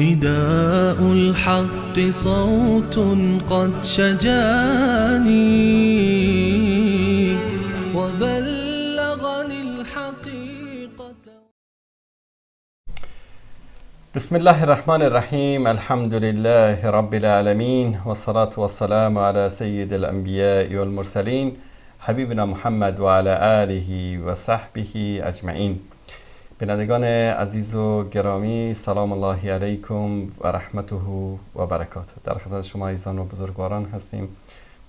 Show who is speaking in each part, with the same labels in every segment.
Speaker 1: نداء الحق صوت قد شجاني وبلغني الحقيقة.
Speaker 2: بسم الله الرحمن الرحیم. الحمد لله رب العالمین والصلاة والسلام علی سید الانبیاء والمرسلین حبیبنا محمد و علی آله و صحبه اجمعین. بینندگان عزیز و گرامی، سلام الله علیکم و رحمته و برکاته. در خدمت شما عزیزان و بزرگواران هستیم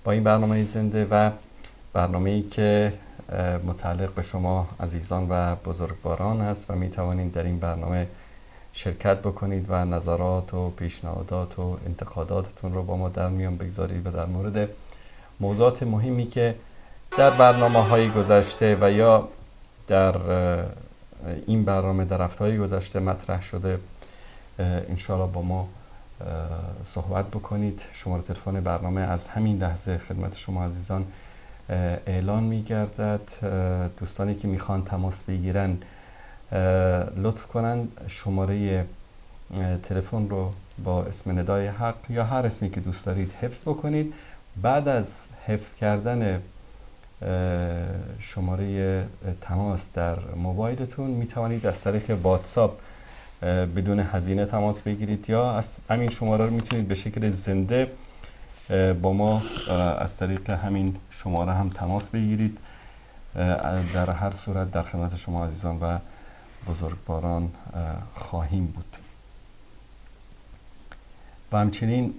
Speaker 2: با این برنامه زنده و برنامه‌ای که متعلق به شما عزیزان و بزرگواران است و می توانید در این برنامه شرکت بکنید و نظرات و پیشنهادات و انتقاداتتون رو با ما در میان بگذارید و در مورد موضوعات مهمی که در برنامه‌های گذشته و یا در این برنامه در هفته‌های گذشته مطرح شده انشاءالله با ما صحبت بکنید. شماره تلفن برنامه از همین لحظه خدمت شما عزیزان اعلان می‌گردد. دوستانی که میخوان تماس بگیرن لطف کنن شماره تلفن رو با اسم ندای حق یا هر اسمی که دوست دارید حفظ بکنید. بعد از حفظ کردن شماره تماس در موبایلتون می توانید از طریق واتساپ بدون هزینه تماس بگیرید یا از همین شماره رو میتونید به شکل زنده با ما از طریق همین شماره هم تماس بگیرید. در هر صورت در خدمت شما عزیزان و بزرگواران خواهیم بود. و همچنین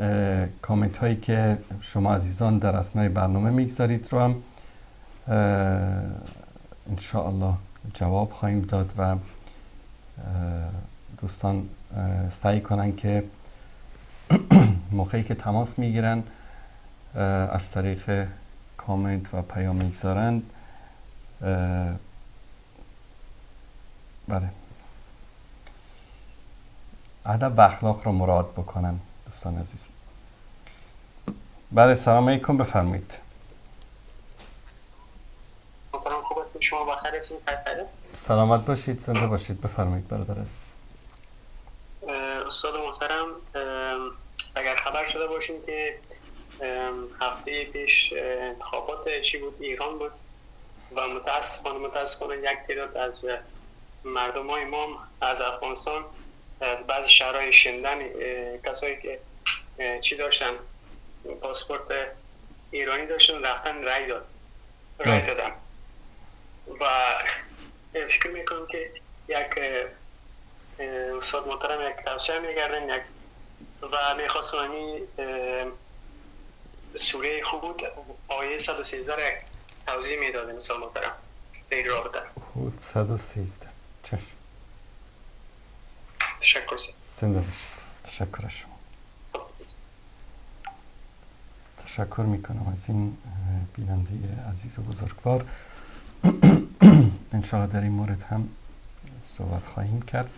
Speaker 2: کامنت هایی که شما عزیزان در اثنای برنامه میگذارید رو هم انشاءالله جواب خواهیم داد و دوستان سعی کنن که موقعی که تماس میگیرن از طریق کامنت و پیام میگذارند بله ادب و اخلاق رو مراد بکنن دوستان عزیز. بله، سلام علیکم، بفرمایید.
Speaker 3: خوب هستید شما؟ بخیر هستید؟
Speaker 2: سلامت باشید، زنده باشید. بفرمایید برادر عزیز.
Speaker 3: استاد محترم، اگر خبر شده باشیم که هفته پیش انتخابات چی بود، ایران بود و متاسفانه یک تعداد از مردم های ما از افغانستان از بعضی شهرهای شندن کسایی که چی داشتن، پاسپورت ایرانی داشتن، رفتن رای دادن و فکر میکنم که یک استاد محترم یک توصیه میگردن یک و میخواستم همین سوره هود آیه 113 را یک توضیح میدادم استاد محترم در این رابطه.
Speaker 2: هود 113. چشم.
Speaker 3: تشکر.
Speaker 2: زنده باشید. تشکر از شما. تشکر میکنم از این بیننده عزیز و بزرگوار. انشاءالله در این مورد هم صحبت خواهیم کرد،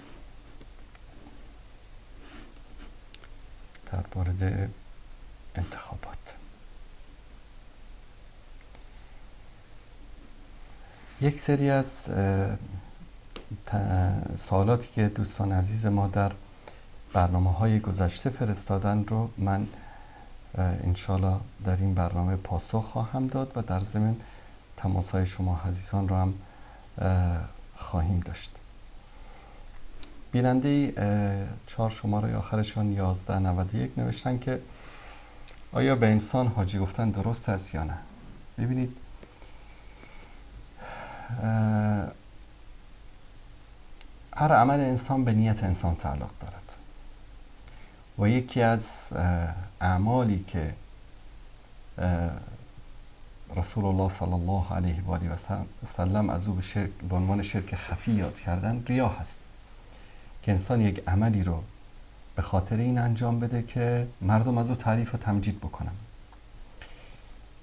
Speaker 2: در مورد انتخابات. یک سری از سوالاتی که دوستان عزیز ما در برنامه‌های گذشته فرستادن رو من انشاءالله در این برنامه پاسخ خواهم داد و در ضمن تماس‌های شما عزیزان رو هم خواهیم داشت. بیننده چهار شماره آخرشان 1191 نوشتن که آیا به انسان حاجی گفتن درست است یا نه؟ ببینید، هر عمل انسان به نیت انسان تعلق دارد و یکی از اعمالی که رسول الله صلی الله علیه و آله و سلم از او به عنوان شرک خفی یاد کردن، ریا هست که انسان یک عملی رو به خاطر این انجام بده که مردم از او تعریف و تمجید بکنن.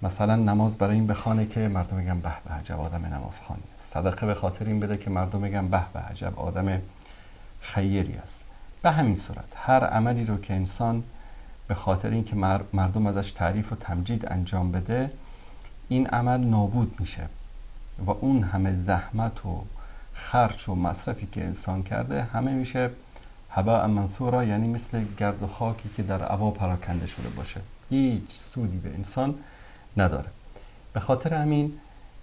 Speaker 2: مثلا نماز برای این بخوانه که مردم بگن به به عجب آدم نمازخوانی است، صدقه به خاطر این بده که مردم بگن به به عجب آدم خیری است. به همین صورت هر عملی رو که انسان به خاطر اینکه مردم ازش تعریف و تمجید انجام بده، این عمل نابود میشه و اون همه زحمت و خرج و مصرفی که انسان کرده همه میشه هباء منثورا یعنی مثل گرد و خاکی که در هوا پراکنده شده باشه، هیچ سودی به انسان نداره. به خاطر همین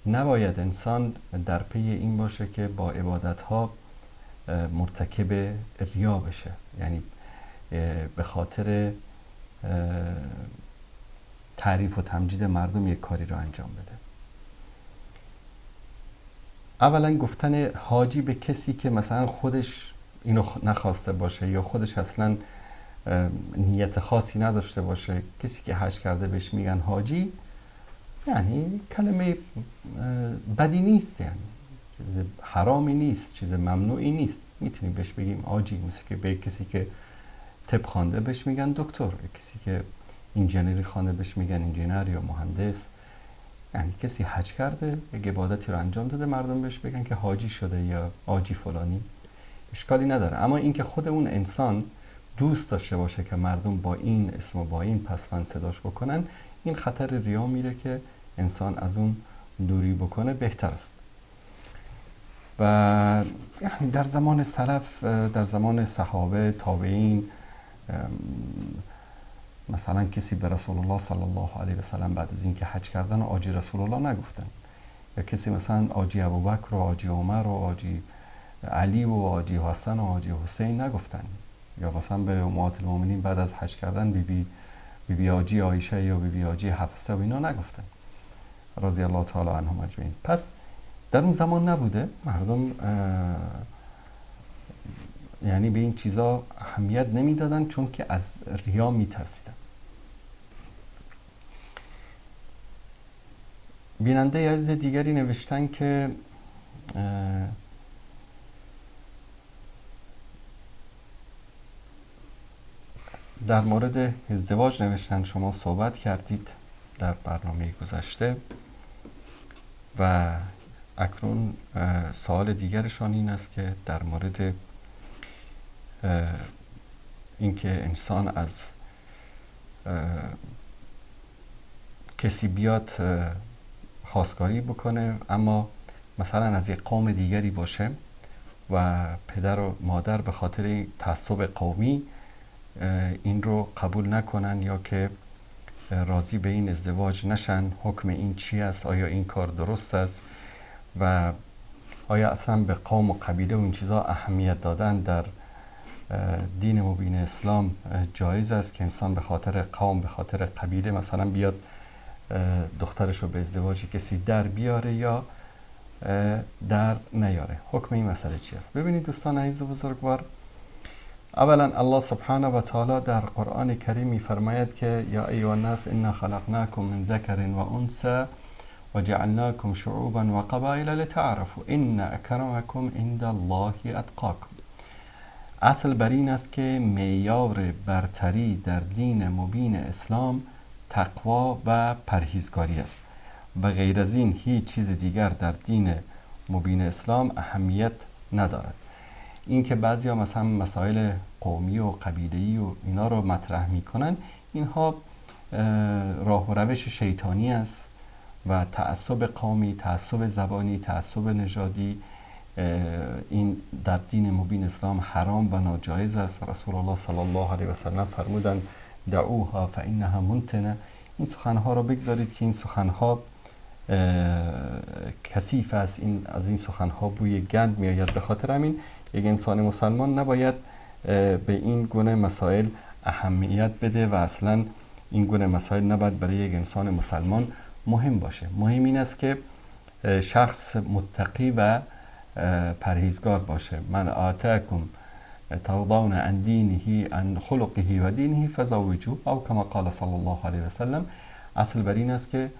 Speaker 2: نباید انسان در پی این باشه که با عبادت ها مرتکب ریا بشه، یعنی به خاطر تعریف و تمجید مردم یک کاری رو انجام بده. اولا گفتن حاجی به کسی که مثلا خودش اینو نخواسته باشه یا خودش اصلا نیت خاصی نداشته باشه، کسی که حج کرده بهش میگن حاجی، یعنی کلمه بدی نیست، یعنی چیز حرامی نیست، چیز ممنوعی نیست، میتونیم بهش بگیم حاجی. مثل که به کسی که طب خوانده بهش میگن دکتر، کسی که انجینری خوانده بهش میگن انجینر یا مهندس. یعنی کسی حج کرده، یک عبادتی رو انجام داده، مردم بهش بگن که حاجی شده یا حاجی فلانی، اشکالی نداره. اما اینکه خود اون انسان دوست داشته باشه که مردم با این اسم و با این پسوند صداش بکنن، این خطر ریا میره که انسان از اون دوری بکنه بهتر است. و یعنی در زمان سلف، در زمان صحابه، تابعین، مثلا کسی به رسول الله صلی الله علیه و سلم بعد از اینکه حج کردن حاجی رسول الله نگفتن، یا کسی مثلا حاجی ابوبکر و حاجی عمر و حاجی علی و حاجی حسن و حاجی حسین نگفتن، یا مثلا به امهات المؤمنین بعد از حج کردن بی بی حاجی عایشه یا بی بی حاجی حفصه و اینا نگفتن، رضی الله تعالی عنهم اجمعین. پس در اون زمان نبوده، مردم یعنی به این چیزا اهمیت نمیدادن چون که از ریا میترسیدن. بیننده عزیز دیگری نوشتن که در مورد ازدواج نوشتن، شما صحبت کردید در برنامه گذشته و اکنون سوال دیگرشان این است که در مورد اینکه انسان از کسی بیاد خواستگاری بکنه اما مثلا از یک قوم دیگری باشه و پدر و مادر به خاطر تعصب قومی این رو قبول نکنن یا که راضی به این ازدواج نشن، حکم این چی است؟ آیا این کار درست است؟ و آیا اصلا به قوم و قبیله و این چیزا اهمیت دادن در دین مبین اسلام جایز است که انسان به خاطر قوم، به خاطر قبیله مثلا بیاد دخترش رو به ازدواج کسی در بیاره یا در نیاره؟ حکم این مسئله چی است؟ ببینید دوستان عزیز و بزرگوار، اولا الله سبحانه و تعالی در قرآن کریم میفرماید که یا ایها الناس انا خلقناکم من ذکر و انثی و جعلناکم شعوبا و قبایل لتعارفوا ان اکرمکم عند الله اتقاکم. اصل بر این است که معیار برتری در دین مبین اسلام تقوا و پرهیزکاری است و غیر از این هیچ چیز دیگر در دین مبین اسلام اهمیت ندارد. این که بعضی ها مثلا مسائل قومی و قبیله‌ای و اینا رو مطرح میکنن، اینها راه و روش شیطانی است و تعصب قومی، تعصب زبانی، تعصب نژادی، این در دین مبین اسلام حرام و ناجایز است. رسول الله صلی الله علیه و سلم فرمودند دعوها فانها منتنه. این سخنها را بگذارید که این سخنها کثیف است، این از این سخنها بوی گند میآید. به خاطر همین یک انسان مسلمان نباید به این گونه مسائل اهمیت بده و اصلا این گونه مسائل نباید برای یک انسان مسلمان مهم باشه. مهم این است که شخص متقی و پرهیزگار باشه. من آتاکم ترضون عن دینه عن خلقه و دینه فزوجوه او کما قال صلی الله علیه و سلم. اصل بر این است که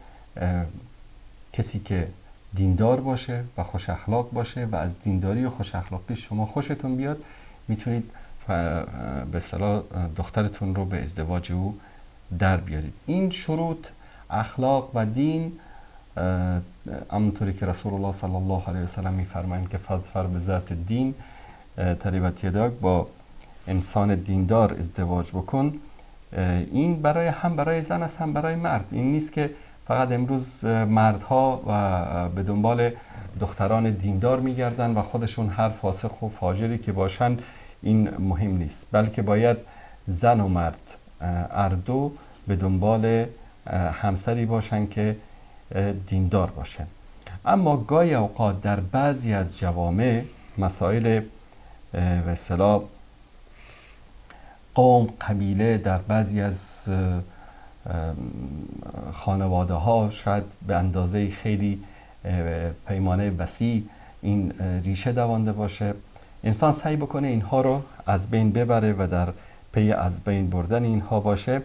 Speaker 2: کسی که دیندار باشه و خوش اخلاق باشه و از دینداری و خوش اخلاقی شما خوشتون بیاد، میتونید به اصطلاح دخترتون رو به ازدواج او در بیارید. این شروط اخلاق و دین، همونطوری که رسول الله صلی الله علیه و سلم میفرمایند که فظفر به ذات الدین تربت یداک، با انسان دیندار ازدواج بکن. این برای هم برای زن است هم برای مرد. این نیست که فقط امروز مردها و به دنبال دختران دیندار میگردن و خودشون هر فاسق و فاجری که باشن این مهم نیست، بلکه باید زن و مرد هر دو به دنبال همسری باشن که دیندار باشه. اما گاهی اوقات در بعضی از جوامع مسائل به اصطلاح قوم، قبیله، در بعضی از خانواده ها شاید به اندازه خیلی پیمانه وسیع این ریشه دوانده باشه، انسان سعی بکنه اینها رو از بین ببره و در پی از بین بردن اینها باشه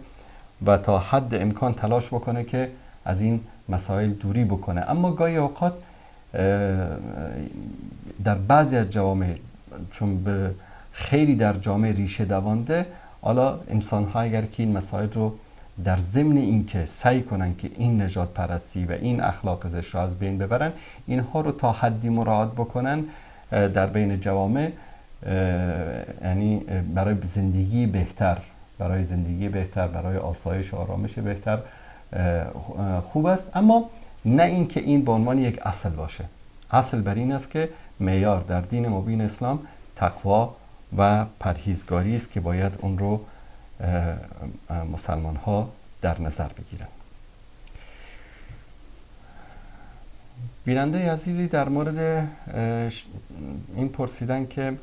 Speaker 2: و تا حد امکان تلاش بکنه که از این مسائل دوری بکنه. اما گاهی اوقات در بعضی از جوامع چون به خیلی در جامعه ریشه دوانده، حالا انسان ها اگر که این مسائل رو در ضمن اینکه سعی کنن که این نژاد پرستی و این اخلاق زشت رو از بین ببرن، اینها رو تا حدی مراعات بکنن در بین جوامع، یعنی برای زندگی بهتر، برای زندگی بهتر، برای آسایش و آرامش بهتر خوب است. اما نه اینکه این به عنوان یک اصل باشه. اصل بر این است که معیار در دین مبین اسلام تقوا و پرهیزگاری است که باید اون رو مسلمان ها در نظر بگیرن. بیننده عزیزی در مورد این پرسیدن که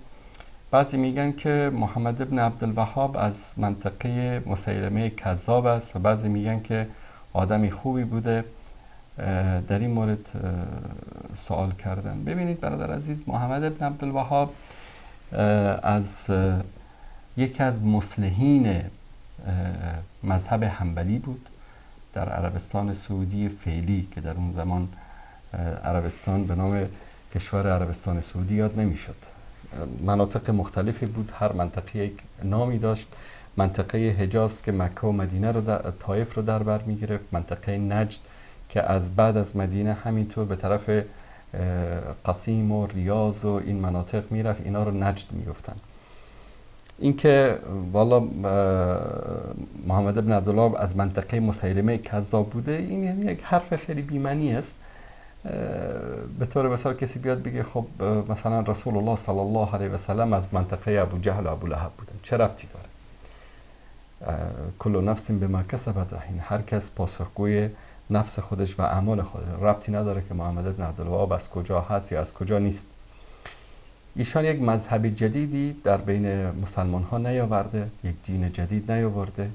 Speaker 2: بعضی میگن که محمد ابن عبدالوهاب از منطقه مسیلمه کذاب است و بعضی میگن که آدمی خوبی بوده، در این مورد سوال کردن. ببینید برادر عزیز، محمد ابن عبدالوهاب از یکی از مصلحین مذهب حنبلی بود در عربستان سعودی فعلی که در اون زمان عربستان به نام کشور عربستان سعودی یاد نمیشد. مناطق مختلفی بود، هر منطقه یک نامی داشت. منطقه حجاز که مکه و مدینه رو طائف رو در بر می گرفت، منطقه نجد که از بعد از مدینه همینطور به طرف قصیم و ریاض و این مناطق میرفت، اینا رو نجد میگفتن. اینکه والا محمد بن عبدالله از منطقه مسیلمه کذاب بوده، این یعنی یک حرف خیلی بی‌معنی است. به طور مثال کسی بیاد بگه خب مثلا رسول الله صلی الله علیه و سلم از منطقه ابو جهل و ابو لهب بودن، چه ربطی داره؟ کل نفس بما کسبت رهین، هر کس پاسخگوی نفس خودش و اعمال خودش، ربطی نداره که محمد بن عبدالوهاب از کجا هست یا از کجا نیست. ایشان یک مذهب جدیدی در بین مسلمان ها نیاورده، یک دین جدید نیاورده.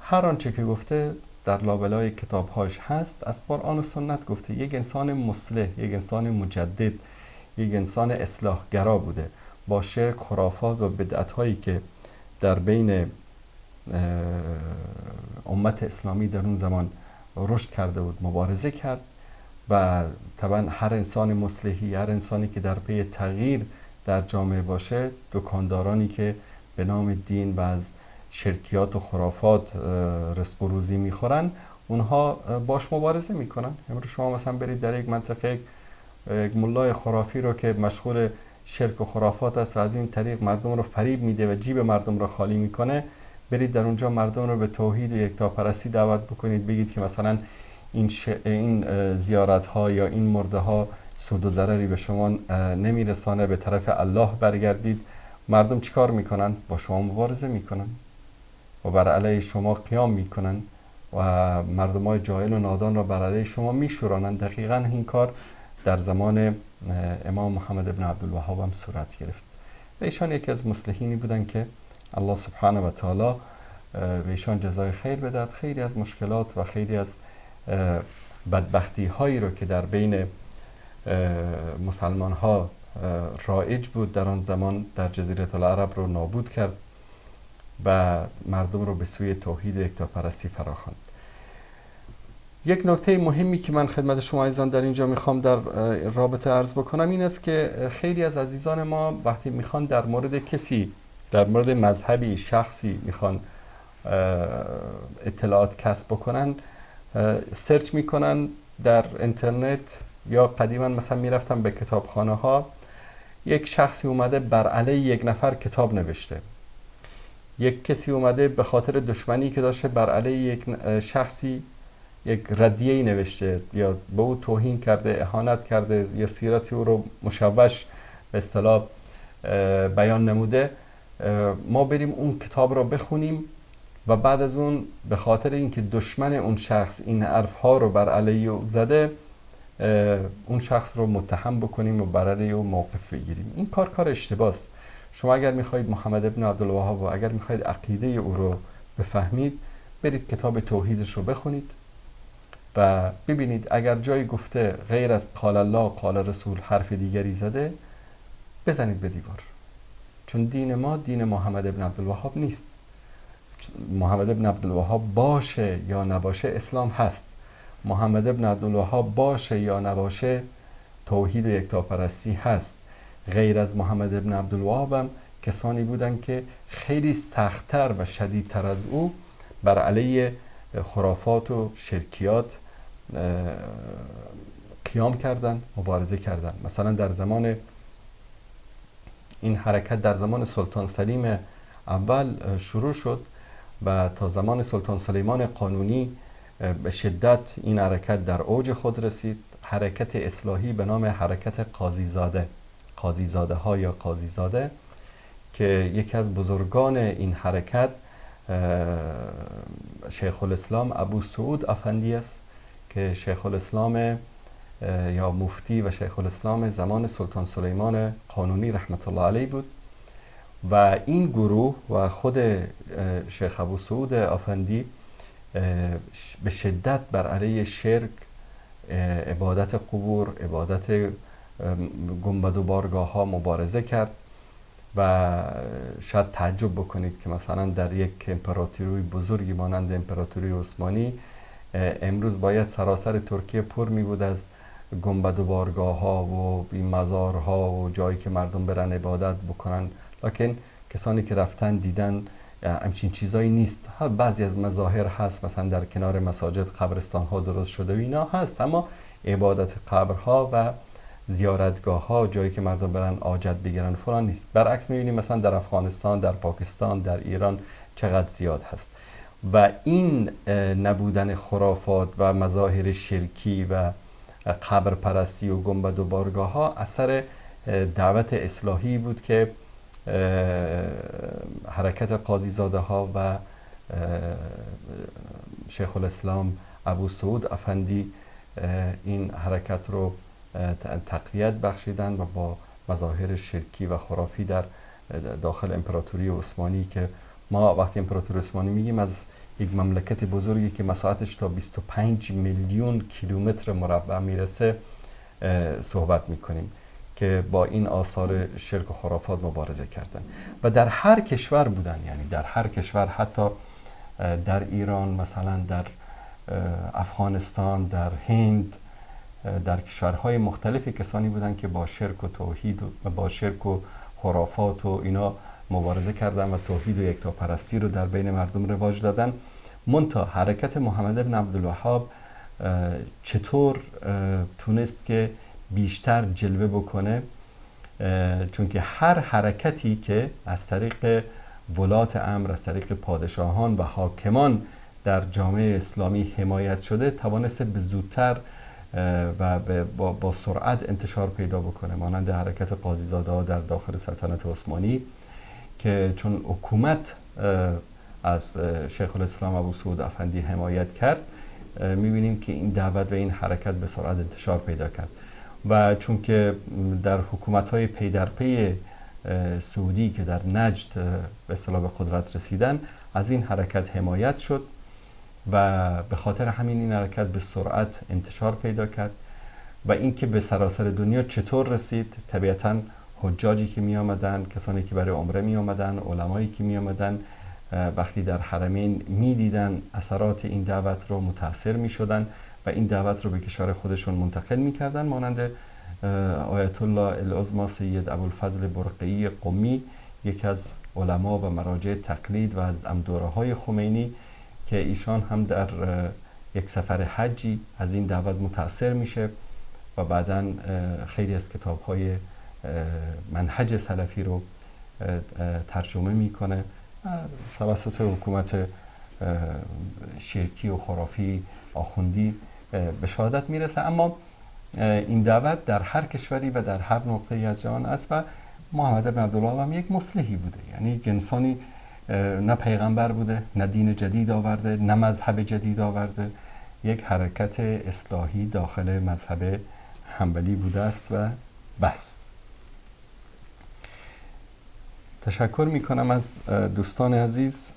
Speaker 2: هر آنچه که گفته در لابلای کتابهاش هست، از قرآن و سنت گفته. یک انسان مصلح، یک انسان مجدد، یک انسان اصلاحگرا بوده. با شرک، خرافات و بدعت هایی که در بین امت اسلامی در اون زمان رشد کرده بود مبارزه کرد و طبعا هر انسان مصلحی، هر انسانی که در پی تغییر در جامعه باشه، دکاندارانی که به نام دین و از شرکیات و خرافات رزق و روزی میخورن، اونها باش مبارزه میکنن. امروز شما مثلا برید در یک منطقه یک ملای خرافی رو که مشغول شرک و خرافات است و از این طریق مردم رو فریب میده و جیب مردم رو خالی میکنه، برید در اونجا مردم رو به توحید و یکتاپرستی دعوت بکنید، بگید که مثلا این زیارت ها یا این مرده ها سود و ضرری به شما نمیرسانه، به طرف الله برگردید. مردم چیکار میکنن؟ با شما مبارزه میکنن و بر علیه شما قیام میکنن و مردم های جاهل و نادان را بر علیه شما میشورانند. دقیقا این کار در زمان امام محمد بن عبدالوهاب هم صورت گرفت و ایشان یکی از مصلحینی بودن که الله سبحانه و تعالی به ایشان جزای خیر بدهد. خیلی از مشکلات و خیلی از بدبختی هایی رو که در بین مسلمان ها رایج بود در آن زمان در جزیره العرب رو نابود کرد و مردم رو به سوی توحید یکتاپرستی فراخواند. یک نکته مهمی که من خدمت شما عزیزان در اینجا میخوام در رابطه عرض بکنم این است که خیلی از عزیزان ما وقتی میخوان در مورد کسی، در مورد مذهبی، شخصی میخوان اطلاعات کسب بکنن، سرچ میکنن در اینترنت یا قدیما مثلا میرفتن به کتابخانه ها، یک شخصی اومده بر علیه یک نفر کتاب نوشته، یک کسی اومده به خاطر دشمنی که داشته بر علیه یک شخصی یک ردیه‌ای نوشته یا به او توهین کرده، اهانت کرده یا سیرت او رو مشوش به اصطلاح بیان نموده. ما بریم اون کتاب رو بخونیم و بعد از اون به خاطر اینکه دشمن اون شخص این حرفها رو بر علیه او زده، اون شخص رو متهم بکنیم و بر علیه او موقف بگیریم. این کار اشتباهه. شما اگر میخواهید محمد ابن عبدالوهاب و اگر میخواهید عقیده او رو بفهمید، برید کتاب توحیدش رو بخونید و ببینید اگر جایی گفته غیر از قال الله قال رسول حرف دیگری زده، بزنید به دیوار. چون دین ما دین محمد ابن عبدالوهاب نیست. محمد ابن عبدالوهاب باشه یا نباشه اسلام هست. محمد ابن عبدالوهاب باشه یا نباشه توحید و یکتاپرستی هست. غیر از محمد ابن عبدالوهاب هم کسانی بودن که خیلی سختتر و شدیدتر از او بر علیه خرافات و شرکیات قیام کردن، مبارزه کردن. مثلا در زمان این حرکت در زمان سلطان سلیم اول شروع شد و تا زمان سلطان سلیمان قانونی به شدت این حرکت در اوج خود رسید. حرکت اصلاحی به نام حرکت قاضیزاده، قاضیزاده ها یا قاضیزاده، که یکی از بزرگان این حرکت شیخ الاسلام ابو سعود افندی است که شیخ الاسلام یا مفتی و شیخ الاسلام زمان سلطان سلیمان قانونی رحمت الله علیه بود. و این گروه و خود شیخ ابو سعود افندی به شدت بر علیه شرک، عبادت قبور، عبادت گنبد و بارگاه ها مبارزه کرد. و شاید تعجب بکنید که مثلا در یک امپراتوری بزرگی مانند امپراتوری عثمانی امروز باید سراسر ترکیه پر می بود از گنبد و بارگاه ها و مزارها و جایی که مردم برن عبادت بکنن، لکن کسانی که رفتن دیدن همچین چیزایی نیست. بعضی از مظاهر هست، مثلا در کنار مساجد قبرستان ها درست شده و اینا هست، اما عبادت قبرها و زیارتگاه ها، جایی که مردم برن آجت بگیرن فلان نیست. برعکس میبینیم مثلا در افغانستان، در پاکستان، در ایران چقدر زیاد هست. و این نبودن خرافات و مظاهر شرکی و قبر پرستی و گنبد و بارگاه ها اثر دعوت اصلاحی بود که حرکت قاضیزاده ها و شیخ الاسلام ابو سعود افندی این حرکت رو تقویت بخشیدن و با مظاهر شرکی و خرافی در داخل امپراتوری عثمانی، که ما وقتی امپراتوری عثمانی میگیم از یک مملکت بزرگی که مساحتش تا 25 میلیون کیلومتر مربع میرسه صحبت میکنیم، که با این آثار شرک و خرافات مبارزه کردن و در هر کشور بودن. یعنی در هر کشور، حتی در ایران، مثلا در افغانستان، در هند، در کشورهای مختلف کسانی بودن که با شرک و توحید و با شرک و خرافات و اینا مبارزه کردن و توحید و یکتاپرستی رو در بین مردم رواج دادن. منتها حرکت محمد بن عبدالوهاب چطور تونست که بیشتر جلوه بکنه؟ چون که هر حرکتی که از طریق ولات امر، از طریق پادشاهان و حاکمان در جامعه اسلامی حمایت شده، توانست به زودتر و با سرعت انتشار پیدا بکنه، مانند حرکت قاضیزاده ها در داخل سلطنت عثمانی که چون حکومت از شیخ الاسلام ابو سعود افندی حمایت کرد، میبینیم که این دعوت و این حرکت به سرعت انتشار پیدا کرد. و چون که در حکومت‌های پی در پی سعودی که در نجد به اصطلاح به قدرت رسیدن، از این حرکت حمایت شد و به خاطر همین این حرکت به سرعت انتشار پیدا کرد. و اینکه به سراسر دنیا چطور رسید، طبیعتاً حجاجی که می آمدن، کسانی که برای عمره می آمدن، علمایی که می آمدن، وقتی در حرمین می دیدن اثرات این دعوت رو متاثر می شدن و این دعوت رو به کشور خودشون منتقل می کردن، مانند آیت الله العظما سید ابوالفضل برقعی قمی، یکی از علما و مراجع تقلید و از همدوره های خمینی، که ایشان هم در یک سفر حجی از این دعوت متاثر میشه و بعداً خیلی از کتاب‌های منهج سلفی رو ترجمه میکنه توسط حکومت شرکی و خرافی آخوندی به شهادت میرسه. اما این دعوت در هر کشوری و در هر نقطه‌ای از جهان است و محمد بن عبدالوهاب هم یک مصلحی بوده، یعنی یک انسانی نه پیغمبر بوده، نه دین جدید آورده، نه مذهب جدید آورده، یک حرکت اصلاحی داخل مذهب حنبلی بوده است و بس. تشکر میکنم از دوستان عزیز.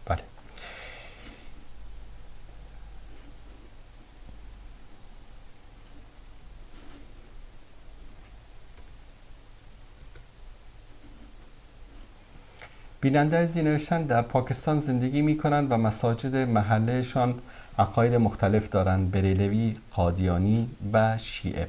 Speaker 2: بله، بیننده عزیزی نوشتن در پاکستان زندگی میکنند و مساجد محلهشان عقاید مختلف دارند، بریلوی، قادیانی و شیعه.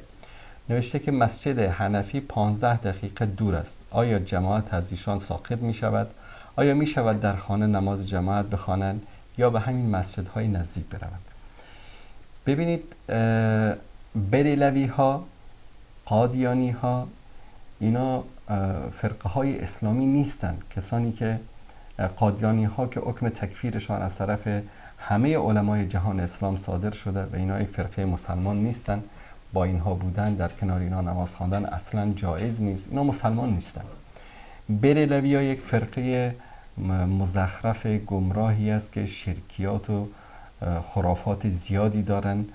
Speaker 2: نوشته که مسجد حنفی 15 دقیقه دور است. آیا جماعت از ایشان ساقط می شود؟ آیا می شود در خانه نماز جماعت بخوانند یا به همین مسجدهای نزدیک بروند؟ ببینید، بریلوی ها، قادیانی ها، اینا فرقه های اسلامی نیستند. کسانی که قادیانی ها که حکم تکفیرشان از طرف همه علمای جهان اسلام صادر شده و اینا یک فرقه مسلمان نیستند، با اینها بودن، در کنار اینا نماز خواندن اصلا جایز نیست، اینا مسلمان نیستند. بریلوی ها یک فرقه مزخرف گمراهی است که شرکیات و خرافات زیادی دارن.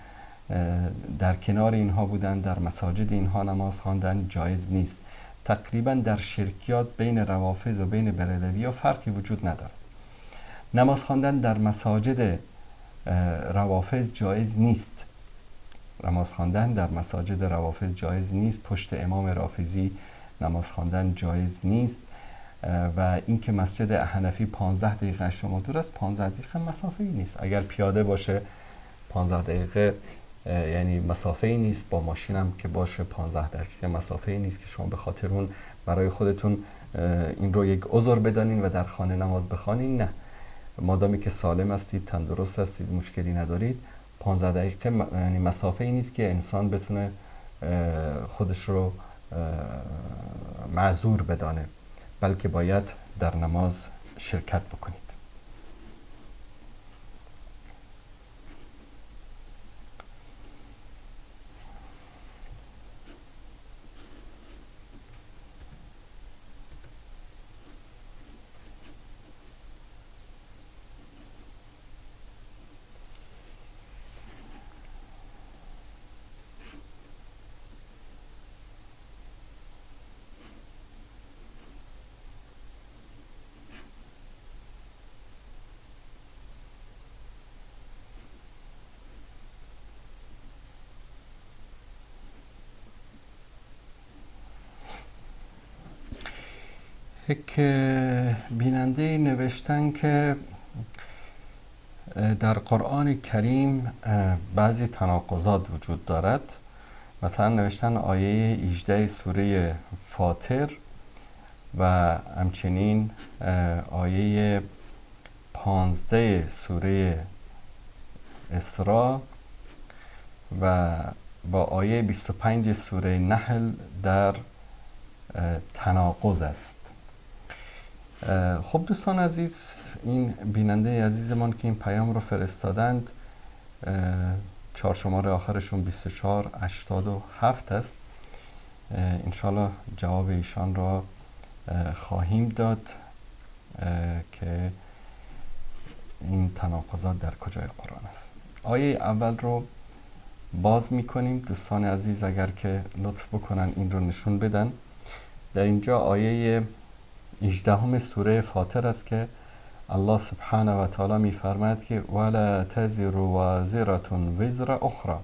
Speaker 2: در کنار اینها بودن، در مساجد اینها نماز خواندن جایز نیست. تقریبا در شرکیات بین روافض و بین بریلوی ها فرقی وجود ندارد. نماز خواندن در مساجد روافض جایز نیست. نماز خواندن در مساجد روافض جایز نیست. پشت امام رافضی نماز خواندن جایز نیست. و اینکه مسجد حنفی 15 دقیقه از شما دور است، 15 دقیقه مسافه ای نیست. اگر پیاده باشه 15 دقیقه یعنی مسافه ای نیست، با ماشینم که باشه 15 دقیقه مسافه ای نیست که شما به خاطر اون برای خودتون این رو یک عذر بدانین و در خانه نماز بخوانین. نه، مادامی که سالم هستید، تندرست هستید، مشکلی ندارید، 15 دقیقه یعنی مسافه ای نیست که انسان بتونه خودش رو معذور بدانه، بلکه باید در نماز شرکت بکنید. یک بیننده نوشتن که در قرآن کریم بعضی تناقضات وجود دارد. مثلا نوشتن آیه 18 سوره فاطر و همچنین آیه 15 سوره اسراء و با آیه 25 سوره نحل در تناقض است. خب دوستان عزیز، این بیننده عزیزمان که این پیام رو فرستادند، چهار شماره آخرشون 2487 است. انشالله جواب ایشان را خواهیم داد که این تناقضات در کجای قرآن است. آیه اول رو باز میکنیم. دوستان عزیز اگر که لطف بکنن این رو نشون بدن. در اینجا آیه 18 سوره فاطر است که الله سبحانه و تعالی میفرماید که ولا تزر وازرة وزر اخرى،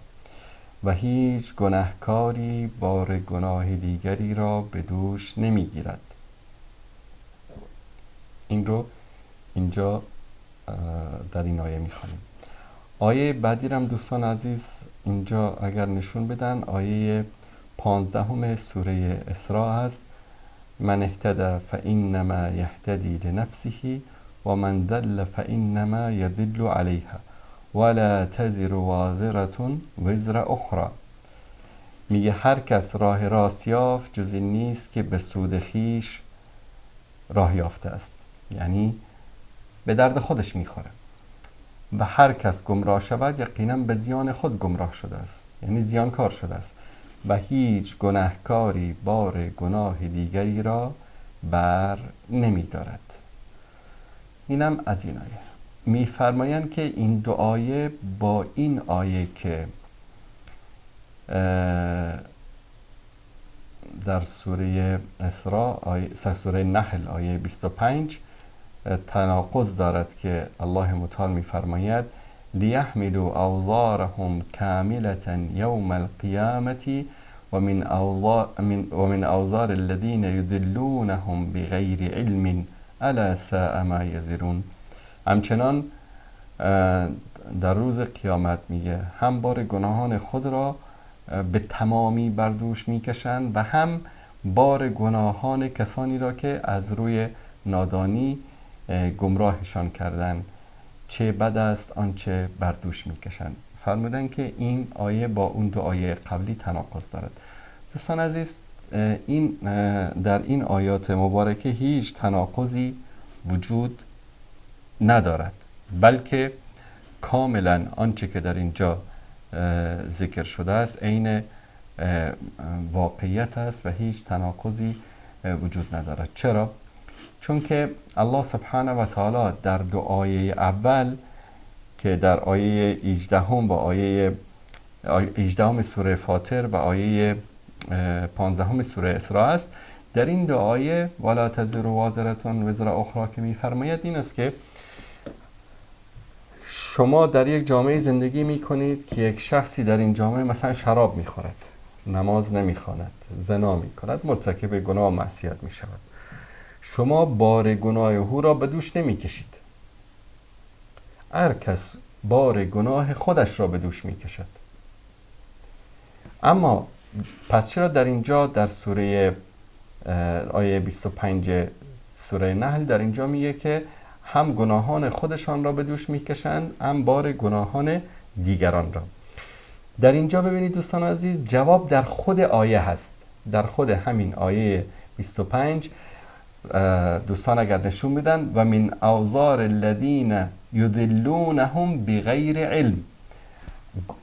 Speaker 2: و هیچ گناهکاری بار گناه دیگری را به دوش نمیگیرد. این رو اینجا در این آیه میخوانیم. آیه بعدی رو هم دوستان عزیز اینجا اگر نشون بدن، آیه 15 سوره اسراء هست. من اهتدى فإنما يهتدي لنفسه ومن ضل فإنما يضل عليها ولا تزر وازرة وزر أخرى. میگه هر کس راه راست یافت جز این نیست که به سود خیش راه یافته است، یعنی به درد خودش میخوره. و هر کس گمراه شود یقینا به زیان خود گمراه شده است، یعنی زیانکار شده است و هیچ گناهکاری بار گناه دیگری را بر نمی دارد. اینم از این آیه. میفرمایند که این دو آیه با این آیه که در سوره اسراء، سوره نحل آیه 25 تناقض دارد که الله متعال میفرماید لیحملوا اوزارهم کاملة یوم القیامة ومن اوزار الذین یضلونهم بغیر علم الا ساء ما یزرون. همچنان در روز قیامت میگه هم بار گناهان خود را به تمامی بر دوش میکشند و هم بار گناهان کسانی را که از روی نادانی گمراهشان کردند، چه بد است آنچه بر دوش میکشند. فرمودن که این آیه با اون دو آیه قبلی تناقض دارد. دوستان عزیز، این در این آیات مبارکه هیچ تناقضی وجود ندارد، بلکه کاملا آنچه که در اینجا ذکر شده است عین واقعیت است و هیچ تناقضی وجود ندارد. چرا؟ چون که الله سبحانه و تعالی در دو آیه اول که در آیه 18 و آیه 18 سوره فاطر و آیه 15 سوره اسراء است، در این دو آیه ولا تزر وازرة وزر اخرى که میفرماید این است که شما در یک جامعه زندگی میکنید که یک شخصی در این جامعه مثلا شراب میخورد، نماز نمیخواند، زنا میکند، مرتکب گناه و معصیت میشود. شما بار گناه او را به دوش نمیکشید. هر کس بار گناه خودش را به دوش میکشد. اما پس چرا در اینجا در سوره آیه 25 سوره نحل در اینجا میگه که هم گناهان خودشان را به دوش میکشند هم بار گناهان دیگران را؟ در اینجا ببینید دوستان عزیز، جواب در خود آیه هست، در خود همین آیه 25 دوستان اگر نشون بدن و من اوزار الذین یضلونهم بغیر علم،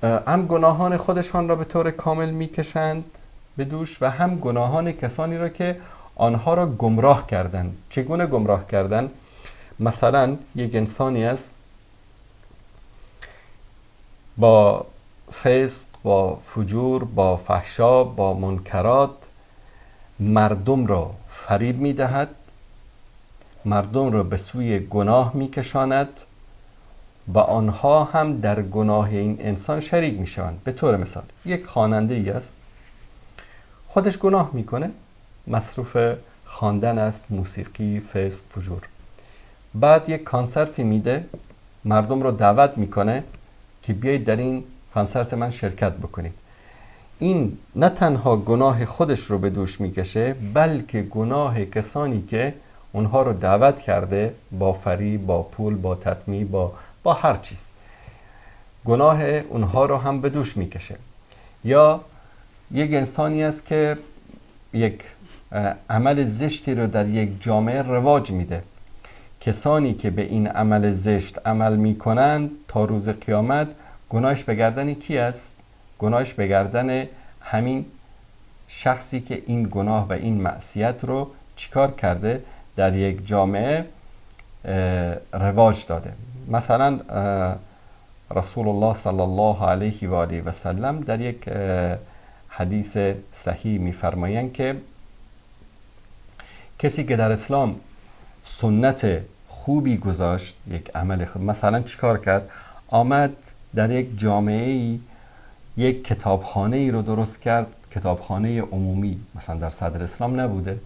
Speaker 2: هم گناهان خودشان را به طور کامل میکشند به دوش و هم گناهان کسانی را که آنها را گمراه کردند. چگونه گمراه کردند؟ مثلا یک انسانی است با فسق، با فجور، با فحشا، با منکرات مردم را فریب میدهد، مردم را به سوی گناه میکشاند و آنها هم در گناه این انسان شریک میشوند. به طور مثال یک خواننده ای است، خودش گناه میکنه، مصروف خواندن است، موسیقی، فسق، فجور. بعد یک کانسرتی میده، مردم رو دعوت میکنه که بیایید در این کانسرت من شرکت بکنید. این نه تنها گناه خودش رو به دوش میکشه، بلکه گناه کسانی که اونها رو دعوت کرده با فریب، با پول، با تطمیع، با هر چیز، گناه اونها رو هم به دوش میکشه. یا یک انسانی است که یک عمل زشتی رو در یک جامعه رواج میده، کسانی که به این عمل زشت عمل میکنند تا روز قیامت گناهش به گردن کی است؟ گناهش به گردن همین شخصی که این گناه و این معصیت رو چیکار کرده؟ در یک جامعه رواج داده. مثلا رسول الله صلی الله علیه و آله و سلم در یک حدیث صحیح میفرمایند که کسی که در اسلام سنت خوبی گذاشت، یک عمل خوب، مثلا چیکار کرد؟ آمد در یک جامعه یک کتابخانه ای رو درست کرد، کتابخانه عمومی. مثلا در صدر اسلام نبوده،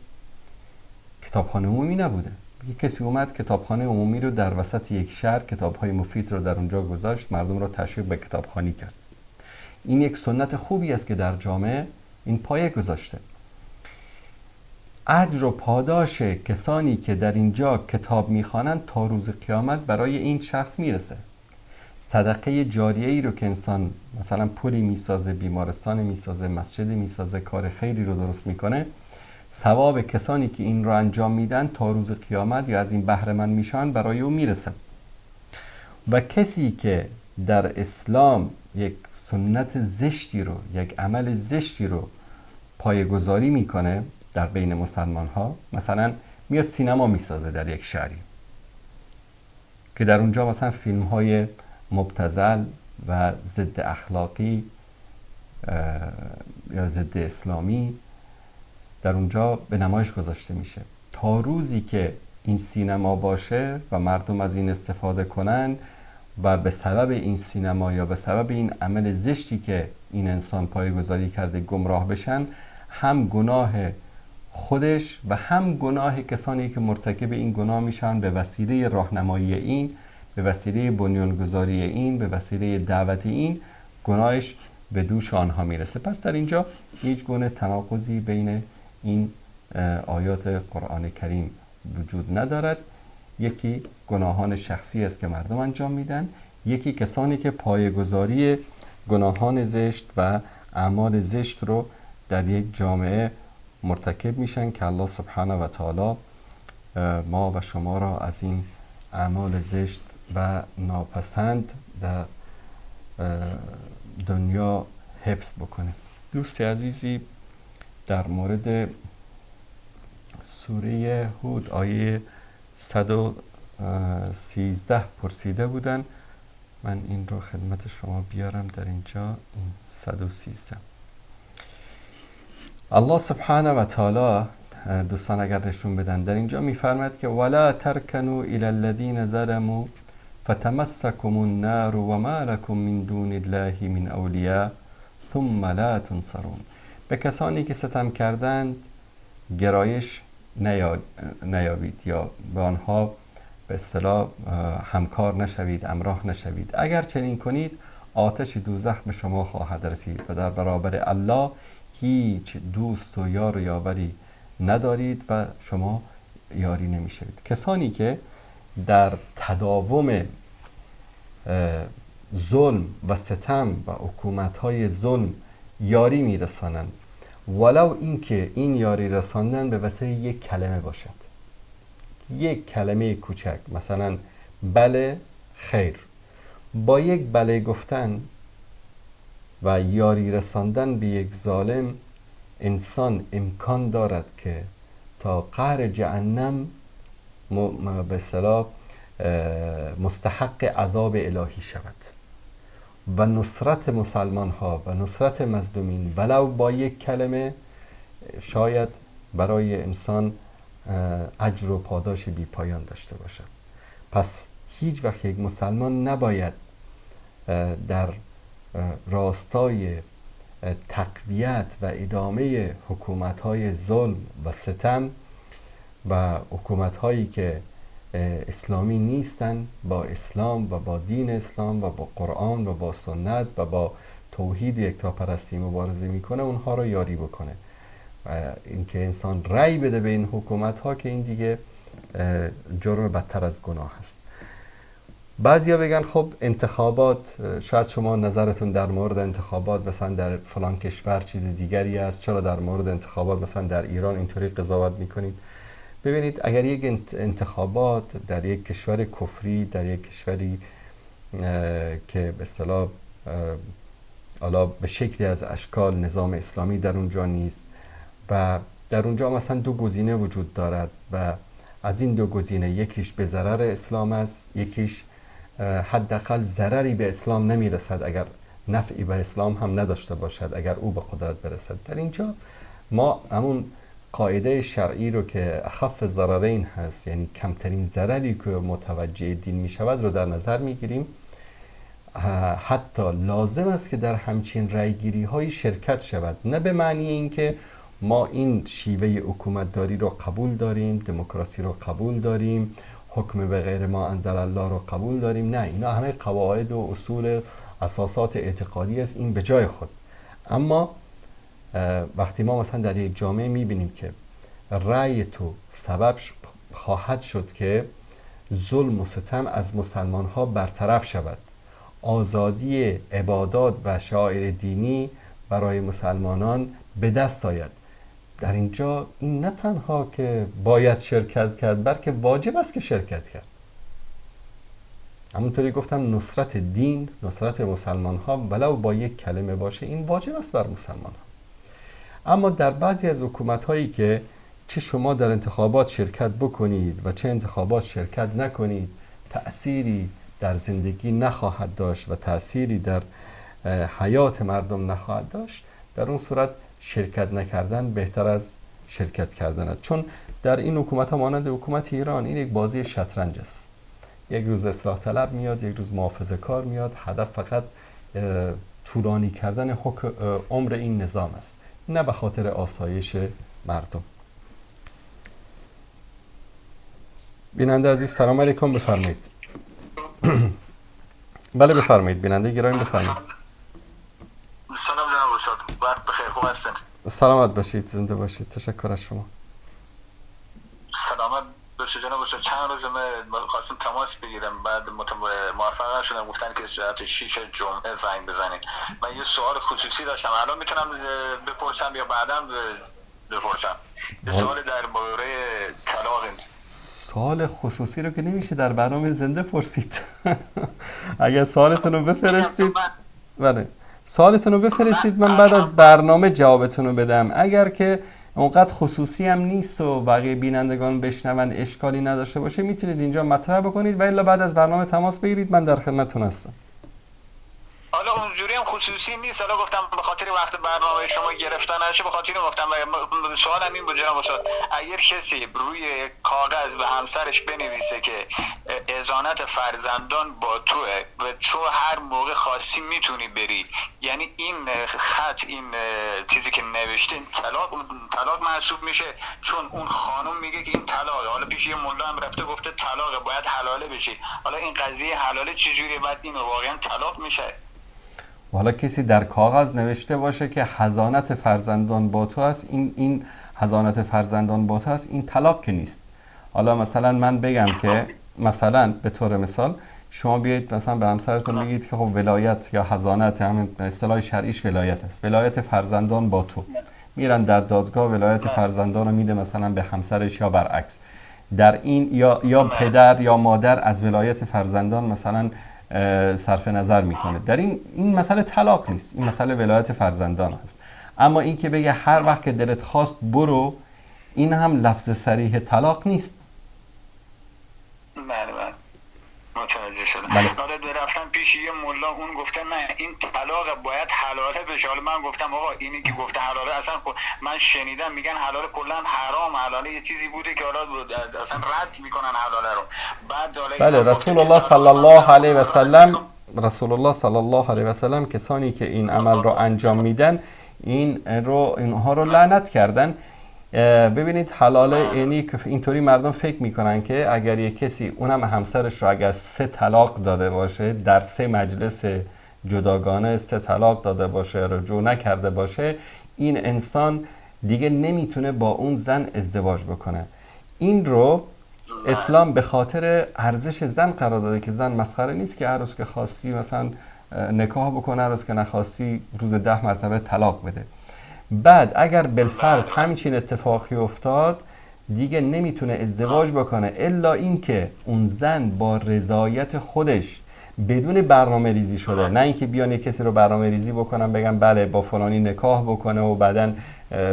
Speaker 2: کتابخانه عمومی نبوده. یک کسی اومد کتابخانه عمومی رو در وسط یک شهر، کتاب‌های مفید رو در اونجا گذاشت، مردم رو تشویق به کتابخوانی کرد. این یک سنت خوبی است که در جامعه این پایه گذاشته. اجر و پاداش کسانی که در اینجا کتاب میخوانند تا روز قیامت برای این شخص میرسه. صدقه جاریه ای رو که انسان مثلا پولی میسازه، بیمارستان میسازه، مسجد میسازه، کار خیری رو درست میکنه، ثواب کسانی که این رو انجام میدن تا روز قیامت یا از این بهره مند میشن برای او میرسد. و کسی که در اسلام یک سنت زشتی رو، یک عمل زشتی رو پایه‌گذاری میکنه در بین مسلمان ها، مثلا میاد سینما میسازه در یک شهری که در اونجا مثلا فیلم های مبتذل و ضد اخلاقی یا ضد اسلامی در اونجا به نمایش گذاشته میشه، تا روزی که این سینما باشه و مردم از این استفاده کنن و به سبب این سینما یا به سبب این عمل زشتی که این انسان پایه‌گذاری کرده گمراه بشن، هم گناه خودش و هم گناه کسانی که مرتکب این گناه میشن به وسیله راهنمایی این، به وسیله بنیانگذاری این، به وسیله دعوت این، گناهش به دوش آنها میرسه. پس در اینجا هیچ گونه تناقضی بین این آیات قرآن کریم وجود ندارد. یکی گناهان شخصی است که مردم انجام میدن، یکی کسانی که پایه‌گذاری گناهان زشت و اعمال زشت رو در یک جامعه مرتکب میشن که الله سبحانه و تعالی ما و شما را از این اعمال زشت و ناپسند در دنیا حفظ بکنه. دوست عزیزی در مورد سوره هود آیه 113 پرسیده بودن، من این رو خدمت شما بیارم در اینجا، این 113. الله سبحانه و تعالی دوستان اگر نشون بدن در اینجا میفرماید که ولا ترکنوا الی الذین ظلموا فتمسکم النار وما لكم من دون الله من اولیاء ثم لا تنصرون. به کسانی که ستم کردند گرایش نیابید یا به آنها به اصطلاح همکار نشوید، همراه نشوید. اگر چنین کنید آتش دوزخ به شما خواهد رسید و در برابر الله هیچ دوست و یار و یاوری ندارید و شما یاری نمیشوید. کسانی که در تداوم ظلم و ستم و حکومت‌های ظلم یاری میرسانند، ولو اینکه این یاری رساندن به وسیله یک کلمه باشد، یک کلمه کوچک، مثلا بله خیر، با یک بله گفتن و یاری رساندن به یک ظالم، انسان امکان دارد که تا قعر جهنم به اصطلاح مستحق عذاب الهی شود و نصرت مسلمان ها و نصرت مظلومین ولو با یک کلمه شاید برای انسان اجر و پاداش بی پایان داشته باشد. پس هیچ وقت یک مسلمان نباید در راستای تقویت و ادامه حکومت‌های ظلم و ستم و حکومت‌هایی که اسلامی نیستن، با اسلام و با دین اسلام و با قرآن و با سنت و با توحید یکتاپرستی مبارزه میکنه، اونها رو یاری بکنه. و اینکه انسان رأی بده به این حکومت‌ها که این دیگه جرم بدتر از گناه است. بعضیا بگن خب انتخابات، شاید شما نظرتون در مورد انتخابات مثلا در فلان کشور چیز دیگری است، چرا در مورد انتخابات مثلا در ایران اینطوری قضاوت میکنید؟ ببینید اگر یک انتخابات در یک کشور کفری، در یک کشوری که به اصطلاح حالا به شکلی از اشکال نظام اسلامی در اونجا نیست و در اونجا مثلا دو گزینه وجود دارد و از این دو گزینه یکیش به ضرر اسلام است، یکیش حداقل ضرری به اسلام نمیرسد اگر نفعی به اسلام هم نداشته باشد اگر او به قدرت برسد. در اینجا ما همون قاعده شرعی رو که اخف ضررین هست، یعنی کمترین ضرری که متوجه دین می شود رو در نظر می گیریم. حتی لازم است که در همچین رأیگیری های شرکت شود، نه به معنی اینکه ما این شیوه حکومتداری رو قبول داریم، دموکراسی رو قبول داریم، حکم به غیر ما انزل الله رو قبول داریم، نه، اینا همه قواعد و اصول اساسات اعتقادی است، این به جای خود. اما وقتی ما مثلا در یک جامعه میبینیم که رأی تو سبب خواهد شد که ظلم و ستم از مسلمان ها برطرف شود، آزادی عبادات و شعائر دینی برای مسلمانان به دست آید، در اینجا این نه تنها که باید شرکت کرد، بلکه واجب است که شرکت کرد. همونطوری گفتم نصرت دین، نصرت مسلمان ها ولو با یک کلمه باشه، این واجب است بر مسلمان ها. اما در بعضی از حکومت هایی که چه شما در انتخابات شرکت بکنید و چه انتخابات شرکت نکنید تأثیری در زندگی نخواهد داشت و تأثیری در حیات مردم نخواهد داشت، در اون صورت شرکت نکردن بهتر از شرکت کردن است. چون در این حکومت ها مانند حکومت ایران، این یک بازی شطرنج است. یک روز اصلاح طلب میاد، یک روز محافظه کار میاد، هدف فقط طولانی کردن عمر این نظام است، نه به خاطر آسایش مردم. بیننده عزیز سلام علیکم، بفرمایید. بله بفرمایید بیننده گرامی، بفرمایید.
Speaker 4: سلام جناب استاد، وقت بخیر، خوب هستین؟
Speaker 2: سلامت باشید، زنده باشید، تشکر از شما.
Speaker 4: سلامت باشید جناب استاد. چند روز من خواستم تماس بگیرم، بعد موفق نشدم، گفتن که ساعت 6 جمعه زنگ بزنید. من یه سوال خصوصی داشتم، الان میتونم بپرسم یا بعداً بپرسم؟ یه سوال درباره طلاق.
Speaker 2: سوال خصوصی رو که نمیشه در برنامه زنده پرسید. اگر سوالتون رو بفرستید، بله سوالتون رو بفرستید، من بعد از برنامه جوابتون رو بدم. اگر که اونقدر خصوصی هم نیست و بقیه بینندگان بشنون اشکالی نداشته باشه، میتونید اینجا مطرح بکنید و الا بعد از برنامه تماس بگیرید، من در خدمتتون هستم.
Speaker 4: حالا اونجوری هم خصوصی نیست، حالا گفتم به خاطر وقت برنامه شما گرفتن نشه، به خاطر گفتم. سوالم این بود جناب استاد، اگر کسی روی کاغذ به همسرش بنویسه که اذانت فرزندان با توه و چو هر موقع خاصی میتونی بری، یعنی این خط، این چیزی که نوشته، این طلاق محسوب میشه؟ چون اون خانم میگه که این طلاقه، حالا پیش یه ملا هم رفته گفته طلاقه، باید حلاله بشی. حالا این قضیه حلاله چجوریه؟ بعد این واقعا طلاق میشه؟
Speaker 2: حالا کسی در کاغذ نوشته باشه که حضانت فرزندان با تو است، این حضانت فرزندان با تو است، این طلاق که نیست. حالا مثلا من بگم که مثلا به طور مثال شما بیایید مثلا به همسرتون بگید که خب ولایت یا حضانت، همین اصطلاح شرعیش ولایت است، ولایت فرزندان با تو، میرن در دادگاه ولایت فرزندان رو میده مثلا به همسرش یا برعکس. در این یا پدر یا مادر از ولایت فرزندان مثلا صرف نظر میکنه. در این مسئله طلاق نیست، این مسئله ولایت فرزندان هست. اما این که بگه هر وقت که دلت خواست برو، این هم لفظ صریح طلاق نیست.
Speaker 4: بله بله متوجه شدم. حالا رفتم پیش یه ملا، اون گفته نه این طلاق باید حلاله بشه. حالا من گفتم آقا اینی که گفته حلاله، اصلا من شنیدم میگن حلاله کلا حرام، حلاله یه چیزی بوده که حالا اصلا رد میکنن حلاله رو. بعد
Speaker 2: بله رسول الله صلی الله علیه و سلم، رسول الله صلی الله علیه و سلم کسانی که این عمل رو انجام میدن این رو اینها رو لعنت کردن. ببینید حلاله یعنی اینطوری مردم فکر میکنن که اگر یک کسی، اونم همسرش رو اگر 3 طلاق داده باشه، در 3 مجلس جداگانه 3 طلاق داده باشه، رجوع نکرده باشه، این انسان دیگه نمیتونه با اون زن ازدواج بکنه. این رو اسلام به خاطر ارزش زن قرار داده که زن مسخره نیست که هر روز که خواستی مثلا نکاح بکنه، هر روز که نخواستی روز 10 مرتبه طلاق بده. بعد اگر بالفرض همچین اتفاقی افتاد دیگه نمیتونه ازدواج بکنه الا اینکه اون زن با رضایت خودش بدون برنامه ریزی شده، نه اینکه بیان یک کسی رو برنامه ریزی بکنن بگن بله با فلانی نکاح بکنه و بعدن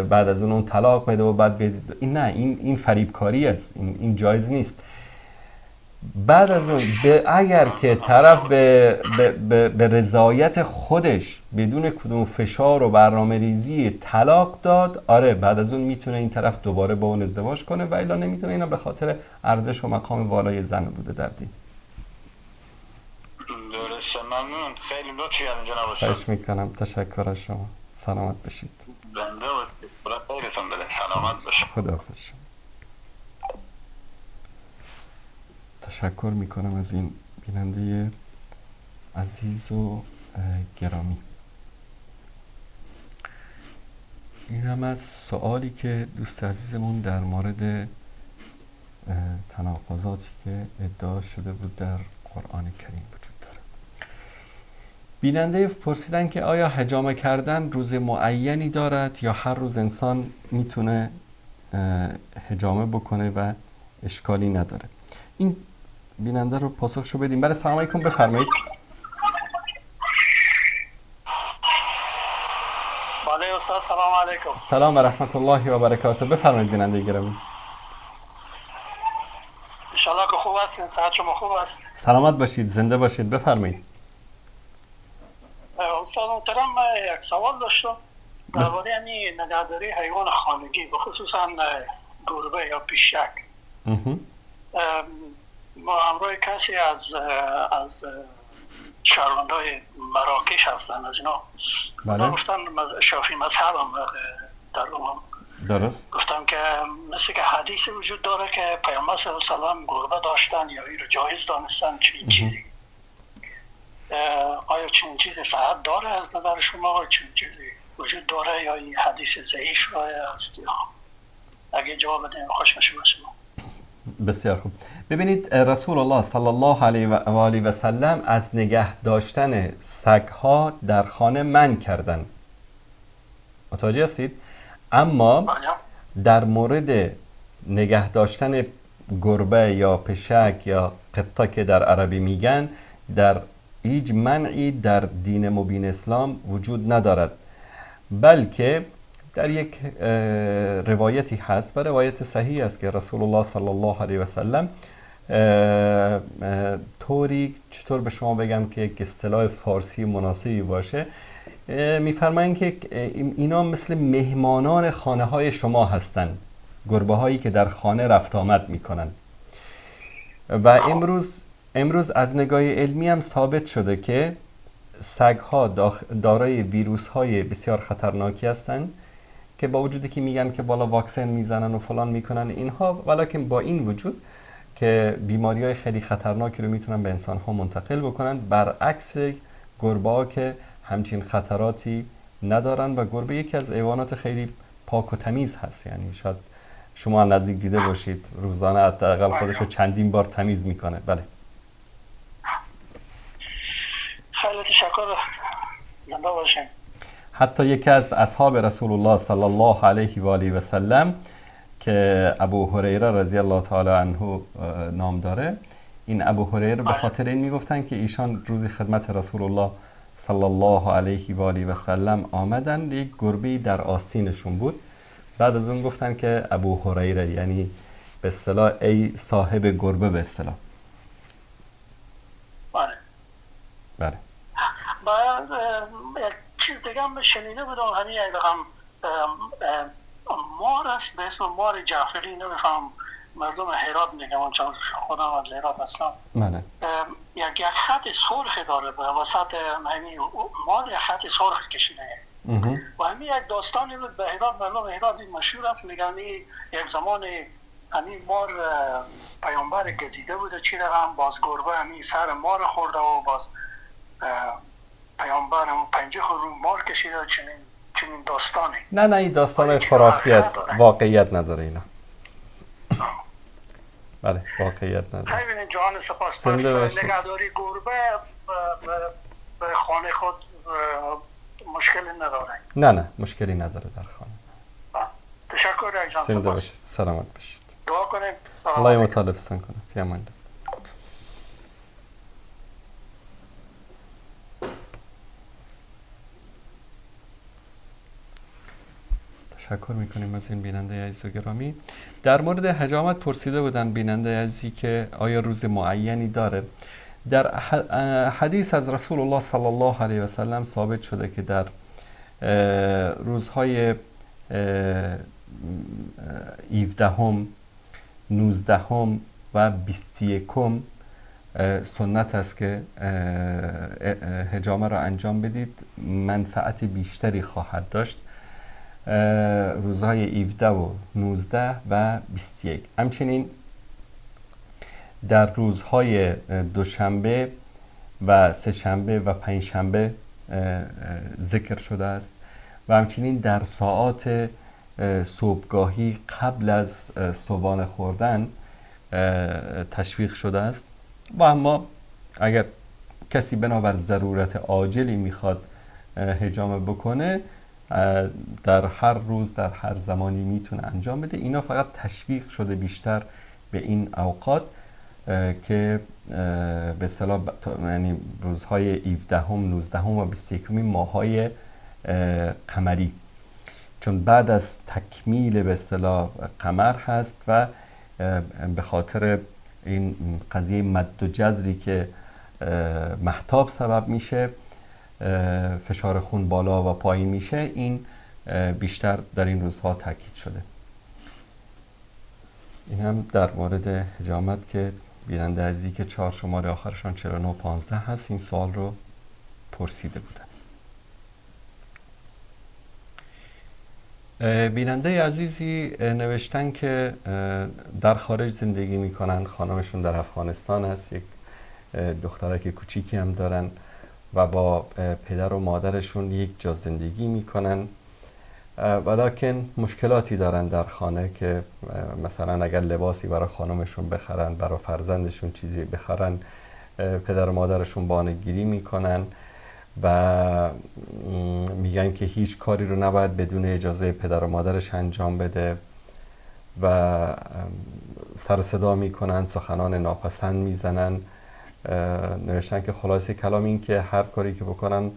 Speaker 2: بعد از اون طلاق بده و بعد این نه، این فریبکاری است، این جایز نیست. بعد از اون اگر که طرف به رضایت خودش بدون کدوم فشار و برنامه ریزی طلاق داد، آره بعد از اون میتونه این طرف دوباره با اون ازدواج کنه و الا نمیتونه. اینا به خاطر ارزش و مقام والای زن بوده در دین.
Speaker 4: درسته، ممنون، خیلی لطفی کردین جناب استاد.
Speaker 2: خواهش میکنم، تشکر از شما، سلامت باشید.
Speaker 4: زنده باشید، خدا خیرتون بده، سلامت باشید،
Speaker 2: خداحافظ شما. تشکر میکنم از این بیننده عزیز و گرامی. این هم از سوالی که دوست عزیزمون در مورد تناقضاتی که ادعا شده بود در قرآن کریم وجود داره. بیننده پرسیدن که آیا حجامه کردن روز معینی دارد یا هر روز انسان میتونه حجامه بکنه و اشکالی نداره؟ این بیننده رو پاسخشو بدیم. بله، سلام علیکم، بفرمایید.
Speaker 5: بله استاد، سلام علیکم.
Speaker 2: سلام و رحمت الله و برکاته. بفرمایید بیننده گرامی.
Speaker 5: انشالله که خوب هستین، صحت شما خوب است.
Speaker 2: سلامت باشید، زنده باشید، بفرمایید.
Speaker 5: استاد محترم، من یک سوال داشتم درباره همین نگهداری حیوان خانگی، به خصوصا گربه یا پیشک. ما همراه کسی از شهروندای مراکش هستن، از اینا.
Speaker 2: بله.
Speaker 5: گفتن شافعی مذهب هم در اون.
Speaker 2: درست.
Speaker 5: گفتم که مثل که حدیث وجود داره که پیامبر صلی الله علیه و سلم گربه داشتن یا این رو جایز دانستن، چنین چیزی. آیا چنین چیزی صحت داره از نظر شما؟ چنین چیزی وجود داره یا این حدیث ضعیف است؟ یا اگه جواب بدین خوش میشم شما.
Speaker 2: بسیار خوب. ببینید، رسول الله صلی الله علیه و آله و سلم از نگه داشتن سگ‌ها در خانه منع کردن. متوجه هستید؟ اما در مورد نگه داشتن گربه یا پشک یا قطه که در عربی میگن، در هیچ منعی در دین مبین اسلام وجود ندارد، بلکه در یک روایتی هست و روایت صحیح است که رسول الله صلی الله علیه و سلم طوری، چطور به شما بگم که یک اصطلاح فارسی مناسبی باشه، میفرمایند که اینا مثل مهمانان خانه های شما هستند، گربه هایی که در خانه رفت آمد میکنن. و امروز از نگاه علمی هم ثابت شده که سگ ها دارای ویروس های بسیار خطرناکی هستند که با وجودی که میگن که بالا واکسن میزنن و فلان میکنن اینها، ولیکن با این وجود که بیماری های خیلی خطرناکی رو میتونن به انسان ها منتقل بکنن، برعکس گربه ها که همچین خطراتی ندارن. و گربه یکی از حیوانات خیلی پاک و تمیز هست، یعنی شاید شما نزدیک دیده باشید روزانه حداقل خودش رو چندین بار تمیز میکنه. بله،
Speaker 5: خیلی تشکر، زنده باشین.
Speaker 2: حتی یکی از اصحاب رسول الله صلی الله علیه و آله و سلم که ابو هریره رضی الله تعالی عنه نام داره، این ابو هریره به خاطر این میگفتن که ایشان روزی خدمت رسول الله صلی الله علیه و آله و سلم آمدن، یک گربه در آستینشون بود. بعد از اون گفتن که ابو هریره، یعنی به اصطلاح ای صاحب گربه، به اصطلاح.
Speaker 5: بله.
Speaker 2: بله.
Speaker 5: بعد یک چیز دیگه هم شنیده بودم، همین یک رقم مار است به اسم مار جعفری، نمیفهم مردم هرات میگم چون خودم از هرات هستم.
Speaker 2: بله.
Speaker 5: یک خط سرخ داره به وسط همین مار، یک خط سرخ کشیده. و همین یک داستانی بود به هرات، مردم هرات این مشهور است، میگن یک زمان همین مار پیامبر گزیده بوده چی رقم، باز گربه همین سر مار خورده و باز پیامبر هم پنجه خود رو مار کشیده، چنین داستانی.
Speaker 2: نه این داستان خرافی است، واقعیت نداره اینا. بله، واقعیت نداره.
Speaker 5: خیلی جهان سپاس. پس نگهداری گربه به خانه خود مشکلی نداره.
Speaker 2: نه مشکلی نداره در خانه.
Speaker 5: تشکر جان.
Speaker 2: زنده باشید، سلامت باشید.
Speaker 5: دعا کنیم.
Speaker 2: الله متعال حفظتان کنه. فی امان الله. تشکر میکنیم از این بیننده عزیز و گرامی. در مورد حجامت پرسیده بودن بیننده عزیزی که آیا روز معینی داره. در حدیث از رسول الله صلی الله علیه و سلم ثابت شده که در روزهای 17، 19 و 21 سنت است که حجامه را انجام بدید، منفعت بیشتری خواهد داشت. روزهای 17 و 19 و 21. همچنین در روزهای دوشنبه و سه‌شنبه و پنجشنبه ذکر شده است و همچنین در ساعات صبحگاهی قبل از صبحانه خوردن تشویق شده است. و اما اگر کسی بنابر ضرورت عاجلی میخواد حجامه بکنه، در هر روز در هر زمانی میتونه انجام بده. اینا فقط تشویق شده بیشتر به این اوقات که به اصطلاح یعنی روزهای 17 19 و 21 ماهای قمری، چون بعد از تکمیل به اصطلاح قمر هست و به خاطر این قضیه مد و جزری که مهتاب سبب میشه، فشار خون بالا و پایین میشه، این بیشتر در این روزها تاکید شده. این هم در مورد حجامت که بیننده عزیزی که 4 شماره آخرشان 4915 هست این سوال رو پرسیده بودن. بیننده عزیزی نوشتن که در خارج زندگی میکنن، خانمشون در افغانستان هست، یک دخترک کوچیکی هم دارن و با پدر و مادرشون یک جا زندگی میکنن، ولیکن مشکلاتی دارن در خانه که مثلا اگر لباسی برای خانمشون بخرن، برای فرزندشون چیزی بخرن، پدر و مادرشون بهانه‌گیری میکنن و میگن که هیچ کاری رو نباید بدون اجازه پدر و مادرش انجام بده و سر و صدا میکنن، سخنان ناپسند میزنن. نوشتن که خلاصه کلام این که هر کاری که بکنن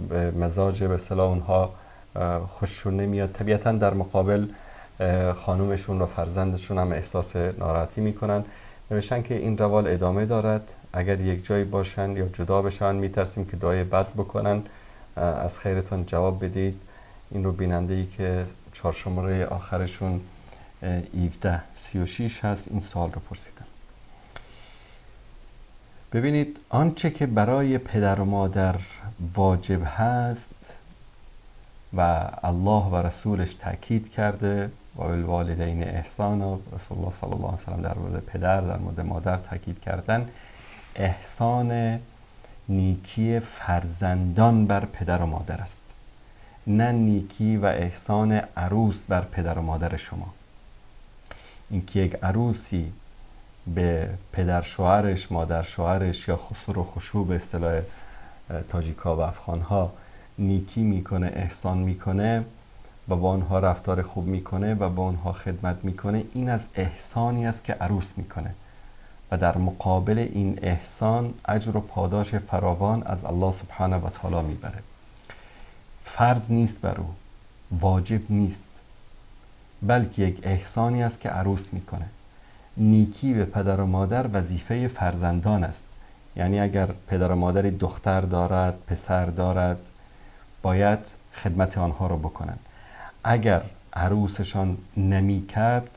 Speaker 2: به مزاج به اصطلاح اونها خوششون نمیاد. طبیعتا در مقابل خانومشون و فرزندشون هم احساس ناراحتی میکنن. نوشتن که این روال ادامه دارد، اگر یک جایی باشن یا جدا بشن میترسیم که دعای بد بکنن. از خیرتان جواب بدید. این رو بیننده ای که 4 شماره آخرشون 1736 هست این سوال رو پرسیدن. ببینید، آنچه که برای پدر و مادر واجب هست و الله و رسولش تاکید کرده و بالوالدین احسان، و رسول الله صلی الله علیه و سلم در مورد پدر در مورد مادر تاکید کردن، احسان نیکی فرزندان بر پدر و مادر است، نه نیکی و احسان عروس بر پدر و مادر شما. اینکه یک عروسی به پدر شوهرش، مادر شوهرش یا خسر و خشوع به اصطلاح تاجیکا و افغانها نیکی میکنه، احسان میکنه و با آنها رفتار خوب میکنه و با آنها خدمت میکنه، این از احسانی است که عروس میکنه و در مقابل این احسان اجر و پاداش فراوان از الله سبحانه و تعالی میبره. فرض نیست بر او، واجب نیست، بلکه یک احسانی است که عروس میکنه. نیکی به پدر و مادر وظیفه فرزندان است. یعنی اگر پدر و مادری دختر دارد، پسر دارد، باید خدمت آنها رو بکنن. اگر عروسشان نمی کرد،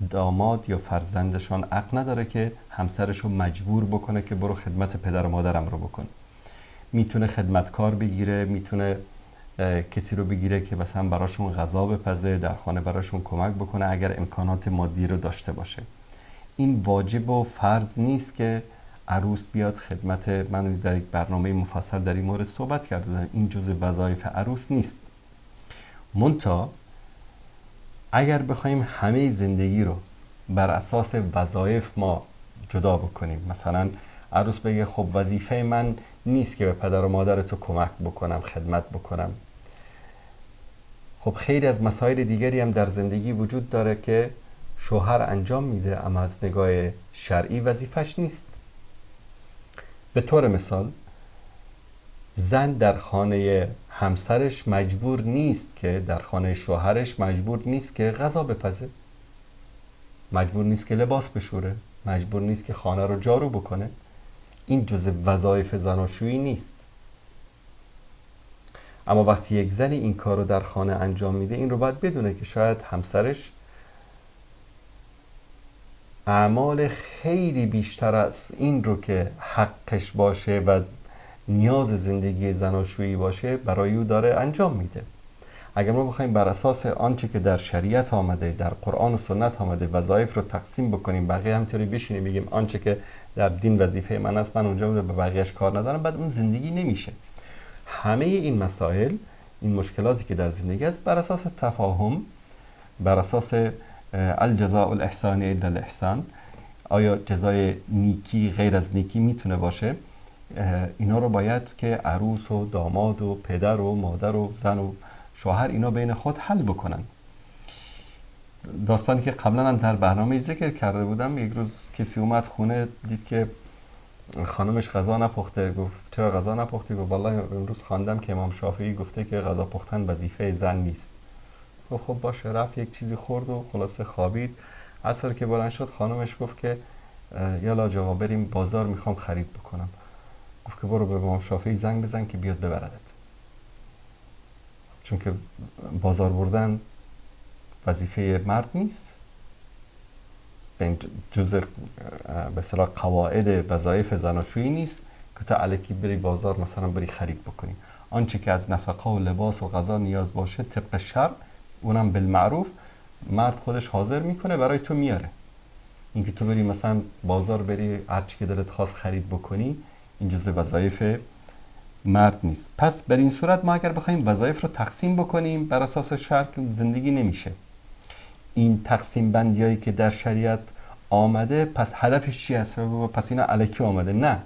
Speaker 2: داماد یا فرزندشان عقل نداره که همسرش رو مجبور بکنه که برو خدمت پدر و مادرم رو بکن. میتونه خدمتکار بگیره، میتونه کسی رو بگیره که مثلا براشون غذا بپزه، در خانه براشون کمک بکنه اگر امکانات مادی رو داشته باشه. این واجب و فرض نیست که عروس بیاد خدمت. من در یک برنامه مفصل در این مورد صحبت کرده بودم، این جزء وظایف عروس نیست. منتها اگر بخوایم همه زندگی رو بر اساس وظایف ما جدا بکنیم، مثلا عروس بگه خب وظیفه من نیست که به پدر و مادر تو کمک بکنم، خدمت بکنم، خب خیلی از مسائل دیگری هم در زندگی وجود داره که شوهر انجام میده اما از نگاه شرعی وظیفش نیست. به طور مثال زن در خانه همسرش مجبور نیست که، در خانه شوهرش مجبور نیست که غذا بپزه، مجبور نیست که لباس بشوره، مجبور نیست که خانه رو جارو بکنه. این جزء وظایف زناشویی نیست. اما وقتی یک زنی این کار رو در خانه انجام میده، این رو باید بدونه که شاید همسرش اعمال خیلی بیشتر از این رو که حقش باشه و نیاز زندگی زناشویی باشه برای او داره انجام میده. اگر ما بخوایم بر اساس آنچه که در شریعت آمده، در قرآن و سنت آمده، وظایف رو تقسیم بکنیم، بقیه همطوری بشینیم بگیم آنچه که در دین وظیفه من است من اونجا به بقیهش کار ندارم، بعد اون زندگی نمیشه. همه این مسائل، این مشکلاتی که در زندگی است، بر اساس تفاهم، بر اساس الجزاء الاحسان الا الاحسان، آیا جزای نیکی غیر از نیکی میتونه باشه؟ اینا رو باید که عروس و داماد و پدر و مادر و زن و شوهر اینا بین خود حل بکنن. داستانی که قبلا هم در برنامه ذکر کرده بودم، یک روز کسی اومد خونه، دید که خانمش غذا نپخته. گفت چرا غذا نپختی؟ گفت والله امروز خواندم که امام شافعی گفته که غذا پختن وظیفه زن نیست. گفت خب باشه. رفت یک چیزی خورد و خلاصه خوابید. عصر که بلند شد خانمش گفت که یالا آقا بریم بازار، میخوام خرید بکنم. گفت که برو به امام شافعی زنگ بزن که بیاد ببردت، چون که بازار بردن وظیفه مرد نیست، جزء به اصطلاح قواعد وظایف زناشویی نیست که تا الکی بری بازار مثلا بری خرید بکنی. آنچه که از نفقه و لباس و غذا نیاز باشه طبق شرع، اونم بالمعروف، مرد خودش حاضر میکنه برای تو میاره. اینکه تو بری مثلا بازار بری هر چی که دلت خواست خرید بکنی، این جزء وظایف مرد نیست. پس بر این صورت ما اگر بخوایم وظایف رو تقسیم بکنیم بر اساس شرع زندگی نمیشه. این تقسیم بندیایی که در شریعت آمده، پس هدفش چی است؟ پس اینا الکی آمده؟ نه،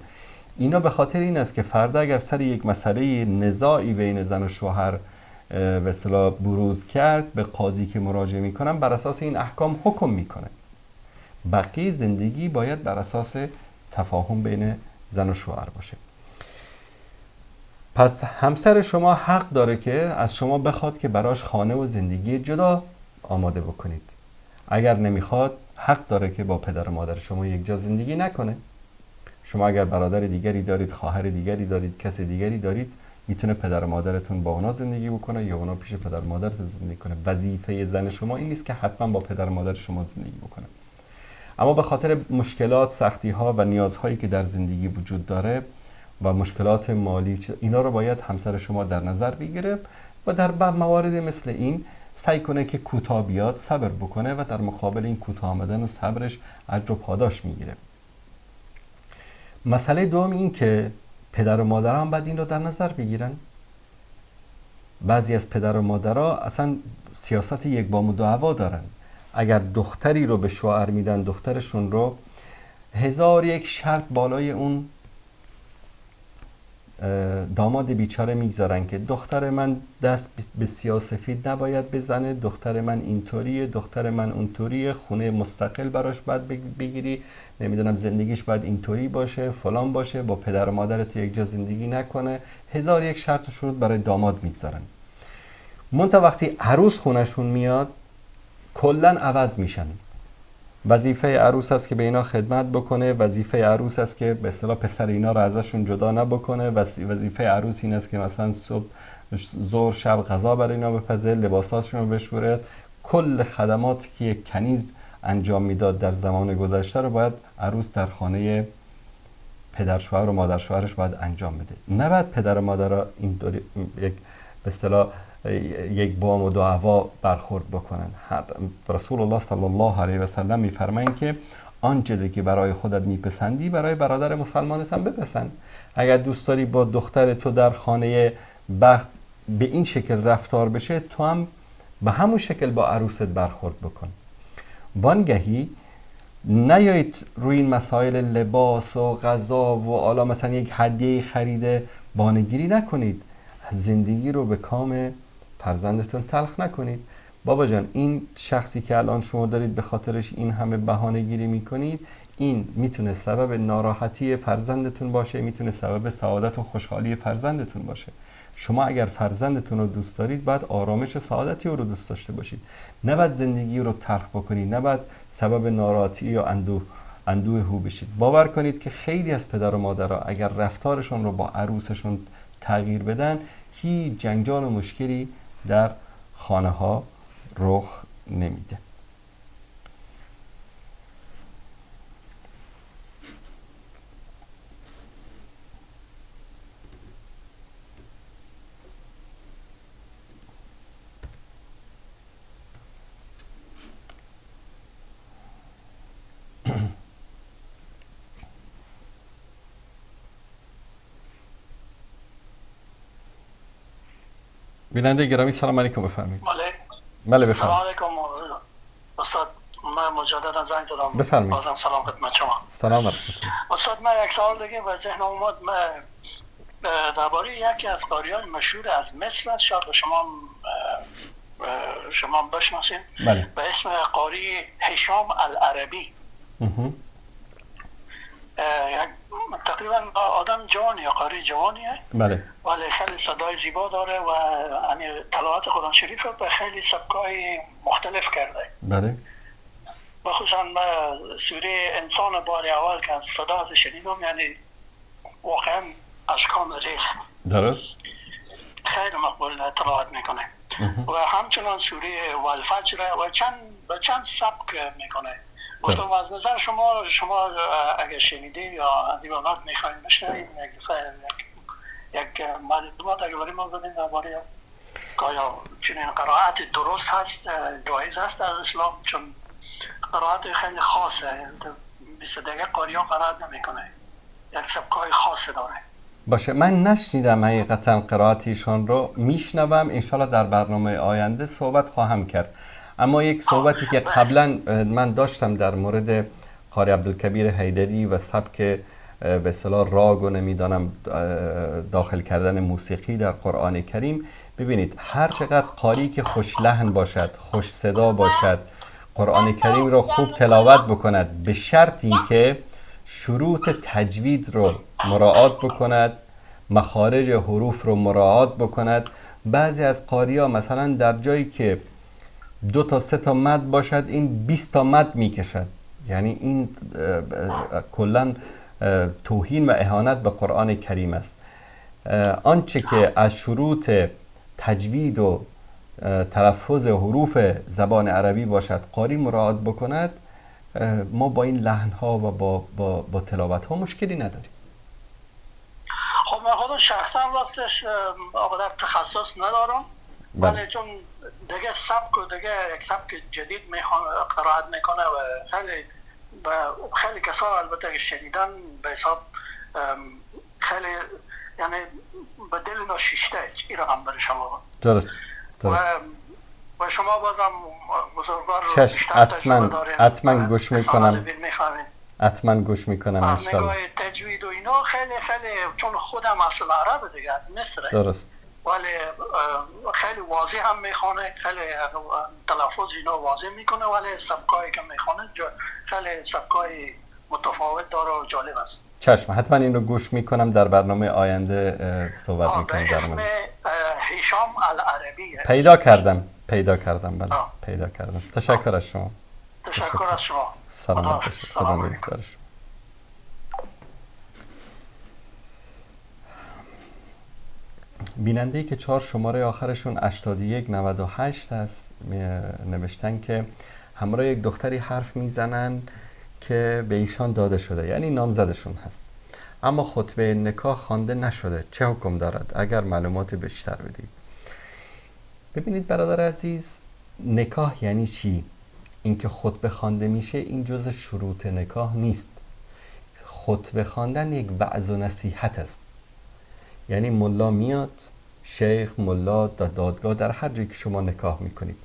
Speaker 2: اینا به خاطر این است که فردا اگر سر یک مسئله نزاعی بین زن و شوهر به اصطلاح بروز کرد، به قاضی که مراجعه میکنن بر اساس این احکام حکم میکنه. بقیه زندگی باید بر اساس تفاهم بین زن و شوهر باشه. پس همسر شما حق داره که از شما بخواد که براش خانه و زندگی جدا آماده بکنید. اگر نمیخواد، حق داره که با پدر و مادر شما یک جا زندگی نکنه. شما اگر برادر دیگری دارید، خواهر دیگری دارید، کس دیگری دارید، میتونه پدر و مادرتون با اونا زندگی بکنه یا اونا پیش پدر و مادرتون زندگی کنه. وظیفه زن شما این نیست که حتما با پدر و مادر شما زندگی بکنه. اما به خاطر مشکلات، سختی ها و نیازهایی که در زندگی وجود داره و مشکلات مالی، اینا رو باید همسر شما در نظر بگیره و در موارد مثل این سعی کنه که کوتاه بیاد، صبر بکنه و در مقابل این کوتاه آمدن و صبرش اجر و پاداش میگیره. مسئله دوم این که پدر و مادرها هم باید این رو در نظر بگیرن. بعضی از پدر و مادرها اصلا سیاست یک بام و دو هوا دارن. اگر دختری رو به شوهر میدن، دخترشون رو هزار یک شرط بالای اون داماد بیچاره میگذارن که دختر من دست به سیاه‌سفید نباید بزنه، دختر من اینطوریه، دختر من اونطوریه، خونه مستقل براش باید بگیری، نمیدونم زندگیش باید اینطوری باشه، فلان باشه، با پدر و مادر تو یک جا زندگی نکنه. هزار یک شرط و شروط برای داماد میگذارن. منتها وقتی عروس خونشون میاد کلا عوض میشن. وظیفه عروس است که به اینا خدمت بکنه، وظیفه عروس است که به اصطلاح پسر اینا رو ازشون جدا نبکنه، وظیفه عروس این است که مثلا صبح، ظهر، شب غذا برای اینا بپزه، لباساشون رو بشوره. کل خدماتی که یک کنیز انجام میداد در زمان گذشته رو باید عروس در خانه پدر شوهر و مادر شوهرش باید انجام بده. نباید پدر و مادر این یک به اصطلاح یک بام و دو هوا برخورد بکنن. رسول الله صلی الله علیه و سلم میفرمایند که آن چیزی که برای خودت میپسندی برای برادر مسلمانت هم بپسند. اگر دوست داری با دختر تو در خانه بخت به این شکل رفتار بشه، تو هم به همون شکل با عروست برخورد بکن. وانگهی نیایید روی این مسائل لباس و غذا و حالا مثلا یک هدیه خریده بانگیری نکنید. زندگی رو به کام فرزندتون تلخ نکنید. بابا جان، این شخصی که الان شما دارید به خاطرش این همه بهانه گیری میکنید، این میتونه سبب ناراحتی فرزندتون باشه، میتونه سبب سعادت و خوشحالی فرزندتون باشه. شما اگر فرزندتون رو دوست دارید، باید آرامش و سعادتی او رو دوست داشته باشید. نباید زندگی رو تلخ بکنید، نباید سبب ناراحتی یا اندوه او بشید. باور کنید که خیلی از پدر و مادرها اگر رفتارشون رو با عروسشون تغییر بدن، هیچ جنجال و مشکلی در خانه ها رخ نمیده. بیننده گرامی، سلام علیکم، بفرمایید.
Speaker 5: بله.
Speaker 2: بله بفرمایید.
Speaker 5: سلام علیکم استاد من مجددا زنگ زدم.
Speaker 2: بفرمایید.
Speaker 5: بازم سلام خدمت شما.
Speaker 2: سلام و رحمت الله.
Speaker 5: استاد من یک سوال دیگه به ذهن اومد. من درباره یکی از قاریان مشهور از مصر است، شاید شما بشناسین.
Speaker 2: بله.
Speaker 5: به اسم قاری هشام العربی. تقریبا آدم جوانی، قاری جوانیه.
Speaker 2: بله.
Speaker 5: ولی خیلی صدای زیبا داره و تلاوت قرآن شریف رو به خیلی سبکای مختلف کرده.
Speaker 2: بله.
Speaker 5: بخصوصا من سوره انسان بار اول که از صدا از شنیدم، یعنی واقعا اشکام ریخت.
Speaker 2: درست.
Speaker 5: خیلی مقبول تلاوت میکنه. و همچنان سوره والفجر و چند سبک میکنه. گفتم از نظر شما اگر شنیدین یا از این بابت میخواین بشنویم یک معلومات اگر برای ما بدین درباره آیا چنین قرائت درست هست، جایز هست در اسلام، چون قرائت خیلی خاصه، مثل دیگه قاری ها قرائت نمیکنه، یک سبکای خاص داره.
Speaker 2: باشه، من نشنیدم حقیقتا قرائت ایشان رو، میشنوم انشالله در برنامه آینده صحبت خواهم کرد. اما یک صحبتی که قبلا من داشتم در مورد قاری عبدالکبیر حیدری و سبک به اصطلاح راگ و نمیدانم داخل کردن موسیقی در قرآن کریم، ببینید هر چقدر قاری که خوش لحن باشد، خوش صدا باشد، قرآن کریم رو خوب تلاوت بکند، به شرطی که شروط تجوید رو مراعات بکند، مخارج حروف رو مراعات بکند. بعضی از قاری ها مثلا در جایی که 2 تا 3 تا مد باشد، این 20 تا مد میکشد. یعنی این کلا توهین و اهانت به قرآن کریم است. آنچه که از شروط تجوید و تلفظ حروف زبان عربی باشد قاری مراعات بکند، ما با این لحن ها و با تلاوت ها مشکلی نداریم.
Speaker 5: خب من خودم شخصا راستش آقا تخصص ندارم، ولی چون دیگه سبک و دیگه یک سبک جدید قرائت میکنه و خیلی کسا البته که شنیدن به حساب خیلی یعنی به دل ناشیشته این هم برای شما.
Speaker 2: درست.
Speaker 5: و شما بازم بزرگوار
Speaker 2: چشم، حتما گوش میکنم. حتما گوش میکنم انشالله.
Speaker 5: تجوید و اینا خیلی خیلی، چون خودم اصل عرب دیگه از مصر.
Speaker 2: درست.
Speaker 5: ولی خیلی واضح هم میخونه، خیلی تلفظ اینا واضح میکنه، ولی سبکایی که میخونه خیلی سبکای متفاوت داره و جالب است.
Speaker 2: چشم، حتما این رو گوش میکنم، در برنامه آینده صحبت میکنم.
Speaker 5: به اسم هشام العربی
Speaker 2: پیدا کردم بله. پیدا کردم. تشکر از شما.
Speaker 5: تشکر از شما.
Speaker 2: سلامت باشید. خدا نگهدار شما. بیننده‌ای که 4 شماره آخرشون 8198 است نوشتن که همراه یک دختری حرف میزنن که به ایشان داده شده، یعنی نامزدشون هست، اما خطبه نکاح خوانده نشده، چه حکم دارد؟ اگر معلومات بیشتر بدید. ببینید برادر عزیز، نکاح یعنی چی؟ اینکه خطبه خوانده میشه این جز شروط نکاح نیست. خطبه خواندن یک وعظ و نصیحت است. یعنی ملا میاد، شیخ، ملا، در دادگاه، در هر جایی که شما نکاح میکنید،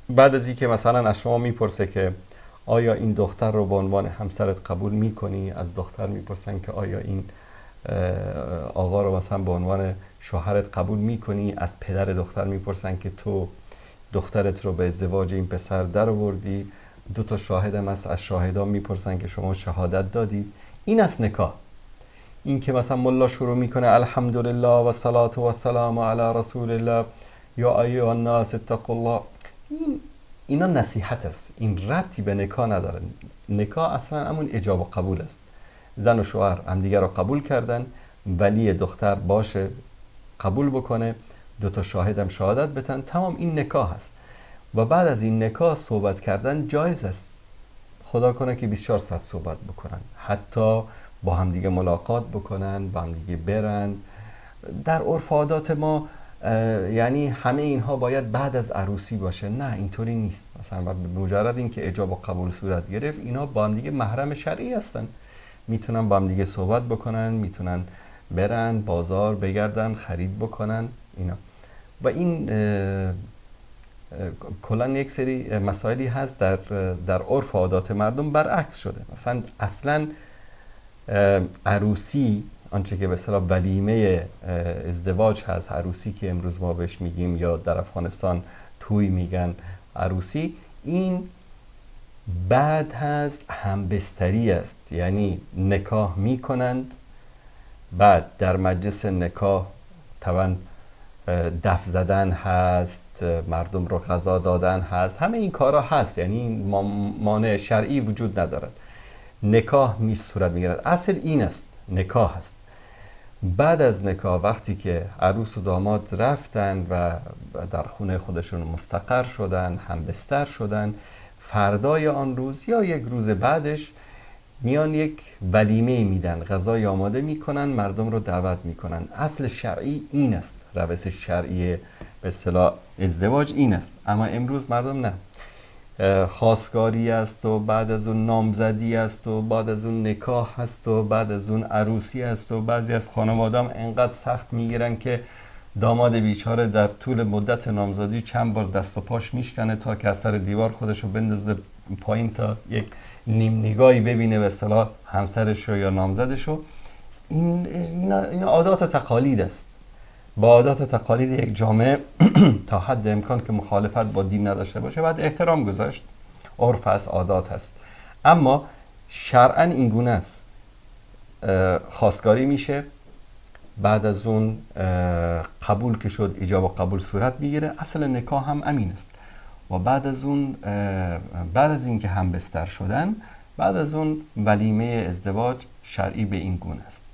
Speaker 2: بعد از اینکه مثلا از شما میپرسه که آیا این دختر رو به عنوان همسرت قبول میکنی، از دختر میپرسن که آیا این آقا رو مثلا به عنوان شوهرت قبول میکنی، از پدر دختر میپرسن که تو دخترت رو به ازدواج این پسر در آوردی، 2 تا شاهد هم هست، از شاهدان میپرسن که شما شهادت دادی. این است نکاح. این که مثلا ملا شروع میکنه الحمدلله و صلات و سلام علی رسول الله یا ایها الناس اتقوا الله، اینا نصیحت است، این ربطی به نکاح نداره. نکاح اصلا همون اجاب و قبول است. زن و شوهر همدیگه رو قبول کردن، ولی دختر باشه قبول بکنه، 2 تا شاهد هم شهادت بدن، تمام، این نکاح است. و بعد از این نکاح صحبت کردن جایز است. خدا کنه که 24 ساعت صحبت بکنن، حتی با همدیگه ملاقات بکنن، با همدیگه برن. در عرف عادات ما یعنی همه اینها باید بعد از عروسی باشه، نه اینطوری نیست. مثلا به مجرد اینکه اجاب و قبول صورت گرفت، اینا با همدیگه محرم شرعی هستن، میتونن با همدیگه صحبت بکنن، میتونن برن بازار بگردن، خرید بکنن اینا. و این کلا یک سری مسائلی هست در عرف و عادات مردم برعکس شده. مثلا اصلا عروسی، آنچه که به اصطلاح ولیمه ازدواج هست، عروسی که امروز ما بهش میگیم یا در افغانستان توی میگن عروسی، این بعد هست همبستری است. یعنی نکاح میکنند، بعد در مجلس نکاح طبعا دف زدن هست، مردم رو غذا دادن هست، همه این کارا هست، یعنی مانع شرعی وجود ندارد. نکاح می صورت میگیرد، اصل این است، نکاح است. بعد از نکاح وقتی که عروس و داماد رفتن و در خونه خودشون مستقر شدن، همبستر شدن، فردای آن روز یا یک روز بعدش میان یک ولیمه میدن، غذای آماده میکنن، مردم رو دعوت میکنن. اصل شرعی این است، روش شرعی به اصطلاح ازدواج این است. اما امروز مردم نه، خواستگاری است و بعد از اون نامزدی است و بعد از اون نکاح است و بعد از اون عروسی است و بعضی از خانواده‌ام انقدر سخت میگیرن که داماد بیچاره در طول مدت نامزدی چند بار دست و پاش میشکنه تا که از سر دیوار خودش رو بندازه پایین تا یک نیم نگاهی ببینه به اصطلاح همسرش رو یا نامزدش رو. این عادات و تقالید است. با عادات و تقالید یک جامعه تا حد امکان که مخالفت با دین نداشته باشه باید احترام گذاشت. عرف است، عادات است. اما شرعاً این گونه است. خواستگاری میشه، بعد از اون قبول که شد ایجاب و قبول صورت میگیره، اصل نکاح هم امین است. و بعد از اون، بعد از اینکه هم بستر شدن، بعد از اون ولیمه ازدواج شرعی به این گونه است.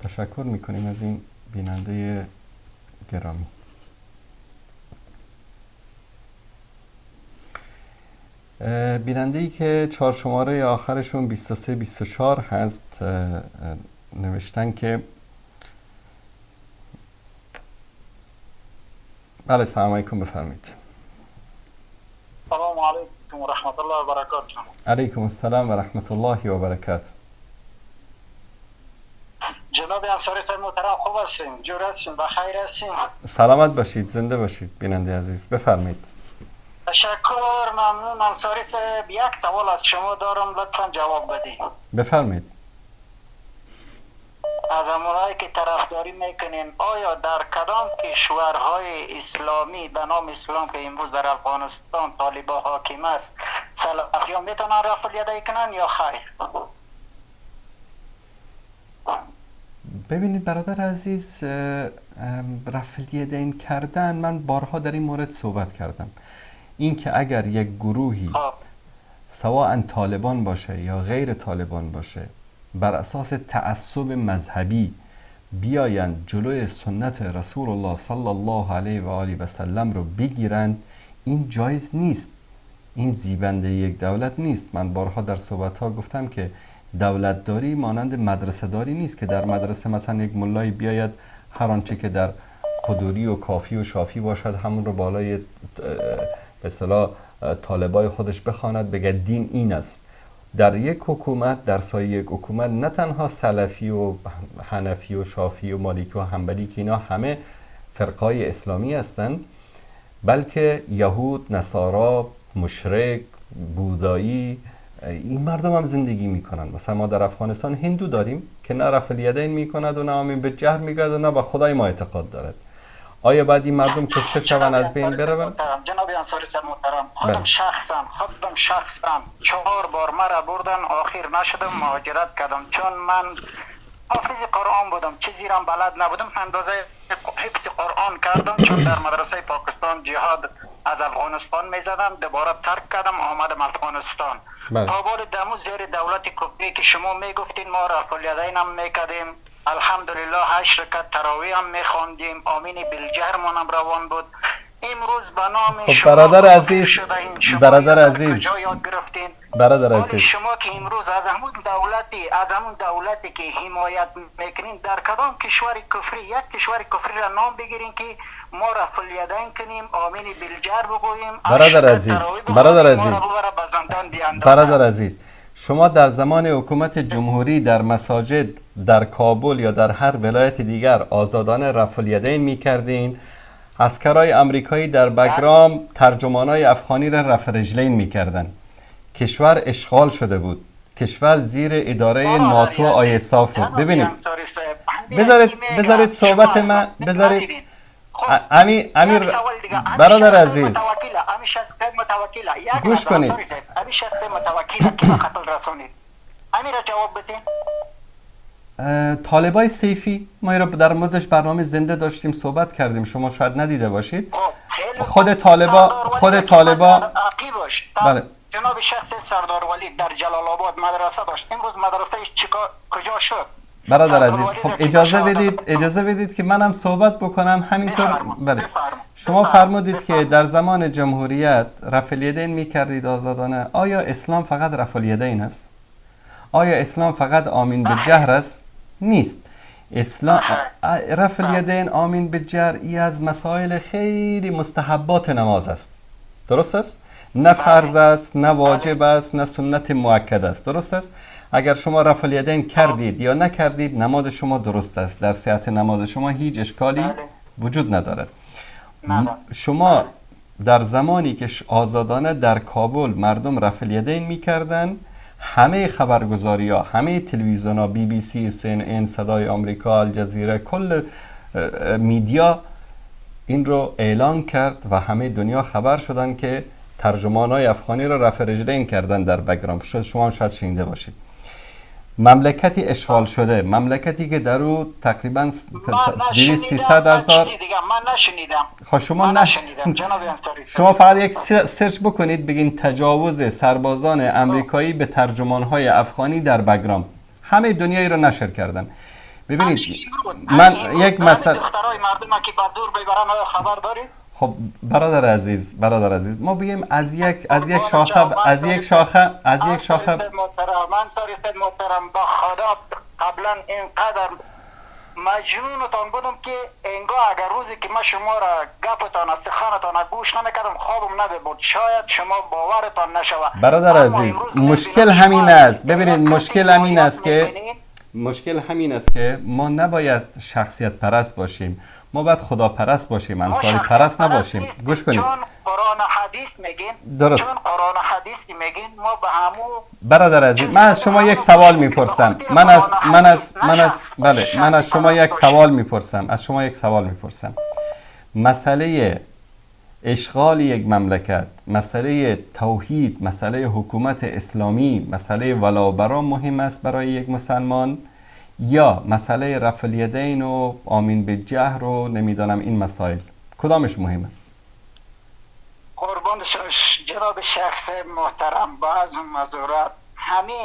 Speaker 2: تشکر میکنیم از این بیننده گرامی. بیننده ای که 4 شماره آخرشون 2324 هست نوشتن که بله، سلام علیکم، بفرمایید.
Speaker 6: سلام علیکم و رحمت الله و برکاته.
Speaker 2: علیکم السلام و رحمت الله و برکاته.
Speaker 6: جناب انصاری صاحب محترم، خوب هستین؟ جور هستین؟ بخیر هستین؟
Speaker 2: سلامت باشید، زنده باشید بیننده عزیز، بفرمایید.
Speaker 6: تشکر، ممنون انصاری صاحب. یک سوال از شما دارم، لطفا جواب بدید.
Speaker 2: بفرمایید.
Speaker 6: از همونایی که طرفداری میکنین، آیا در کدام کشورهای اسلامی به نام اسلام که امروز در افغانستان طالبان حاکم است، سلفیان میتونن رفع الیدین کنن یا خیر؟
Speaker 2: ببینید برادر عزیز، رفع الیدین کردن، من بارها در این مورد صحبت کردم، این که اگر یک گروهی سواء طالبان باشه یا غیر طالبان باشه بر اساس تعصب مذهبی بیایند جلوی سنت رسول الله صلی الله علیه و آله و سلم رو بگیرند، این جایز نیست، این زیبنده یک دولت نیست. من بارها در صحبت ها گفتم که دولتداری مانند مدرسه داری نیست که در مدرسه مثلا یک ملایی بیاید هر آنچه که در قدوری و کافی و شافی باشد همون رو بالای به اصطلاح طالبای خودش بخواند، بگه دین این است. در یک حکومت، در سایه یک حکومت، نه تنها سلفی و حنفی و شافی و مالکی و حنبلی که اینا همه فرقای اسلامی هستند، بلکه یهود، نصارا، مشرک، بودایی، این مردم هم زندگی میکنن. مثلا ما در افغانستان هندو داریم که نه رفع الیدین میکند و نه آمین به جهر میگوید و نه به خدای ما اعتقاد دارد. آیا بعد این مردم کشته شوند، از بین بروند؟
Speaker 6: جناب انصاری صاحب محترم، خودم شخصا 4 بار مرا بردن، آخر نشدم، مهاجرت کردم، چون من حافظ قرآن بودم، چیزی را بلد نبودم، اندازه حفظ قرآن کردم، چون در مدرسه پاکستان جهاد از افغانستان میزدم، دوباره ترک کردم آمدم افغانستان. تا بار دمو زیر دولت کفری که شما میگفتین ما رفع الیدین هم میکردیم، الحمدلله 8 رکعت تراویح هم میخواندیم، آمین بالجهر هم روان بود. امروز به نام
Speaker 2: خب برادر عزیز، برادر عزیز، برادر عزیز،
Speaker 6: شما که امروز از همون دولتی که حمایت میکنین، در کدام کشور کفری، یک کشور کفری را نام بگیرین که ما رفع الیدین کنیم، آمین بالجهر بگوییم؟
Speaker 2: برادر عزیز، برادر عزیز، برادر عزیز، شما در زمان حکومت جمهوری در مساجد در کابل یا در هر ولایت دیگر آزادانه رفع الیدین میکردین، عسکرای امریکایی در بگرام ترجمانای افغانی را رفع رجلین میکردن. کشور اشغال شده بود، کشور زیر اداره ناتو آیساف بود. ببینید، بذارید صحبت من، بذارید امیر برادر عزیز گوش کنید. طالبای سیفی ما را در موردش برنامه زنده داشتیم، صحبت کردیم، شما شاید ندیده باشید. خود طالبا بله.
Speaker 6: جناب شخص سردار ولی در جلال آباد مدرسه داشت، امروز مدرسه کجا شد؟
Speaker 2: برادر عزیز، خب اجازه بدید که منم صحبت بکنم. همینطور بله. شما فرمودید که در زمان جمهوریت رفع الیدین میکردید آزادانه. آیا اسلام فقط رفع الیدین است؟ آیا اسلام فقط آمین به جهر است؟ نیست. اسلام رفع الیدین، آمین به جهر، ای از مسائل خیلی مستحبات نماز است. درست است؟ نه فرض است، نه واجب است، نه سنت مؤکد است. درست است؟ اگر شما رفع الیدین کردید یا نکردید نماز شما درست است، در صحت نماز شما هیچ اشکالی وجود ندارد. شما در زمانی که آزادانه در کابل مردم رفع الیدین میکردن، همه خبرگزاری ها، همه تلویزیون ها، BBC، CNN، صدای آمریکا، الجزیره، کل media این رو اعلان کرد و همه دنیا خبر شدن که ترجمانای افغانی رو رفع رجلین کردن در بگرام. شما هم شاید شنیده باشید. مملکتی اشغال شده، مملکتی که در او تقریبا 200-300 هزار.
Speaker 6: من نشنیدم.
Speaker 2: خب شما نشنیدم جناب انصاری. شما فقط یک search بکنید، بگین تجاوز سربازان امریکایی به ترجمانهای افغانی در بگرام، همه دنیایی رو نشر کردن. ببینید من یک مسئله،
Speaker 6: دخترای مردم که به دور ببرن خبر دارید؟
Speaker 2: خب برادر عزیز ما بگیم از یک شاخه
Speaker 6: من تاریخ محترم با خدا قبلا اینقدر مجنونتان بودم که انگار اگر روزی که من شما را گپتان از سخنتان گوش نمیکردم خوابم نبود. شاید شما باورتان نشود.
Speaker 2: برادر عزیز مشکل همین است. ببینید مشکل همین است که ما نباید شخصیت پرست باشیم، ما باید خدا پرست باشیم، انصاری پرست نباشیم. گوش کنید،
Speaker 6: چون قرآن و حدیث میگین،
Speaker 2: درست،
Speaker 6: چون قرآن و حدیث میگین ما به همو.
Speaker 2: برادر عزیز من از شما یک سوال میپرسم. من از بله، من از شما یک سوال میپرسم. مسئله اشغال یک مملکت، مسئله توحید، مسئله حکومت اسلامی، مسئله ولا برا مهم است برای یک مسلمان، یا مسئله رفع الیدین و آمین به جهر و نمیدانم این مسائل، کدامش مهم است؟
Speaker 6: قربان جناب شخص محترم، بعض معذرت، همه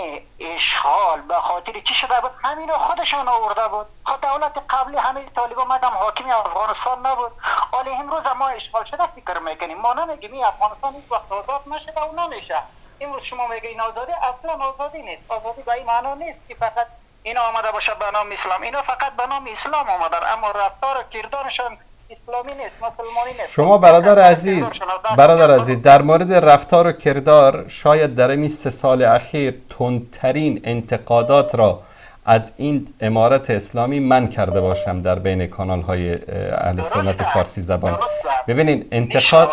Speaker 6: اشغال به خاطر چی شده بود؟ همین خودشان آورده بود. خود دولت قبلی همه طالبان مدام حاکم افغانستان نبود. حالا امروز ما اشغال شده فکر میکنیم، ما نمیگیم افغانستان هیچ وقت آزاد نشده و نمیشه. امروز شما میگین آزادی، اصلا آزادی نیست. آزادی به این معنا نیست که فقط اینا آمده باشه به نام اسلام. اینا فقط به نام اسلام آمدن، اما رفتار و کردارشان اسلامی نیست، مسلمانی نیست.
Speaker 2: شما برادر عزیز در مورد رفتار و کردار شاید در این 3 سال اخیر تندترین انتقادات را از این امارت اسلامی من کرده باشم در بین کانال های اهل سنت فارسی زبان. ببینید انتقاد،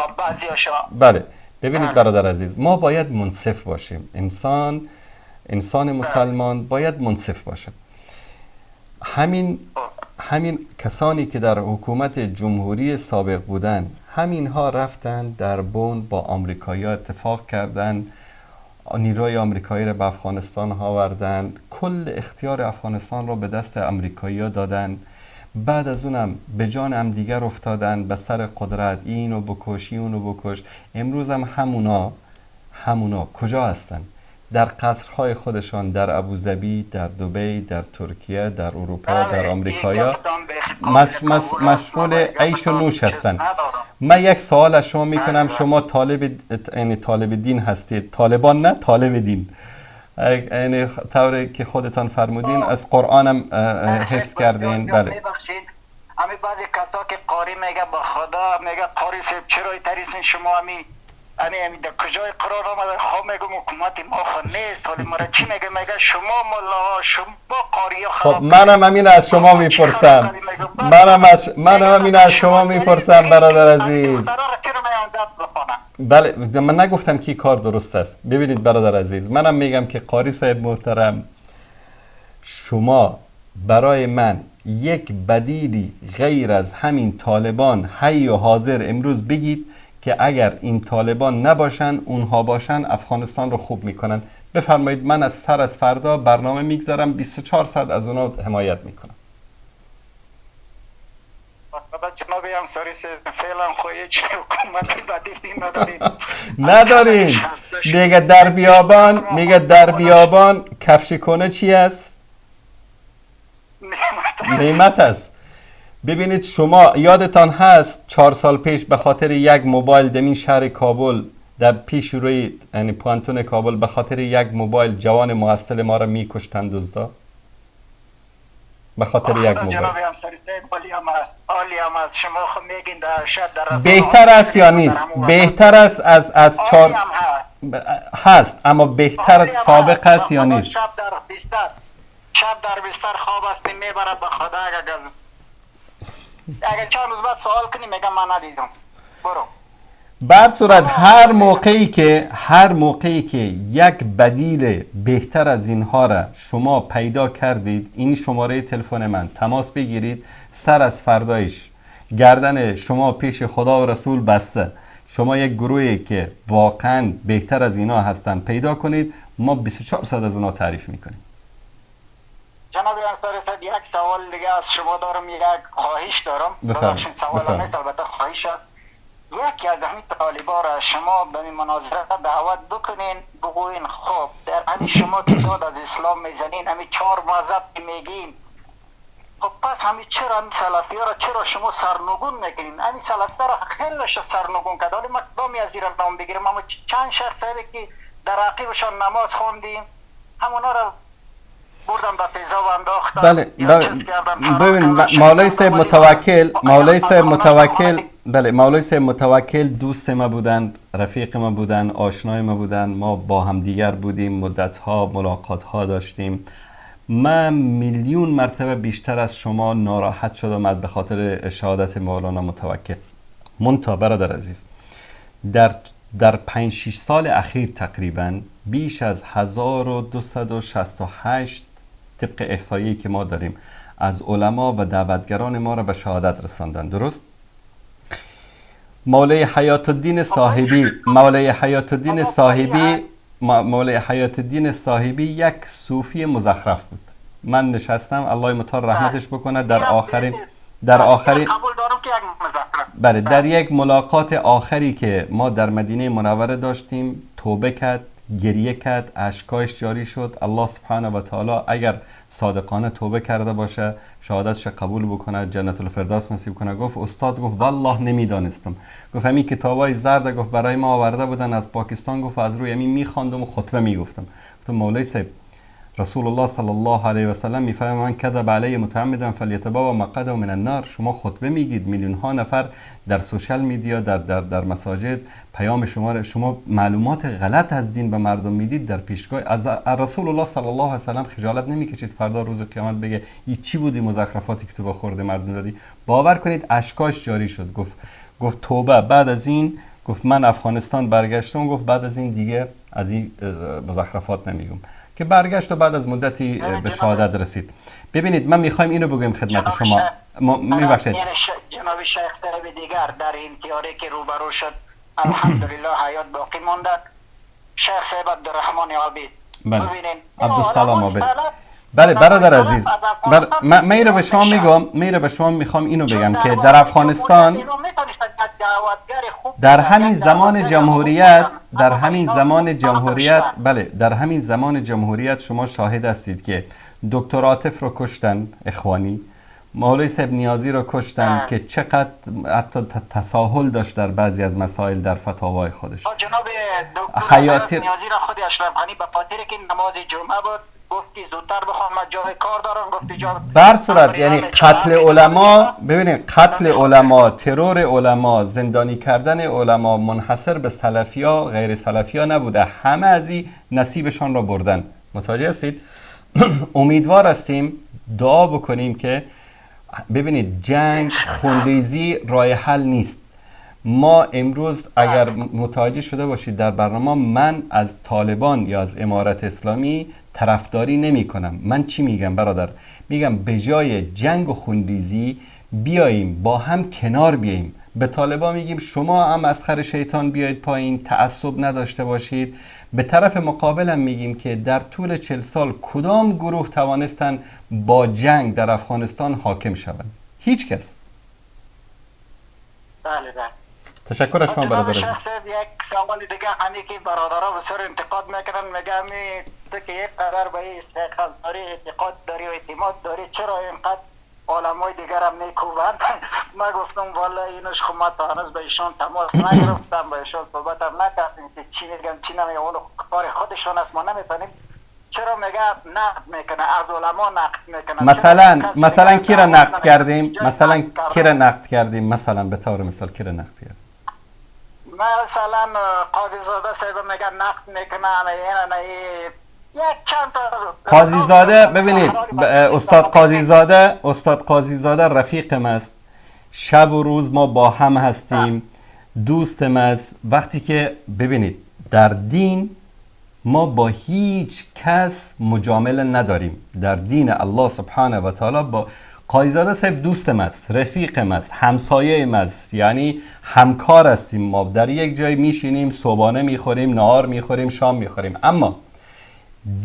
Speaker 2: بله ببینید برادر عزیز، ما باید منصف باشیم. انسان مسلمان باید منصف باشد. همین کسانی که در حکومت جمهوری سابق بودن، همینها رفتن در بن با آمریکایی‌ها اتفاق کردن، نیروی آمریکایی را به افغانستان آوردن، کل اختیار افغانستان را به دست آمریکایی‌ها دادن. بعد از اونم به جان هم دیگر افتادن، به سر قدرت، اینو بکش اونو بکش. امروز هم همونا کجا هستن؟ در قصرهای خودشان، در ابوظبی، در دبی، در ترکیه، در اروپا، در آمریکا مشغول عیش و نوش هستن. من یک سوال از شما میکنم، شما طالب دین هستید، طالبان نه، طالب دین، یعنی طوری که خودتان فرمودین از قرآن هم حفظ کردین. بله
Speaker 6: همین بعضی کسا که قاری میگه با خدا میگه قاری صاحب چرا تریسین شما همی امی در کجای قرار آمده؟ خب میگم حکومت ما خود نیست. حالی مرا چی میگه؟ میگه شما ملاها، شما قاریا خراب.
Speaker 2: خب منم همین از شما میپرسم، منم همین از شما میپرسم برادر عزیز. بله من نگفتم که کار درست است. ببینید برادر عزیز، منم میگم که قاری صاحب محترم، شما برای من یک بدیلی غیر از همین طالبان حی و حاضر امروز بگید که اگر این طالبان نباشن اونها باشن افغانستان رو خوب میکنن. بفرمایید من از سر از فردا برنامه میگذارم 24 ساعت از اونها حمایت میکنم.
Speaker 6: جناب انصاری فعلا خو هیچ حکومتی بدیلی نداریم.
Speaker 2: نداریم. میگه در بیابان، میگه در بیابان کفش کنه چی است؟ نعمت است. ببینید شما یادتان هست 4 سال پیش به خاطر یک موبایل در این شهر کابل، در پیش روی یعنی پوانتون کابل، به خاطر یک موبایل جوان محصل ما را میکشتند دزدا، به خاطر یک موبایل. بهتر است یا نیست؟ بهتر است از 4 هست، اما بهتر سابق است یا نیست؟
Speaker 6: شب در بستر خواب است میبرد به خدا. اگر چند روز بعد سوال کنی میگم من ندیدم. برو.
Speaker 2: بعد صورت هر موقعی که یک بدیل بهتر از اینها را شما پیدا کردید، این شماره تلفن من، تماس بگیرید. سر از فردایش گردن شما پیش خدا و رسول بسته. شما یک گروهی که واقعا بهتر از اینا هستن پیدا کنید، ما 24 ساعت از اونا تعریف میکنیم.
Speaker 6: جناب انصاری صاحب یک سوال دیگه از شما دارم، یک خواهش دارم. ببخشید سوال نیست، البته خواهش است. یکی از همین طالبا را شما به مناظره دعوت بکنین، بگوین خب در همین شما که داد از اسلام میزنین، همین 4 مذهب که میگین، خب پس همین چرا همین سلفی ها را چرا شما سرنگون میکنین؟ همین سلفی ها را خیلی سرنگون کرد. حالا ما کدامی از ایران نام بگیرم، اما چند شخص که در عقیبشان نماز خوندیم همونا را بردم به تیزاب انداختن.
Speaker 2: بله ببین مولای صاحب متوکل، مولای صاحب متوکل، بله مولای صاحب متوکل دوست ما بودن، رفیق ما بودن، آشنای ما بودن، ما با هم دیگر بودیم، مدت‌ها ملاقات‌ها داشتیم. من میلیون مرتبه بیشتر از شما ناراحت شدم به خاطر شهادت مولانا متوکل. منتها برادر عزیز، در 5-6 سال اخیر تقریبا بیش از 1268 طبق احصایه‌ای که ما داریم از علما و دعوتگران ما را به شهادت رساندن. درست؟ مولای حیات الدین صاحبی، مولای حیات الدین صاحبی، مولای حیات الدین صاحبی یک صوفی مزخرف بود. من نشستم، الله متعال رحمتش بکنه، در آخرین بله در یک ملاقات آخری که ما در مدینه منوره داشتیم توبه کرد، گریه کرد، اشکایش جاری شد. الله سبحانه و تعالی اگر صادقانه توبه کرده باشه شهادتش قبول بکنه، جنت الفردوس نصیب کنه. گفت استاد، گفت والله نمیدانستم، گفت همین کتابای زرد گفت برای ما آورده بودن از پاکستان، گفت از روی همین میخواندم و خطبه میگفتم. گفتم مولوی صاحب، رسول الله صلی الله علیه و سلم میفرمایند من کذب علی متعمدا فلیتبوأ مقعده من النار. شما خطبه میگید، میلیون ها نفر در social media، در در در مساجد پیام شما، شما معلومات غلط از دین به مردم میدید، در پیشگاه از رسول الله صلی الله علیه و سلم خجالت نمیکشید فردا روز قیامت بگه این چی بودی مزخرفاتی که تو به خورده مردم دادی؟ باور کنید اشکاش جاری شد. گفت توبه. بعد از این گفت من افغانستان برگشتم، گفت بعد از این دیگه از این مزخرفات نمیگم، که برگشت و بعد از مدتی به شهادت رسید. ببینید من میخوایم اینو بگویم خدمت شما، میبخشید
Speaker 6: جناب شیخ صاحب دیگر در این تیاره که روبرو شد الحمدلله حیات باقی مانده، شیخ صاحب عبدالرحمن عابد.
Speaker 2: بله عبدالسلام عابد. بله برادر عزیز، من اینو به شما میگم، من به شما میخوام اینو بگم که در افغانستان در همین زمان جمهوریت، در همین زمان جمهوریت، بله در همین زمان جمهوریت شما شاهد هستید که دکتر عاطف رو کشتن اخوانی، مولوی صاحب نیازی رو کشتن که چقدر حتی تساهل داشت در بعضی از مسائل در فتاوای خودش.
Speaker 6: جناب دکتر حیاتی نیازی را خود اشرف غنی به خاطر که نماز جمعه بود گفتی زودتر بخوام، من جای کار دارم، گفتی جا
Speaker 2: بر صورت. یعنی قتل علما، ببینید قتل علما، ترور علما، زندانی کردن علما منحصر به سلفیا غیر سلفیا نبوده، همه از این نصیبشان را بردن. متوجه هستید؟ امیدوار هستیم، دعا بکنیم که ببینید جنگ، خونریزی راه حل نیست. ما امروز اگر متوجه شده باشید در برنامه، من از طالبان یا از امارت اسلامی طرفداری نمی کنم. من چی میگم برادر؟ میگم به جای جنگ و خونریزی بیاییم با هم کنار بیاییم. به طالبان میگیم شما هم از خر شیطان بیایید پایین، تعصب نداشته باشید. به طرف مقابل هم میگیم که در طول 40 سال کدام گروه توانستن با جنگ در افغانستان حاکم شوند؟ هیچ کس.
Speaker 6: بله بله.
Speaker 2: تشکر از شما برادر عزیز.
Speaker 6: یک سوال دیگه همی که برادرها بسیار انتقاد میکنن، میگم تو که یک قدر به این شیخ انصاری اعتقاد داری و اعتماد داری، چرا اینقدر علمای دیگر هم میکوبند؟ من گفتم والا اینش خب ما تا هنوز به ایشان تماس نگرفتم، به ایشان صحبت هم نکردیم که چی میگن چی نمیگن، اون کار خودشان است، ما نمیتونیم. چرا میگه نقد میکنه، از علما نقد میکنه؟
Speaker 2: مثلا کی را نقد کردیم؟ مثلا کی را نقد کردیم؟ مثلا به طور مثال کی را نقد کردیم؟
Speaker 6: مثلا قاضی زاده صاحب میگه نقد میکنه، نه یک چند تا
Speaker 2: قاضی زاده. ببینید استاد قاضی زاده، استاد قاضی زاده رفیقم است، شب و روز ما با هم هستیم، دوستم است. وقتی که ببینید در دین ما با هیچ کس مجامله نداریم، در دین الله سبحانه و تعالی با قاضی زاده صاحب دوستم است، رفیقم است، همسایه‌ام است، یعنی همکار هستیم. ما در یک جای میشینیم، صبحانه میخوریم، نهار میخوریم، شام میخوریم، اما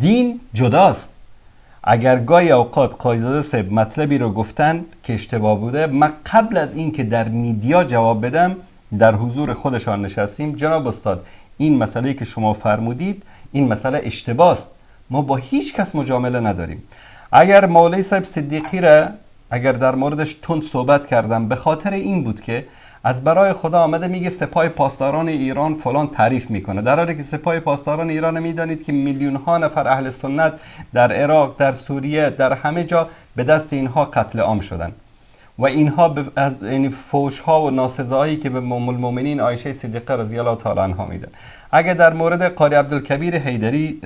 Speaker 2: دین جداست. اگر گاهی اوقات قاضی زاده صاحب مطلبی رو گفتن که اشتباه بوده، من قبل از این که در میدیا جواب بدم در حضور خودشان نشستیم، جناب استاد این مسئله که شما فرمودید این مسئله اشتباه است، ما با هیچ کس مجامله نداریم. اگر مولوی صاحب صدیقی را اگر در موردش تند صحبت کردم، به خاطر این بود که از برای خدا آمده میگه سپاه پاسداران ایران فلان تعریف میکنه، در حالی که سپاه پاسداران ایران میدانید که میلیون ها نفر اهل سنت در عراق، در سوریه، در همه جا به دست اینها قتل عام شدن و اینها از یعنی فوش ها و ناسزاهایی که به ام المؤمنین عایشه صدیقه رضی الله تعالی عنها میدن. اگر در مورد قاری عبدالکبیر حیدری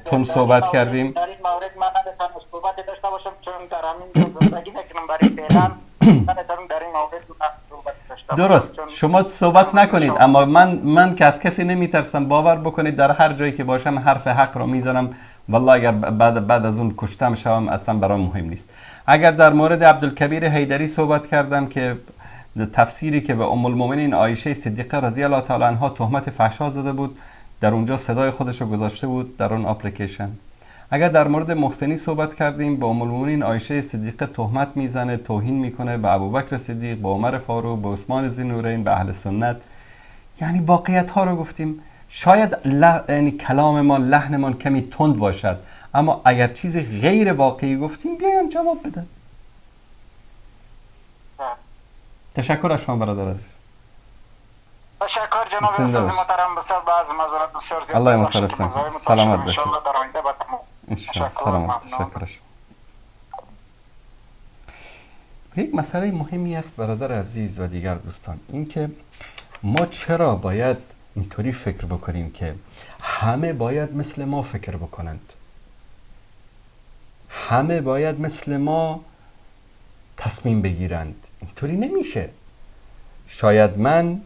Speaker 2: تون صحبت کردیم،
Speaker 6: در این مورد من نمیتونم صحبت داشته باشم چون در همین زندگی میکنم، برای فعلا نمیتونم در این مورد صحبت داشته باشم.
Speaker 2: درست، شما صحبت نکنید، اما من که از کسی نمیترسم، باور بکنید در هر جایی که باشم حرف حق رو میزنم، والله اگر بعد از اون کشتم شوم اصلا برام مهم نیست. اگر در مورد عبدالکبیر حیدری صحبت کردم که تفسیری که به ام المؤمنین عایشه صدیقه رضی الله تعالی عنها تهمت فحشا زده بود، در اونجا صدای خودش رو گذاشته بود در اون اپلیکیشن. اگر در مورد محسنی صحبت کردیم، به ام المؤمنین عایشه صدیقه تهمت میزنه، توهین میکنه به ابوبکر صدیق، به عمر فاروق، به عثمان ذی‌النورین، به اهل سنت. یعنی واقعیت ها رو گفتیم. شاید یعنی کلام ما، لحنمان کمی تند باشد، اما اگر چیزی غیر واقعی گفتیم بیایم جواب بدن. تشکر از شما برادر عزیز.
Speaker 6: تشکر جناب استاد محترم، بسیار باز معذرت بسیار زیاد.
Speaker 2: الله متشکرم. سلامت باشید. ان شاء الله. سلامت. تشکر از شما. یک مسئله مهمی است برادر عزیز و دیگر دوستان، اینکه ما چرا باید اینطوری فکر بکنیم که همه باید مثل ما فکر بکنند، همه باید مثل ما تصمیم بگیرند. اینطوری نمیشه. شاید من،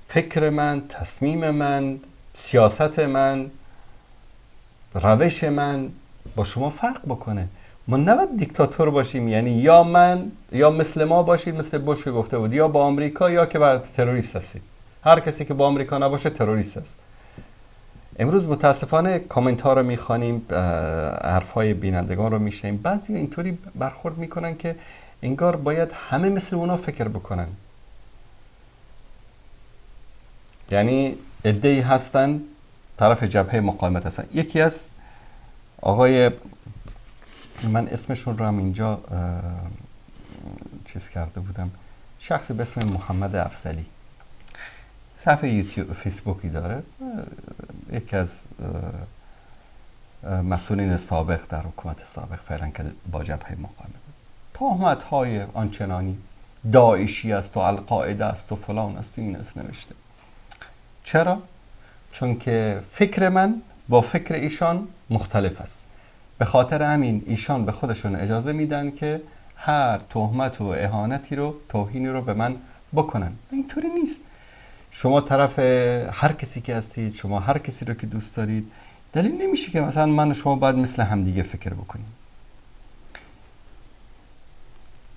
Speaker 2: فکر من، تصمیم من، سیاست من، روش من با شما فرق بکنه. ما نباید دیکتاتور باشیم، یعنی یا من یا مثل ما باشید، مثل بوش که گفته بود، یا با آمریکا یا که با تروریست هستید. هر کسی که با آمریکا نباشه تروریست است. امروز متاسفانه کامنت ها رو میخوانیم، حرف های بینندگان رو میشنیم، بعضی اینطوری برخورد میکنن که انگار باید همه مثل اونا فکر بکنن. یعنی عده‌ای هستن طرف جبهه مقاومت هستن. یکی از آقای، من اسمشون رو هم اینجا چیز کرده بودم، شخصی به اسم محمد افضلی، صفحه یوتیوب فیسبوکی داره، یکی از مسئولین سابق در حکومت سابق فعلا که با جبهه مقاومت بود، تهمت های آنچنانی، داعشی است و القاعده است و فلان است و این است نوشته. چرا؟ چون که فکر من با فکر ایشان مختلف است. به خاطر همین ایشان به خودشون اجازه میدن که هر تهمت و اهانتی رو، توهینی رو به من بکنن. اینطوری نیست. شما طرف هر کسی که هستید، شما هر کسی رو که دوست دارید، دلیل نمیشه که مثلا من و شما باید مثل همدیگه فکر بکنیم.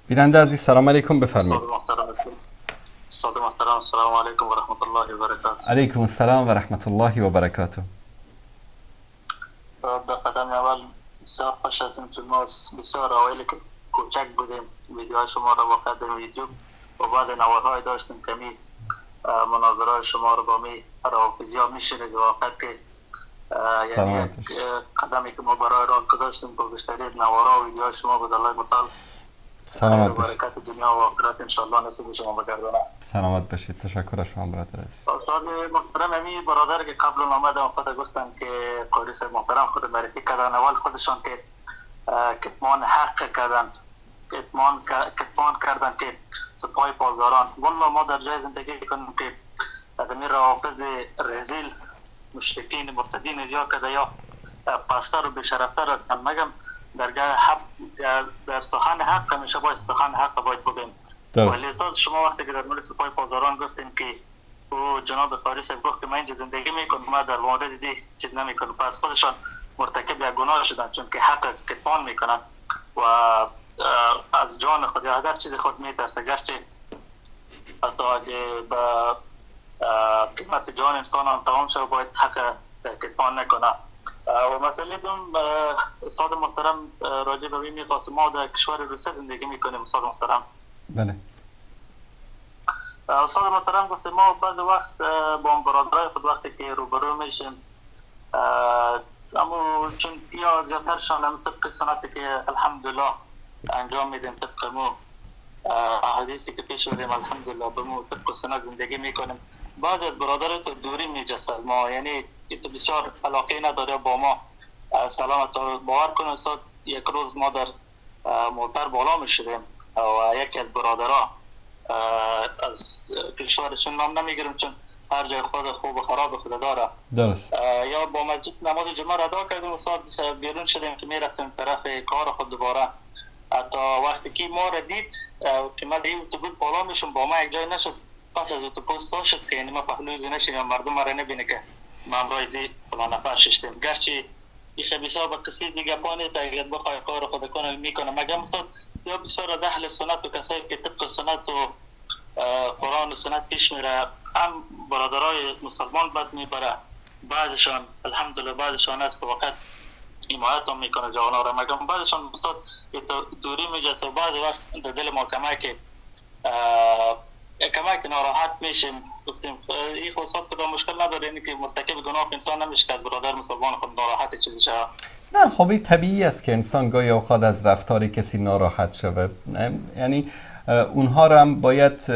Speaker 2: بیننده عزیز سلام علیکم، بفرمایید.
Speaker 7: استاد محترم السلام علیکم و رحمت الله و برکاته.
Speaker 2: علیکم السلام و رحمت الله و برکاته.
Speaker 7: استاد در قدم اول بسیار خوش هستیم چون ما بسیار اوایل که کوچک بودیم ویدیوهای شما را واقعا در یوتیوب و بعد نوارهای داشتیم که می مناظرهای شما رو با می رافضی ها میشنید، واقعا که یعنی قدمی که ما برای راه گذاشتیم با بیشتری نوارها و ویدیوهای شما بود. الله متعال
Speaker 2: سلامت باشید.
Speaker 7: برکت دنیا و آخرت انشالله نصیب شما بگردانه.
Speaker 2: سلامت باشید. تشکر از شما برادر عزیز.
Speaker 7: استاد محترم، امی برادر که قبل آمدم خود گفتم که قاری صاحب محترم خود معرفی کردن، اول خودشان که کتمان حق کردن، کتمان کردن که سپاه پاسداران. والله ما در جای زندگی کنیم که ادمی رافض رزیل مشرکین مرتدین زیاد کرده یا پستر و بی‌شرفتر هستن، مگم در سخن حق همیشه باید سخن حق باید بگیم. ولی اساس شما وقتی که در مورد سپاه پاسداران گفتیم که او جناب قاری صاحب گفت که من اینجا زندگی میکنم، من در مورد دی چیز نمیکنم، پس خودشان مرتکب یک گناه شدن چون که حق کتمان میکنن و از جان خود یا هر چیز خود میترسه، گرچه حتی اگه به قیمت جان انسان هم تمام شد باید حق کتمان نکنه. و مسئله دوم استاد محترم راجع به این میخواست، ما در کشور روسیه زندگی میکنیم استاد محترم.
Speaker 2: بله
Speaker 7: استاد محترم گفت ما بعض وقت با برادرای خود وقتی که روبرو میشیم، اما چون یا زیادترشان هم طبق سنتی که الحمدلله انجام میدیم، طبق مو احادیثی که پیش بردیم الحمدلله به مو طبق سنت زندگی میکنیم، بعد از برادر تو دوری میجست از ما، یعنی تو بسیار علاقه نداره با ما. سلامت باور کن استاد، یک روز ما در موتر بالا میشدیم و یکی از برادرها از کشورشون نام نمیگیرم چون هر جای خود خوب و خراب خود داره،
Speaker 2: درست،
Speaker 7: یا با مسجد نماز جمعه را ادا کردیم استاد، بیرون شدیم که میرفتیم طرف کار خود دوباره. حتی وقتی که ما را دید که ما در اتوبوس بالا میشم با ما یک جای نشد، پس از اتوبوس تا شد که یعنی ما پهلوی نشیم مردم را نبینه که ما همراه زی فلان نفر ششتیم. گرچه این خبیثا به قصه دیگه پا نیست، اگر بخوای کار خود کنه میکنه، مگم استاد یا بسیار از اهل سنت و کسایی که طبق سنت و قرآن و سنت پیش میره، هم برادرای مسلمان بد میبره، بعضشان الحمدلله بعضشان است که واقعا حمایت هم میکنه جوانا را، مگم بعضشان استاد دوری میجسه و بعض وقت در دل ما کمک که ناراحت میشیم. گفتیم این خود کدام مشکل نداره، اینی که مرتکب گناه انسان نمیشه که برادر مسلمان خود ناراحت چیزی شه.
Speaker 2: نه خب این طبیعی است که انسان گاهی اوقات از رفتار کسی ناراحت شود، یعنی اونها را هم باید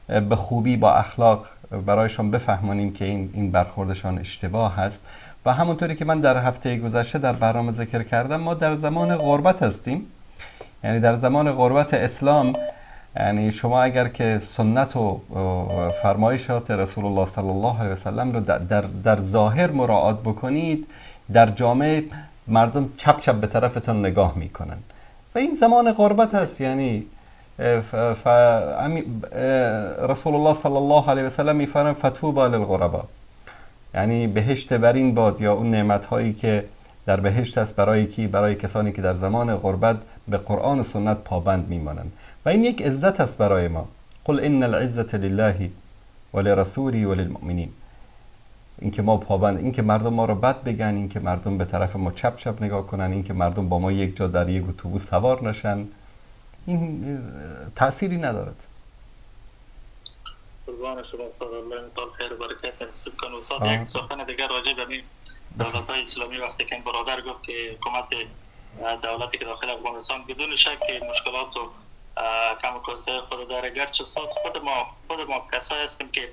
Speaker 2: به خوبی با اخلاق برایشان بفهمانیم که این برخوردشان اشتباه هست. و همونطوری که من در هفته گذشته در برنامه ذکر کردم، ما در زمان غربت هستیم، یعنی در زمان غربت اسلام، یعنی شما اگر که سنت و فرمایشات رسول الله صلی الله علیه و سلم رو در ظاهر مراعات بکنید، در جامعه مردم چپ چپ به طرفتان نگاه میکنن و این زمان غربت هست. یعنی رسول الله صلی الله علیه و سلم میفرمایند فتوبا للغربا، یعنی بهشت برین باد، یا اون نعمت هایی که در بهشت است برای کی؟ برای کسانی که در زمان غربت به قرآن و سنت پابند میمانند. و این یک عزت است برای ما. قل ان العزة لله ولرسوله وللمؤمنین. اینکه ما پابند، اینکه مردم ما رو بد بگن، اینکه مردم به طرف ما چپ چپ نگاه کنن، اینکه مردم با ما یک جا در یک اتوبوس سوار نشن، این تأثیری ندارد.
Speaker 7: قربان شما استاد، الله متعال خیر و برکت نصیب کنه. استاد یک سخن دیگر راجع به این دولت‌های اسلامی، وقتی که برادر گفت که حکومت دولتی که داخل افغانستان بدون شک مشکلات و کم و کاسه خود داره، گرچه ساز خود ما کسایی هستیم که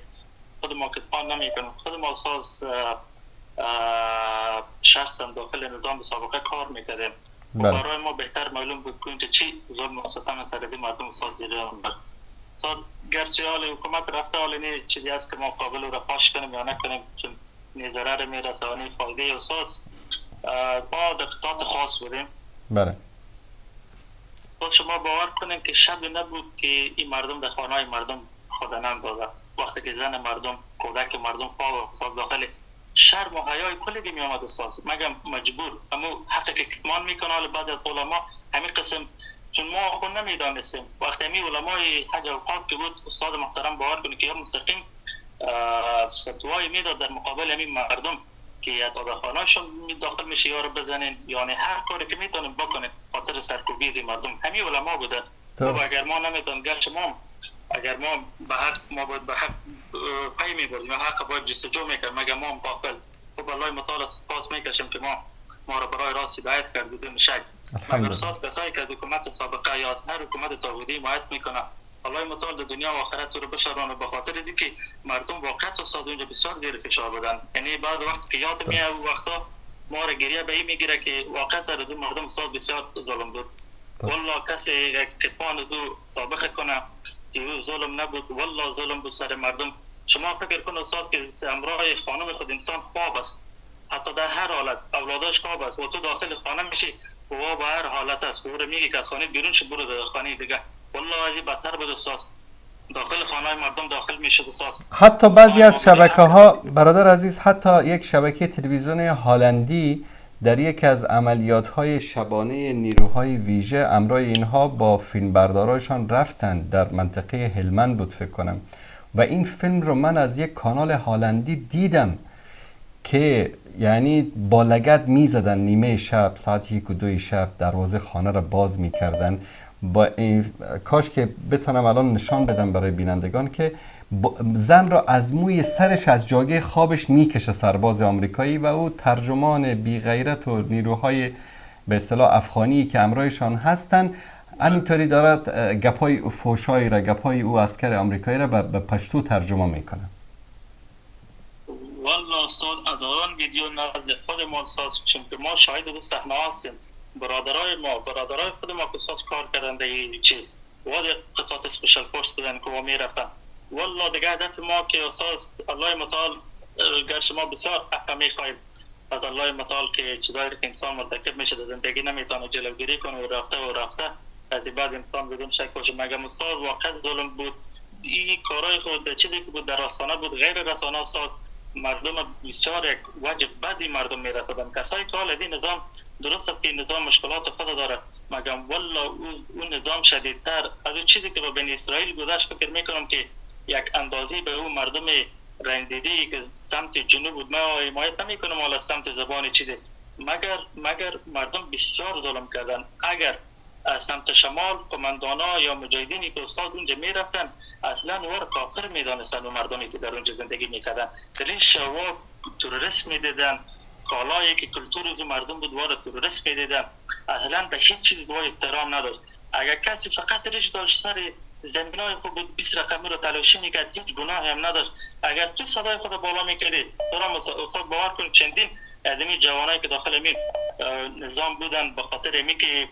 Speaker 7: خود ما کتمان نمیکنیم، خود ما ساز شخصا داخل نظام سابقه کار میکردیم. برای ما بهتر معلوم بود که اینجا چی ظلم و ستم سر مردم استاد جریان دارد. استاد گرچه حال حکومت رفته، حال نه چیزی است که ما قابل رو فاش کنیم یا نکنیم، چون نه ضرر میرسه و نه فایده. استاد ما در قطعات خاص بودیم.
Speaker 2: بله.
Speaker 7: شما باور کنیم که شب نبود که این مردم در خانه های مردم خود نندازه. وقتی که زن مردم، کودک مردم خواب استاد داخل شرم و حیای کلی می آمد استاد، مگم مجبور اما حقی که کتمان میکنه. حالا بعد از علما همین قسم، چون ما خود نمیدانستیم وقتی همین علمای حج اوقاف که بود استاد محترم باور کنه که یا مستقیم فتوای میداد در مقابل همین مردم که یا تا به خانه‌شون داخل میشه یا رو بزنین، یعنی هر کاری که میتونن بکنن خاطر سرکوبی مردم همین علما بودن. خب اگر ما نمیتونیم، گرچه ما اگر ما به حق، ما باید به حق پی میبردیم، حق باید جستجو میکرد، مگر ما هم غافل. خب الله متعال سپاس میکشیم که ما را برای راست هدایت کرد بدون شک. مگر استاد کسایی که از حکومت سابقه یا از هر حکومت طاغوتی حمایت میکنه، الله متعال در دنیا و آخرت رو بشرانه، به خاطر اینکه مردم واقعا استاد اونجا بسیار زیر فشار بودن. یعنی بعد وقت که یاد میاد وقتا ما را گریه به این میگیره که واقعا سر دو مردم استاد بسیار ظلم بود. والله کسی یک کتمان دو سابقه کنه که ظلم نبود، والله ظلم بود سر مردم. شما فکر کن استاد که همراه خانم خود انسان خواب است، حتی در هر حالت اولاداش خواب است و تو داخل خانه میشی و با هر حالت است و میگی که از خانه بیرون شو برو در خانه دیگه. والله عجیب بدتر بود استاد، داخل خانه مردم داخل میشد استاد.
Speaker 2: حتی بعضی از شبکه ها برادر عزیز، حتی یک شبکه تلویزیون هلندی در یکی از عملیات های شبانه نیروهای ویژه امرای اینها با فیلمبردارایشان رفتند، در منطقه هلمند بود فکر کنم، و این فیلم رو من از یک کانال هلندی دیدم که یعنی با لگد میزدن نیمه شب، ساعت 1 و 2 شب دروازه خانه را باز میکردن. با کاش که بتونم الان نشان بدم برای بینندگان که زن را از موی سرش از جاگه خوابش میکشه سرباز آمریکایی، و او ترجمان بی غیرت و نیروهای به اصطلاح افغانی که امرایشان هستن همینطوری دارد گپای فوشایی را، گپای او عسکر آمریکایی را به پشتو ترجمه میکنه.
Speaker 7: والله استاد از آن ویدیو نزد خود ما استاد، چون که ما شاهد دو صحنه هستیم، برادرای ما، برادرای خود ما که استاد کار کردن در این چیز واد قطعات special force بودن که ما میرفتن. والله دیگه هدف ما که استاد الله متعال، گرچه ما بسیار حق میخوایم از الله متعال که چیزایی که انسان مرتکب میشه در زندگی نمیتونه جلوگیری کنه و رفته و رفته از بعد انسان بدون شک باشه. مگه استاد واقعا ظلم بود این کارهای خود، چیزی که بود در رسانه بود غیر رسانه استاد، مردم بسیار یک وجه بدی مردم میرسیدن. کسایی که حال این نظام درست است که نظام مشکلات خود داره، مگم والله اون نظام شدیدتر از اون چیزی که با بنی اسرائیل گذشت. فکر میکنم که یک اندازی به اون مردم رندیدی که سمت جنوب بود، ما حمایت نمیکنم حالا سمت زبان چیزی، مگر مردم بسیار ظلم کردن. اگر از سمت شمال قماندانا یا مجاهدینی که استاد اونجا میرفتن اصلا ور کافر میدانستن و مردمی که در اونجا زندگی میکردن دلیل شوا تروریست میدیدن، کالایی که کلتور از مردم بود وار تروریست میدیدن، اصلا به هیچ چیز وای احترام نداشت. اگر کسی فقط ریش داشت سر زمینای خود بود 20 رقمی رو تلاشی میکرد، هیچ گناهی هم نداشت. اگر تو صدای خود بالا میکردی، تو استاد باور کن چندین آدمی جوانایی که داخل می نظام بودن به خاطر می که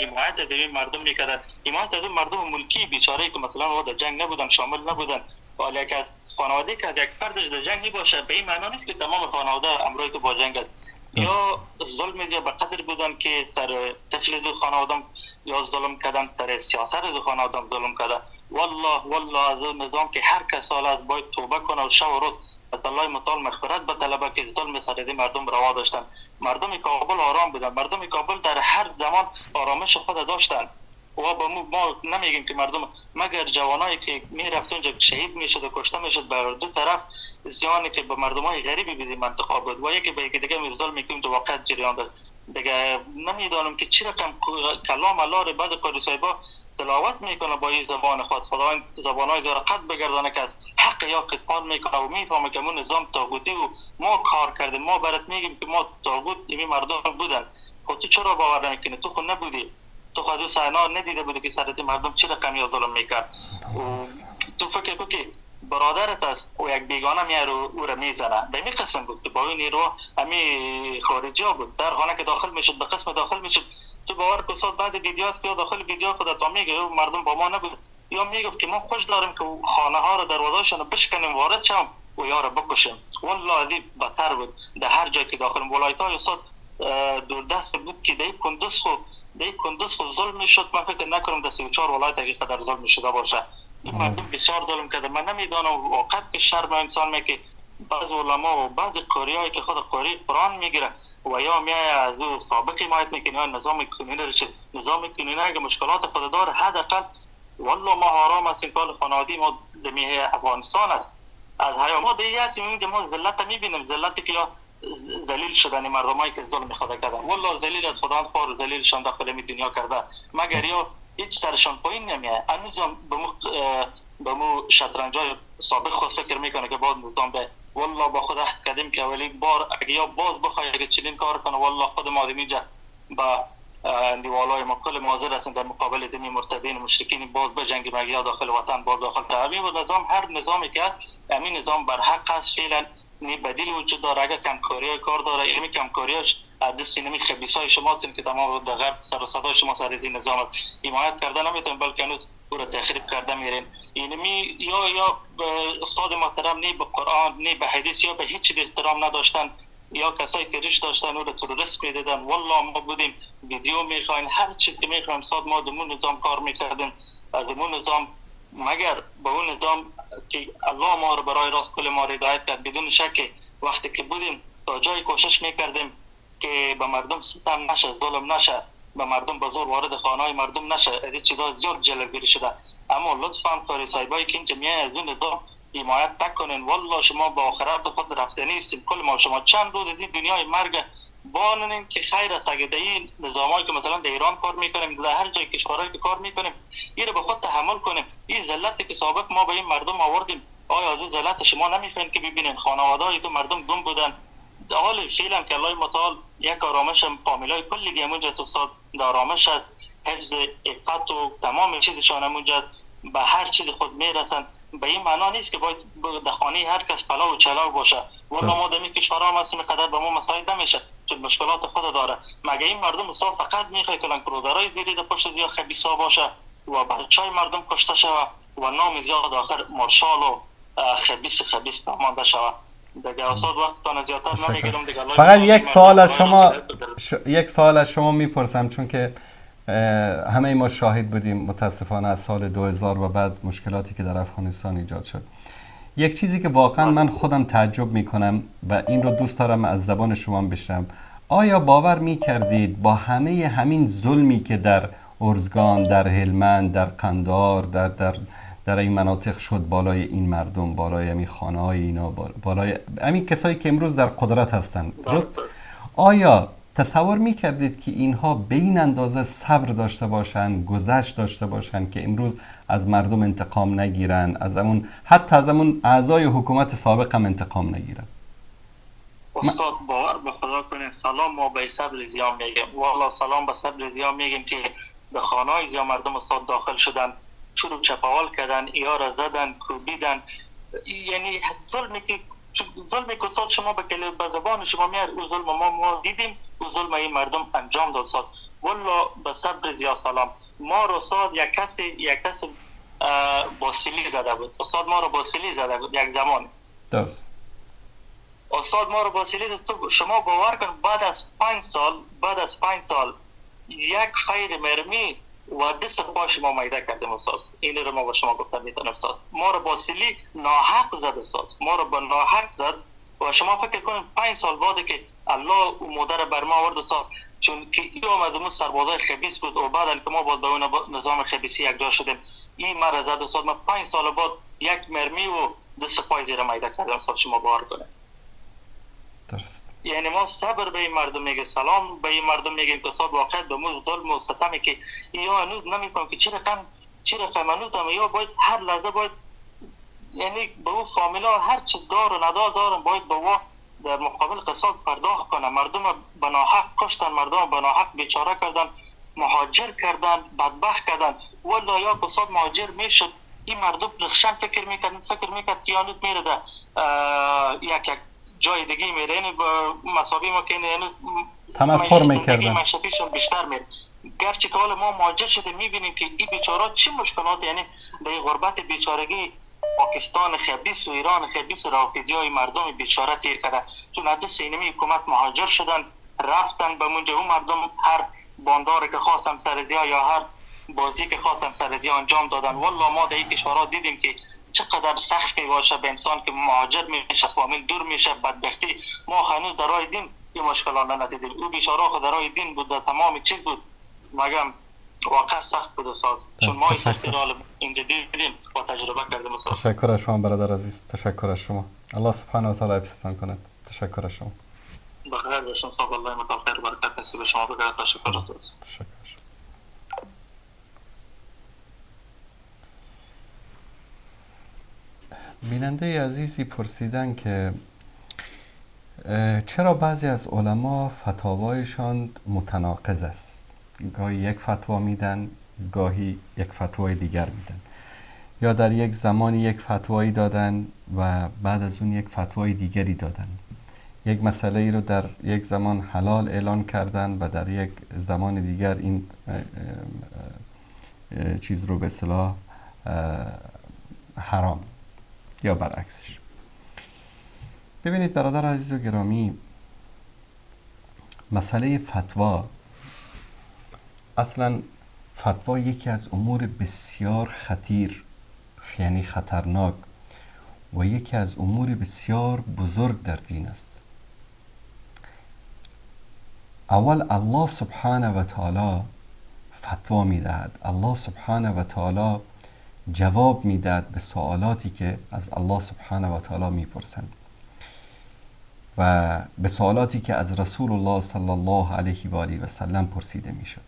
Speaker 7: حمایت از این مردم میکردن، حمایت از مردم ملکی بیچاره که مثلا در جنگ نبودن، شامل نبودن، ولی یک از خانواده که از یک فردش در جنگ میباشه به این معنا نیست که تمام خانواده امرای که با جنگ است. یا ظلم یا به قدر بودن که سر طفل دو خانواده یا ظلم کردن، سر سیاست دو خانواده ظلم کردن. والله از نظام که هر کس حال از باید توبه کنه و شب و روز از الله متعال مغفرت بطلبه که ظلم سر مردم روا داشتن. مردم کابل آرام بودن، مردم کابل در هر زمان آرامش خود داشتن و با ما نمیگیم که مردم، مگر جوانایی که میرفت اونجا شهید میشد و کشته میشد بر دو طرف زیانی که به مردمای غریبی بدی منطقه بود و یکی به یکی دیگه ظلم میکنیم تو واقع جریان داشت. دیگه نمیدانم که چی رقم کلام الله رو بعد قاری صاحبا تلاوت میکنه با این زبان خود، خداوند زبانای داره قد بگردانه که از حق یا کتمان میکنه و میفهمه که ما نظام طاغوتی و ما کار کردیم، ما برات میگیم که ما طاغوت این مردم بودن. خب تو چرا باور نمیکنی؟ تو خود نبودی، تو خود صحنه ندیده بودی که سرت مردم چه رقم یا ظلم میکرد. تو فکر کن که برادرت است و یک بیگانه میاره او را میزنه. به می قسم بود که با این نیرو همی خارجی ها بود، در خانه که داخل میشد به قسم داخل میشد. تو باور کن استاد بعد ویدیو است که داخل ویدیو خود تا میگه مردم با ما نبود، یا میگفت که ما خوش داریم که خانه ها رو دروازه‌شون رو بشکنیم وارد شم و یا رو بکشیم. والله دی بدتر بود در هر جای که داخل ولایت های استاد دوردست بود که در کندوز خو در کندوز خو ظلم شد. من فکر نکنم در 34 ولایت اگه قدر ظلم شده باشه. این مردم بسیار ظلم کرده. من نمیدانم واقعا که شرم انسان میگه بعض علما و بعض قاریایی که خود قاری قرآن میگیره و یا میای از او سابق حمایت میکنه یا نظام کنونی رشه. نظام کنونی اگه مشکلات خود داره حداقل والله ما آرام هستیم، کار خانوادگی ما دمیه افغانستان است. از حیا ما دیگه هستیم که ما ذلت میبینیم، ذلتی که یا ذلیل شدن مردمایی که ظلم خدا کردن. والله ذلیل از خدا خوار ذلیلشان داخل می دنیا کرده، مگر یا هیچ سرشان پایین نمیاد. هنوزم به مو شطرنجای سابق خود فکر میکنه که بعد نظام به والله با خود عهد کردیم که اولی بار اگه یا باز بخوای اگه چنین کار کنه والله خود ما اینجا با دیوالای ما کل حاضر هستیم در مقابل زمین مرتدین و مشرکین باز بجنگیم، اگه یا داخل وطن باز داخل تعبی و نظام. هر نظامی که هست همین نظام بر حق است، فعلا نی بدیل وجود داره. اگه کمکاری کار داره یعنی کمکاریاش از دست اینمی خبیثای شما هستین که تمام در غرب سر و صدای شما سر از این نظام حمایت کرده نمیتونن، بلکه هنوز او را تخریب کرده میرین. اینمی یا استاد محترم نی به قرآن نی به حدیث یا به هیچ چیز احترام نداشتن، یا کسایی که ریش داشتن او را تروریست میدیدن. والله ما بودیم ویدیو میخواین هر چیز که میخوایم استاد، ما دمون نظام کار میکردیم از اون نظام، مگر به اون نظام که الله ما رو برای راست کل ما رو هدایت کرد. بدون شک وقتی که بودیم تا جای کوشش میکردیم که به مردم ستم نشه، ظلم نشه، به مردم به زور وارد خانه های مردم نشه. از این چیزا زیاد جلوگیری شده. اما لطفا قاری صاحبایی که اینجا میای از اون نظام حمایت نکنین. والله شما با آخرت خود رفتنی نیستیم. کل ما شما چند روز از این دنیای مرگ بانونیم که خیر است. اگه در این نظامایی که مثلا در ایران کار میکنیم، در هر جای کشورهایی که کار میکنیم، این رو به خود تحمل کنیم. این ذلتی که سابق ما به این مردم آوردیم، آیا از این ذلت شما نمیفهمید که ببینین خانواده‌های تو مردم گم بودن؟ حال فعلا که الله متعال یک آرامش هم فامیلای کلی همونجا استاد در آرامش است، حفظ عفت و تمام چیزشان همونجا به هر چیز خود میرسن. به این معنا نیست که باید در خانه هر کس پلاو و چلاو باشه. والله ما در این کشورها هم هستیم قدر به ما مساعد نمیشه چون مشکلات خود داره. مگه این مردم استاد فقط میخواد که لنگکروزرای زیری در پشت زیاد خبیثا باشه و بچهای مردم کشته شوه و نام زیاد آخر مارشال و خبیث خبیث نامانده شوه. دیگه استاد وقتتان زیادتر نمیگیرم دیگه.
Speaker 2: فقط یک سوال از شما یک سوال از شما میپرسم، چون که همه ما شاهد بودیم متاسفانه از سال 2000 و بعد مشکلاتی که در افغانستان ایجاد شد. یک چیزی که واقعا من خودم تعجب میکنم و این رو دوست دارم از زبان شما بشنوم، آیا باور میکردید با همه همین ظلمی که در ارزگان، در هلمند، در قندهار، در در در این مناطق شد بالای این مردم، بالای همین خانه های اینا، بالای همین کسایی که امروز در قدرت هستند، درست؟ آیا تصور میکردید که اینها به این اندازه صبر داشته باشند، گذشت داشته باشند که امروز از مردم انتقام نگیرن، از همون حتی از همون اعضای حکومت سابق هم انتقام نگیرن؟
Speaker 7: استاد باور به خدا کنین، سلام ما به صبر زیاد میگیم، والله سلام به صبر زیاد میگیم که به خانه های زیاد مردم استاد داخل شدن، چورو چپاول کردن، ایها را زدن، کوبیدن. یعنی ظلمی که استاد شما به زبان شما میاد، او ظلم ما دیدیم، او ظلم این مردم انجام داد استاد. والله به صبر زیاد سلام. ما رو استاد یک کسی با سیلی زده بود استاد، ما رو با سیلی زده بود یک زمان.
Speaker 2: درست
Speaker 7: استاد ما رو با سیلی زده. شما باور کن بعد از 5 سال یک خیر مرمی و دست پاش ما میده کردیم استاد. این رو ما با شما گفتم میتونم استاد. ما رو با سیلی ناحق زد استاد، ما رو با ناحق زد. و شما فکر کنید 5 سال بعد که الله مادر بر ما آورد استاد، چون که این آمد اون سربازای خبیث بود و بعد که ما با اون نظام خبیثی یکجا شدیم، این مرا زد استاد. ما 5 سال بعد یک مرمی و دست پای زیر میده کردم استاد. شما باور کنید.
Speaker 2: درست.
Speaker 7: یعنی ما صبر به این مردم میگه، سلام به این مردم میگیم که استاد واقعا به مو ظلم و ستمی که یا هنوز نمیفهم که چه رقم هنوز هم یا باید هر لحظه باید، یعنی به اون فامیلا هر چه دار و ندار دارن باید به او در مقابل قصاص پرداخت کنه. مردم به ناحق کشتن، مردم به ناحق بیچاره کردن، مهاجر کردن، بدبخت کردن. والله یا استاد مهاجر میشد این مردم نخشن فکر میکرد که یانوت میره در یک جای دیگه میره، یعنی مسابقه ما که یعنی
Speaker 2: تمسخر میکردن،
Speaker 7: معیشتیشون بیشتر میره. گرچه که حالا ما مهاجر شده میبینیم که این بیچاره‌ها چه مشکلات، یعنی در غربت بیچارگی پاکستان خبیث و ایران خبیث و رافضی‌های مردم بیچاره تیر کرده، چون از دست اینمی حکومت مهاجر شدن رفتن به اونجا، اون مردم هر باندار که خواستن سرزیا یا هر بازی که خواستن سرزیا انجام دادن. والله ما در این کشورها دیدیم که چقدر سخت میباشه به انسان که مهاجر میشه، فامیل دور میشه، بدبختی. ما هنوز در راه دین این مشکلات ندیدیم، او بیچاره خود در راه دین بود، در تمام چیز بود، مگم واقعا سخت بود استاد، چون ما این را اینجا دیدیم و تجربه کردیم.
Speaker 2: تشکر از شما برادر عزیز، تشکر از شما، الله سبحانه و تعالی حفظتان کند. تشکر از شما،
Speaker 7: بخیر باشین، صلی الله متعال خیر برکت نصیب شما بگردد. تشکر استاد.
Speaker 2: تشکر. بیننده عزیزی پرسیدن که چرا بعضی از علما فتاوایشان متناقض است، گاهی یک فتوا میدن، گاهی یک فتوای دیگر میدن، یا در یک زمانی یک فتوایی دادن و بعد از اون یک فتوای دیگری دادن، یک مسئله ای رو در یک زمان حلال اعلان کردن و در یک زمان دیگر این چیز رو به اصطلاح حرام یا برعکسش. ببینید برادر عزیز و گرامی، مسئله فتوا، اصلا فتوا یکی از امور بسیار خطیر، یعنی خطرناک، و یکی از امور بسیار بزرگ در دین است. اول الله سبحانه و تعالی فتوا میدهد، الله سبحانه و تعالی جواب میدهد به سوالاتی که از الله سبحانه و تعالی میپرسند و به سوالاتی که از رسول الله صلی الله علیه و آله و سلم پرسیده میشد.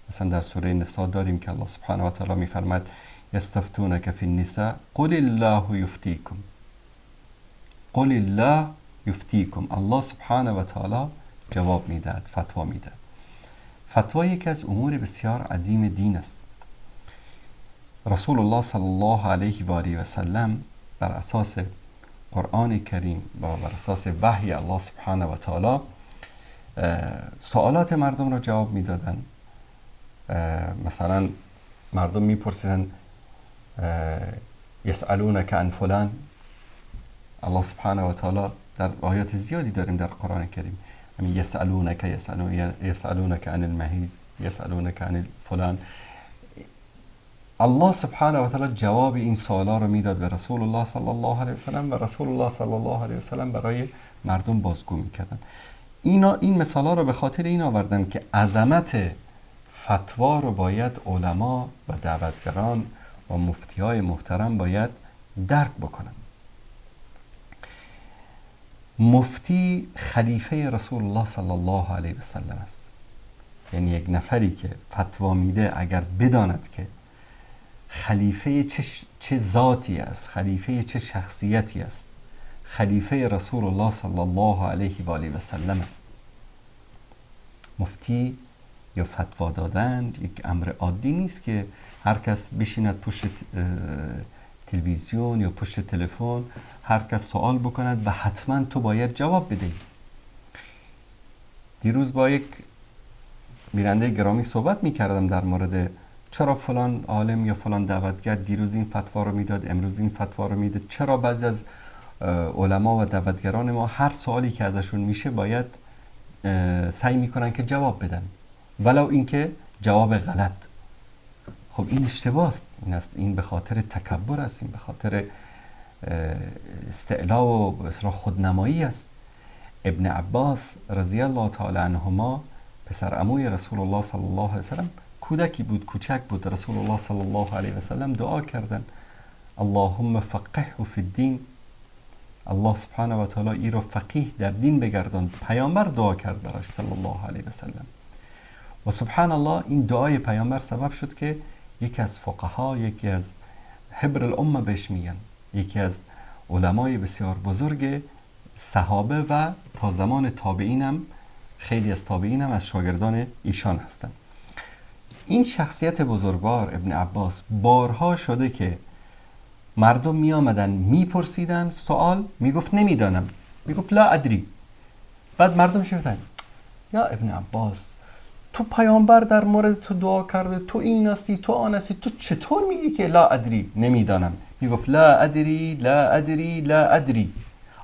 Speaker 2: مثلا در سوره نساء داریم که الله سبحانه و تعالی میفرماد یستفتونک فی النساء قل الله یفتیکم، قل الله یفتیکم. الله سبحانه و تعالی جواب میدهد، فتوا میدهد. فتوا یکی از امور بسیار عظیم دین است. رسول الله صلی الله علیه و آله و سلم بر اساس قرآن کریم و بر اساس وحی الله سبحانه و تعالی سوالات مردم را جواب میدادند. مثلا مردم میپرسیدن یسألونک عن فلان، الله سبحانه و تعالی در آیات زیادی داریم در قرآن کریم، یعنی یسألونک، یسألونک عن المحیض، یسألونک عن فلان. الله سبحانه و تعالی جواب این سوالا رو میداد به رسول الله صلی الله علیه و سلم و رسول الله صلی الله علیه و سلم برای مردم بازگو میکردن. این مثالا رو به خاطر این آوردم که عظمت فتوا رو باید علما و دعوتگران و مفتیای محترم باید درک بکنن. مفتی خلیفه رسول الله صلی الله علیه و سلم است، یعنی یک نفری که فتوا میده اگر بداند که خلیفه چه ذاتی است، خلیفه چه شخصیتی است، خلیفه رسول الله صلی الله علیه و آله و سلم است. مفتی یا فتوا دادن یک امر عادی نیست که هر کس بشیند پشت تلویزیون یا پشت تلفن، هر کس سوال بکند و حتما تو باید جواب بدهی. دیروز با یک بیننده گرامی صحبت میکردم در مورد چرا فلان عالم یا فلان دعوتگر دیروز این فتوا رو میداد، امروز این فتوا رو میده، چرا بعضی از علما و دعوتگران ما هر سوالی که ازشون میشه باید سعی میکنن که جواب بدن، ولو اینکه جواب غلط. خب این اشتباه است، این به خاطر تکبر است، این به خاطر استعلا و خودنمایی است. ابن عباس رضی الله تعالی عنهما، پسر عموی رسول الله صلی الله علیه و سلم، کودکی بود، کوچک بود، رسول الله صلی الله علیه و سلم دعا کردن اللهم فقهه فی الدین، الله سبحانه و تعالی ای را فقیه در دین بگردان. پیامبر دعا کرد براش صلی الله علیه و سلم و سبحان الله این دعای پیامبر سبب شد که یکی از فقها، یکی از حبر الامه بهش میگن، یکی از علمای بسیار بزرگ صحابه و تا زمان تابعینم، خیلی از تابعینم از شاگردان ایشان هستند. این شخصیت بزرگوار ابن عباس بارها شده که مردم می آمدن میپرسیدن سوال، میگفت نمیدانم، میگفت لا ادری. بعد مردم شفتن یا ابن عباس تو پیامبر در مورد تو دعا کرده، تو این هستی تو آن هستی، تو چطور میگی که لا ادری، نمیدانم؟ میگفت لا ادری لا ادری لا ادری.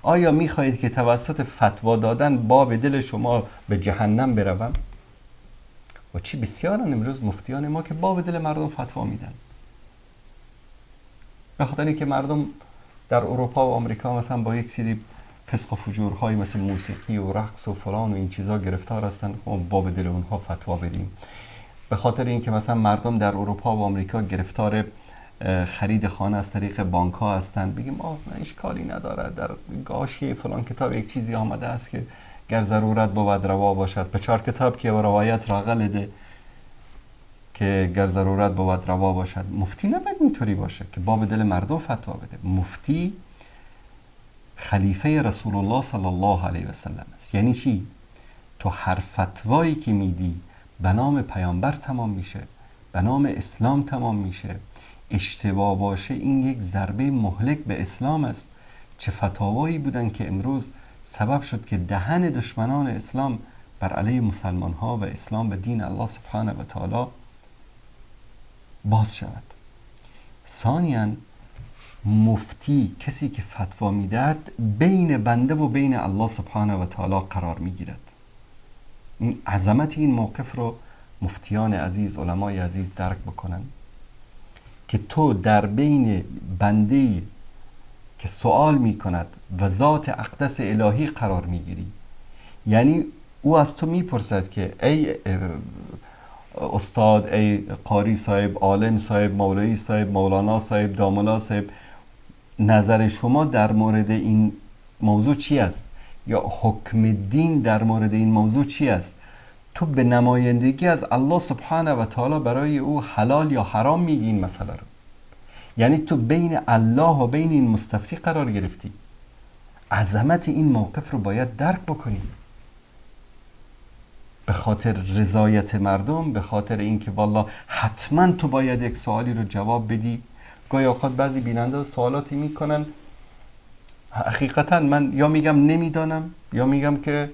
Speaker 2: آیا میخواهید که توسط فتوا دادن باب دل شما به جهنم بروم؟ و چی بسیارن امروز مفتیان ما که باب دل مردم فتوا میدن، به خاطر اینکه مردم در اروپا و آمریکا مثلا با یک سری فسق و فجورهای مثل موسیقی و رقص و فلان و این چیزا گرفتار هستن، خب باب دل اونها فتوا بدیم. به خاطر اینکه مثلا مردم در اروپا و آمریکا گرفتار خرید خانه از طریق بانک ها هستن، بگیم آه اشکالی نداره، در گاشیه فلان کتاب یک چیزی آمده است که گر ضرورت بود روا باشد، به چهار کتاب که روایت را غلده که گر ضرورت بود روا باشد. مفتی نباید اینطوری باشه که باب دل مردم فتوا بده. مفتی خلیفه رسول الله صلی الله علیه و سلم است. یعنی چی؟ تو هر فتوایی که میدی به نام پیامبر تمام میشه، به نام اسلام تمام میشه. اشتباه باشه این یک ضربه مهلک به اسلام است. چه فتاوایی بودن که امروز سبب شد که دهن دشمنان اسلام بر علیه مسلمان ها و اسلام و دین الله سبحانه و تعالی باز شود. ثانیاً مفتی کسی که فتوا میدهد بین بنده و بین الله سبحانه و تعالی قرار میگیرد. این عظمت این موقف رو مفتیان عزیز، علمای عزیز درک بکنن که تو در بین بنده که سوال میکند و ذات اقدس الهی قرار میگیری. یعنی او از تو میپرسد که ای استاد، ای قاری صاحب، عالم صاحب، مولوی صاحب، مولانا صاحب، داملا صاحب، نظر شما در مورد این موضوع چی است؟ یا حکم دین در مورد این موضوع چی است؟ تو به نمایندگی از الله سبحانه و تعالی برای او حلال یا حرام میگی این مسئله رو. یعنی تو بین الله و بین این مستفتی قرار گرفتی. عظمت این موقف رو باید درک بکنی. به خاطر رضایت مردم، به خاطر اینکه والله حتما تو باید یک سوالی رو جواب بدی. گاهی اوقات بعضی بیننده سوالاتی میکنن، حقیقتا من یا میگم نمیدانم یا میگم که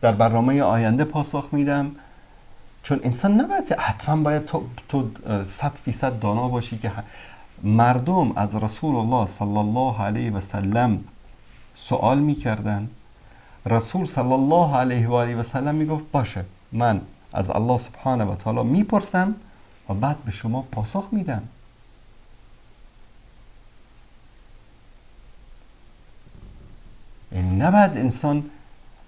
Speaker 2: در برنامه آینده پاسخ میدم، چون انسان نباید حتما باید تو 100% دانا باشی که مردم از رسول الله صلی الله علیه و سلم سوال میکردن، رسول صلی الله علیه و آله و سلم میگفت باشه من از الله سبحانه و تعالی میپرسم و بعد به شما پاسخ میدم. یعنی نباید انسان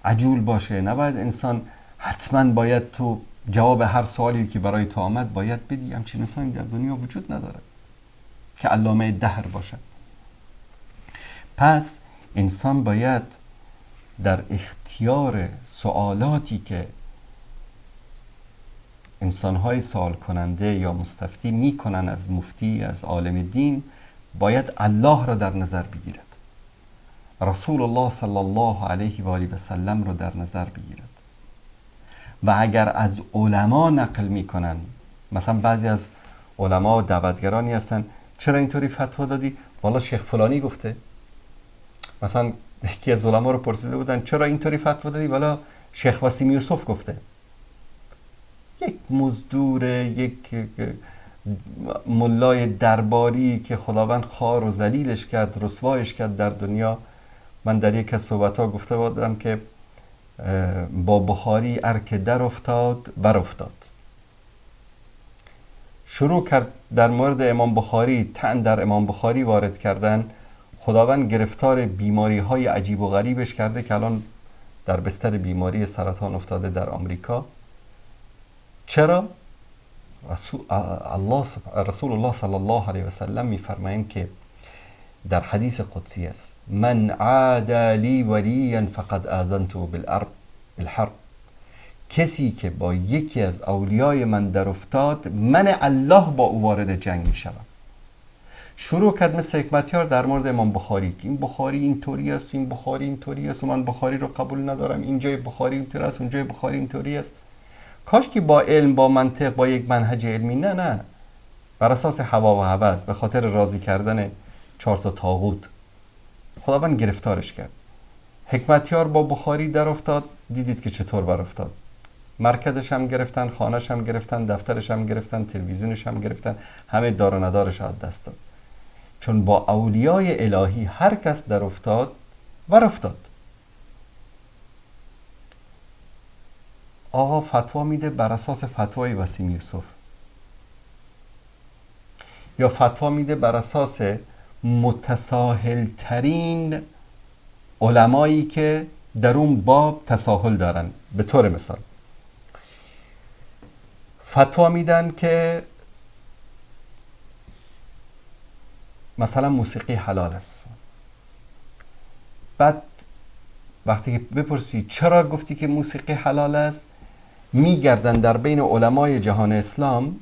Speaker 2: عجول باشه، نباید انسان حتما باید تو جواب هر سوالی که برای تو آمد باید بدی. همچین انسانی در دنیا وجود نداره که علامه دهر باشه. پس انسان باید در اختیار سوالاتی که انسانهای سوال کننده یا مستفتی میکنن از مفتی، از عالم دین، باید الله را در نظر بگیرد، رسول الله صلی الله علیه و آله و سلم را در نظر بگیرد. و اگر از علما نقل میکنن، مثلا بعضی از علما و دعوتگرانی هستن، چرا اینطوری فتوا دادی؟ والا شیخ فلانی گفته. مثلا یکی از علما رو پرسیده بودن چرا اینطوری فتوا دادی؟ والا شیخ وسیم یوسف گفته. یک مزدور، یک ملای درباری که خداوند خوار و ذلیلش کرد، رسوایش کرد در دنیا. من در یک از صحبت‌ها گفته بودم که با بخاری ارک در افتاد بر افتاد. شروع کرد در مورد امام بخاری طعن در امام بخاری وارد کردن. خداوند گرفتار بیماری های عجیب و غریبش کرده که الان در بستر بیماری سرطان افتاده در آمریکا. چرا؟ رسول الله صلی الله علیه و سلم میفرمایند که در حدیث قدسی است، من عاد لی ولیا فقد آذنته بالحرب. کسی که با یکی از اولیای من در افتاد، من الله با او وارد جنگ میشوم. شروع کرد مثل حکمتیار در مورد امام بخاری که این بخاری اینطوری است، این بخاری اینطوری است و من بخاری رو قبول ندارم، اینجای بخاری اینطوری است، اونجای بخاری اینطوری است. کاش که با علم، با منطق، با یک منهج علمی، نه نه، بر اساس هوا و هوس، به خاطر راضی کردن 4 تا طاغوت. خداوند گرفتارش کرد. حکمتیار با بخاری در افتاد، دیدید که چطور بر افتاد. مرکزش هم گرفتن، خانه‌ش هم گرفتن، دفترش هم گرفتن، تلویزیونش هم گرفتن، همه دار و ندارش از دست داد. چون با اولیای الهی هر کس در افتاد ور افتاد. آقا فتوا میده بر اساس فتوای وسیم یوسف، یا فتوا میده بر اساس متساهل ترین علمایی که در اون باب تساهل دارن. به طور مثال فتوا میدن که مثلا موسیقی حلال است. بعد وقتی که بپرسی چرا گفتی که موسیقی حلال است، میگردن در بین علمای جهان اسلام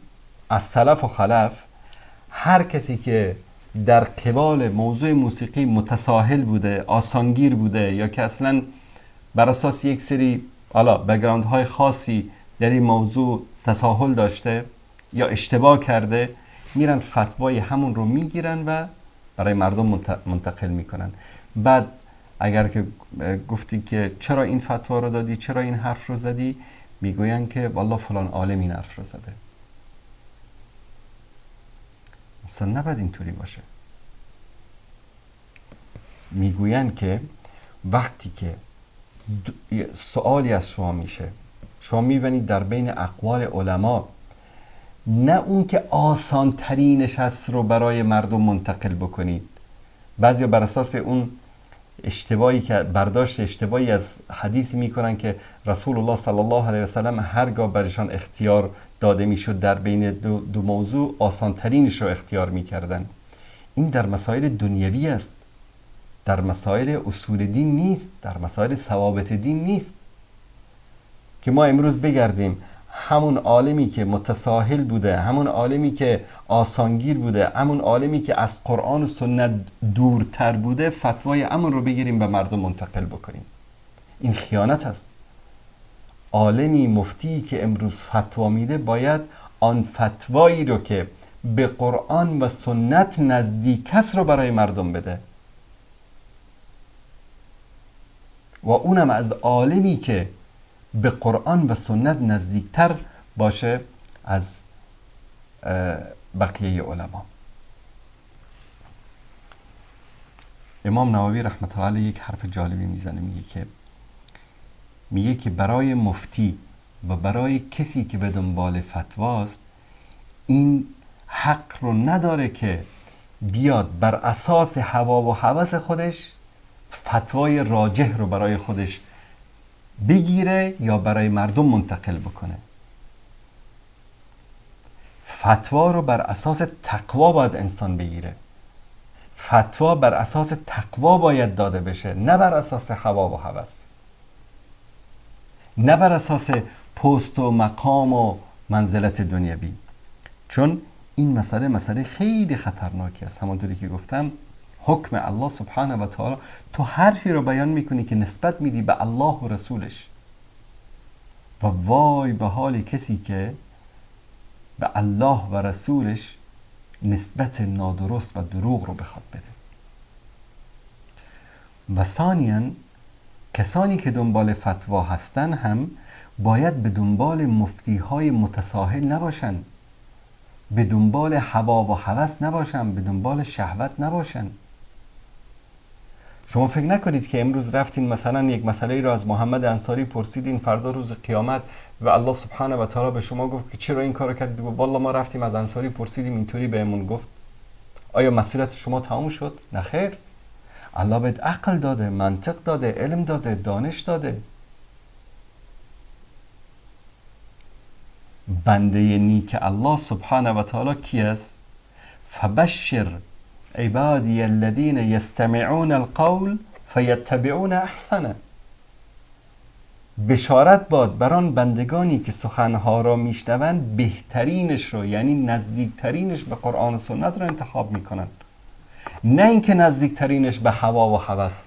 Speaker 2: از سلف و خلف، هر کسی که در قبال موضوع موسیقی متساهل بوده، آسانگیر بوده، یا که اصلا بر اساس یک سری حالا بک‌گراند های خاصی در این موضوع تساهل داشته یا اشتباه کرده، میرن فتوای همون رو میگیرن و برای مردم منتقل میکنن. بعد اگر که گفتی که چرا این فتوا رو دادی، چرا این حرف رو زدی، میگوین که والله فلان عالم این حرف رو زده. مثلا نباید اینطوری باشه. میگوین که وقتی که سوالی از شما میشه، شما میبینید در بین اقوال علما نه اون که آسان ترینش هست رو برای مردم منتقل بکنید. بعضیا بر اساس اون اشتباهی که برداشت اشتباهی از حدیثی میکنن که رسول الله صلی الله علیه و سلم هرگاه برشان اختیار داده میشد در بین دو موضوع آسان ترینش رو اختیار میکردن. این در مسائل دنیوی است، در مسائل اصول دین نیست، در مسائل ثوابت دین نیست که ما امروز بگردیم همون عالمی که متساهل بوده، همون عالمی که آسانگیر بوده، همون عالمی که از قرآن و سنت دورتر بوده، فتوای امون رو بگیریم به مردم منتقل بکنیم. این خیانت است. عالمی مفتی که امروز فتوا میده باید آن فتوایی رو که به قرآن و سنت نزدیک است رو برای مردم بده، و اونم از عالمی که به قرآن و سنت نزدیکتر باشه از بقیه علما. امام نووی رحمت الله علیه یک حرف جالبی میزنه، میگه که برای مفتی و برای کسی که به دنبال فتواست این حق رو نداره که بیاد بر اساس هوا و هوس خودش فتوای راجح رو برای خودش بگیره یا برای مردم منتقل بکنه. فتوا رو بر اساس تقوا باید انسان بگیره. فتوا بر اساس تقوا باید داده بشه، نه بر اساس هوا و هوس، نه بر اساس پست و مقام و منزلت دنیوی. چون این مسئله خیلی خطرناکی است. همانطوری که گفتم حکم الله سبحانه و تعالی، تو حرفی رو بیان میکنی که نسبت میدی به الله و رسولش، و وای به حال کسی که به الله و رسولش نسبت نادرست و دروغ رو بخواد بده. و ثانیاً کسانی که دنبال فتوا هستن هم باید به دنبال مفتی های متساهل نباشن، به دنبال هوا و هوس نباشن، به دنبال شهوت نباشن. شما فکر نکنید که امروز رفتین مثلا یک مسئله رو از محمد انصاری پرسیدین، فردا روز قیامت و الله سبحانه و تعالی به شما گفت که چرا این کارو کردید؟ والله ما رفتیم از انصاری پرسیدیم اینطوری بهمون گفت. آیا مسئولیت شما تمام شد؟ نه خیر. الله بهت عقل داده، منطق داده، علم داده، دانش داده. بنده نیک الله سبحانه و تعالی کی است؟ فبشر عبادی الذین یستمعون القول فیتبعون احسنه. بشارت باد بر آن بندگانی که سخنها را میشنوند بهترینش رو، یعنی نزدیکترینش به قرآن و سنت رو انتخاب میکنن، نه اینکه نزدیکترینش به هوا و هوس.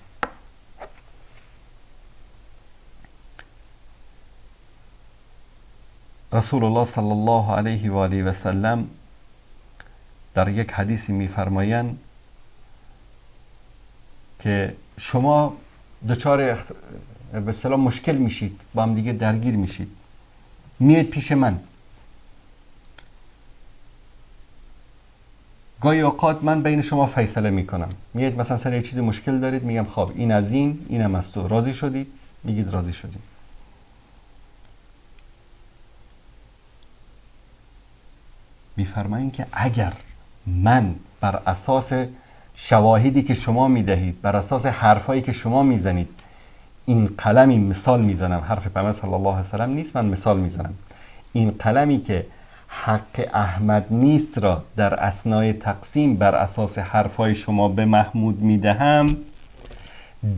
Speaker 2: رسول الله صلی الله علیه و آله و سلم در یک حدیثی میفرمایند که شما دچار به اصطلاح مشکل میشید، با هم دیگه درگیر میشید، میاید پیش من. گاهی اوقات من بین شما فیصله میکنم. میاید مثلا سر یک چیز مشکل دارید، میگم خب این از این، اینم از تو، راضی شدید؟ میگید راضی شدید. میفرمایین که اگر من بر اساس شواهدی که شما میدهید، بر اساس حرفایی که شما میزنید، این قلمی، مثال میزنم، حرف پیامبر صلی الله علیه و سلم نیست، من مثال میزنم، این قلمی که حق احمد نیست را در اثنای تقسیم بر اساس حرفای شما به محمود میدهم،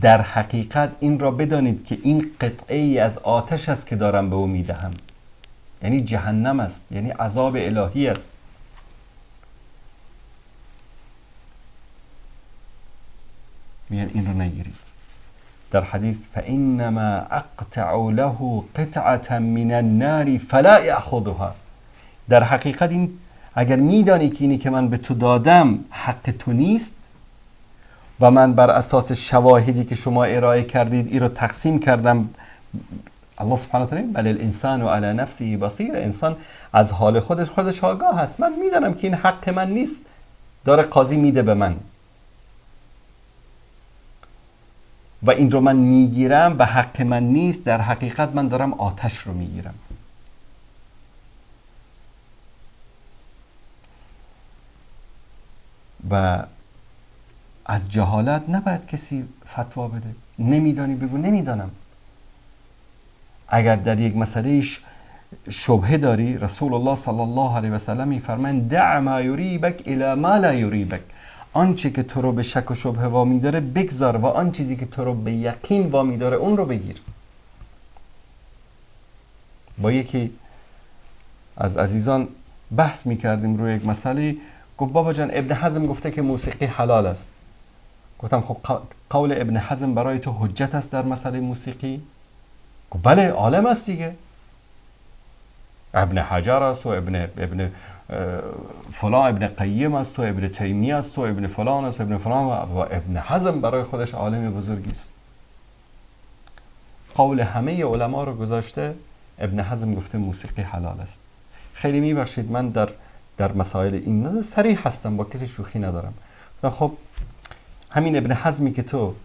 Speaker 2: در حقیقت این را بدانید که این قطعه ای از آتش است که دارم به او میدهم، یعنی جهنم است، یعنی عذاب الهی است. میگن این رو نگیرید. در حدیث فإنما اقطع له قطعة من النار فلا یأخذها. در حقیقت این اگر میدانی که اینی که من به تو دادم حق تو نیست و من بر اساس شواهدی که شما ارائه کردید این رو تقسیم کردم، الله سبحانه و تعالی بل الانسان علی نفسه بصیر، انسان از حال خودش آگاه هست، من میدانم که این حق من نیست، داره قاضی میده به من و این رو من میگیرم و حق من نیست، در حقیقت من دارم آتش رو میگیرم. و از جهالت نباید کسی فتوا بده. نمیدانی بگو نمیدانم. اگر در یک مسئله شبهه داری، رسول الله صلی الله علیه و سلم میفرمایند دع ما یریبک الی ما لا یریبک، آنچه که تو رو به شک و شبهه وامی داره بگذار و آن چیزی که تو رو به یقین وامی داره اون رو بگیر. با یکی از عزیزان بحث میکردیم روی یک مسئله، گفت بابا جان ابن حزم گفته که موسیقی حلال است. گفتم خب قول ابن حزم برای تو حجت است در مسئله موسیقی؟ گفت بله، عالم است دیگه، ابن حجر است و ابن فلان، ابن قیم است و ابن تیمیه است و ابن فلان است و ابن فلان، و ابن حزم برای خودش عالم بزرگی است. قول همه علما رو گذاشته، ابن حزم گفته موسیقی حلال است. خیلی میبخشید من در مسائل این صریح هستم، با کسی شوخی ندارم. خب همین ابن حزمی که تو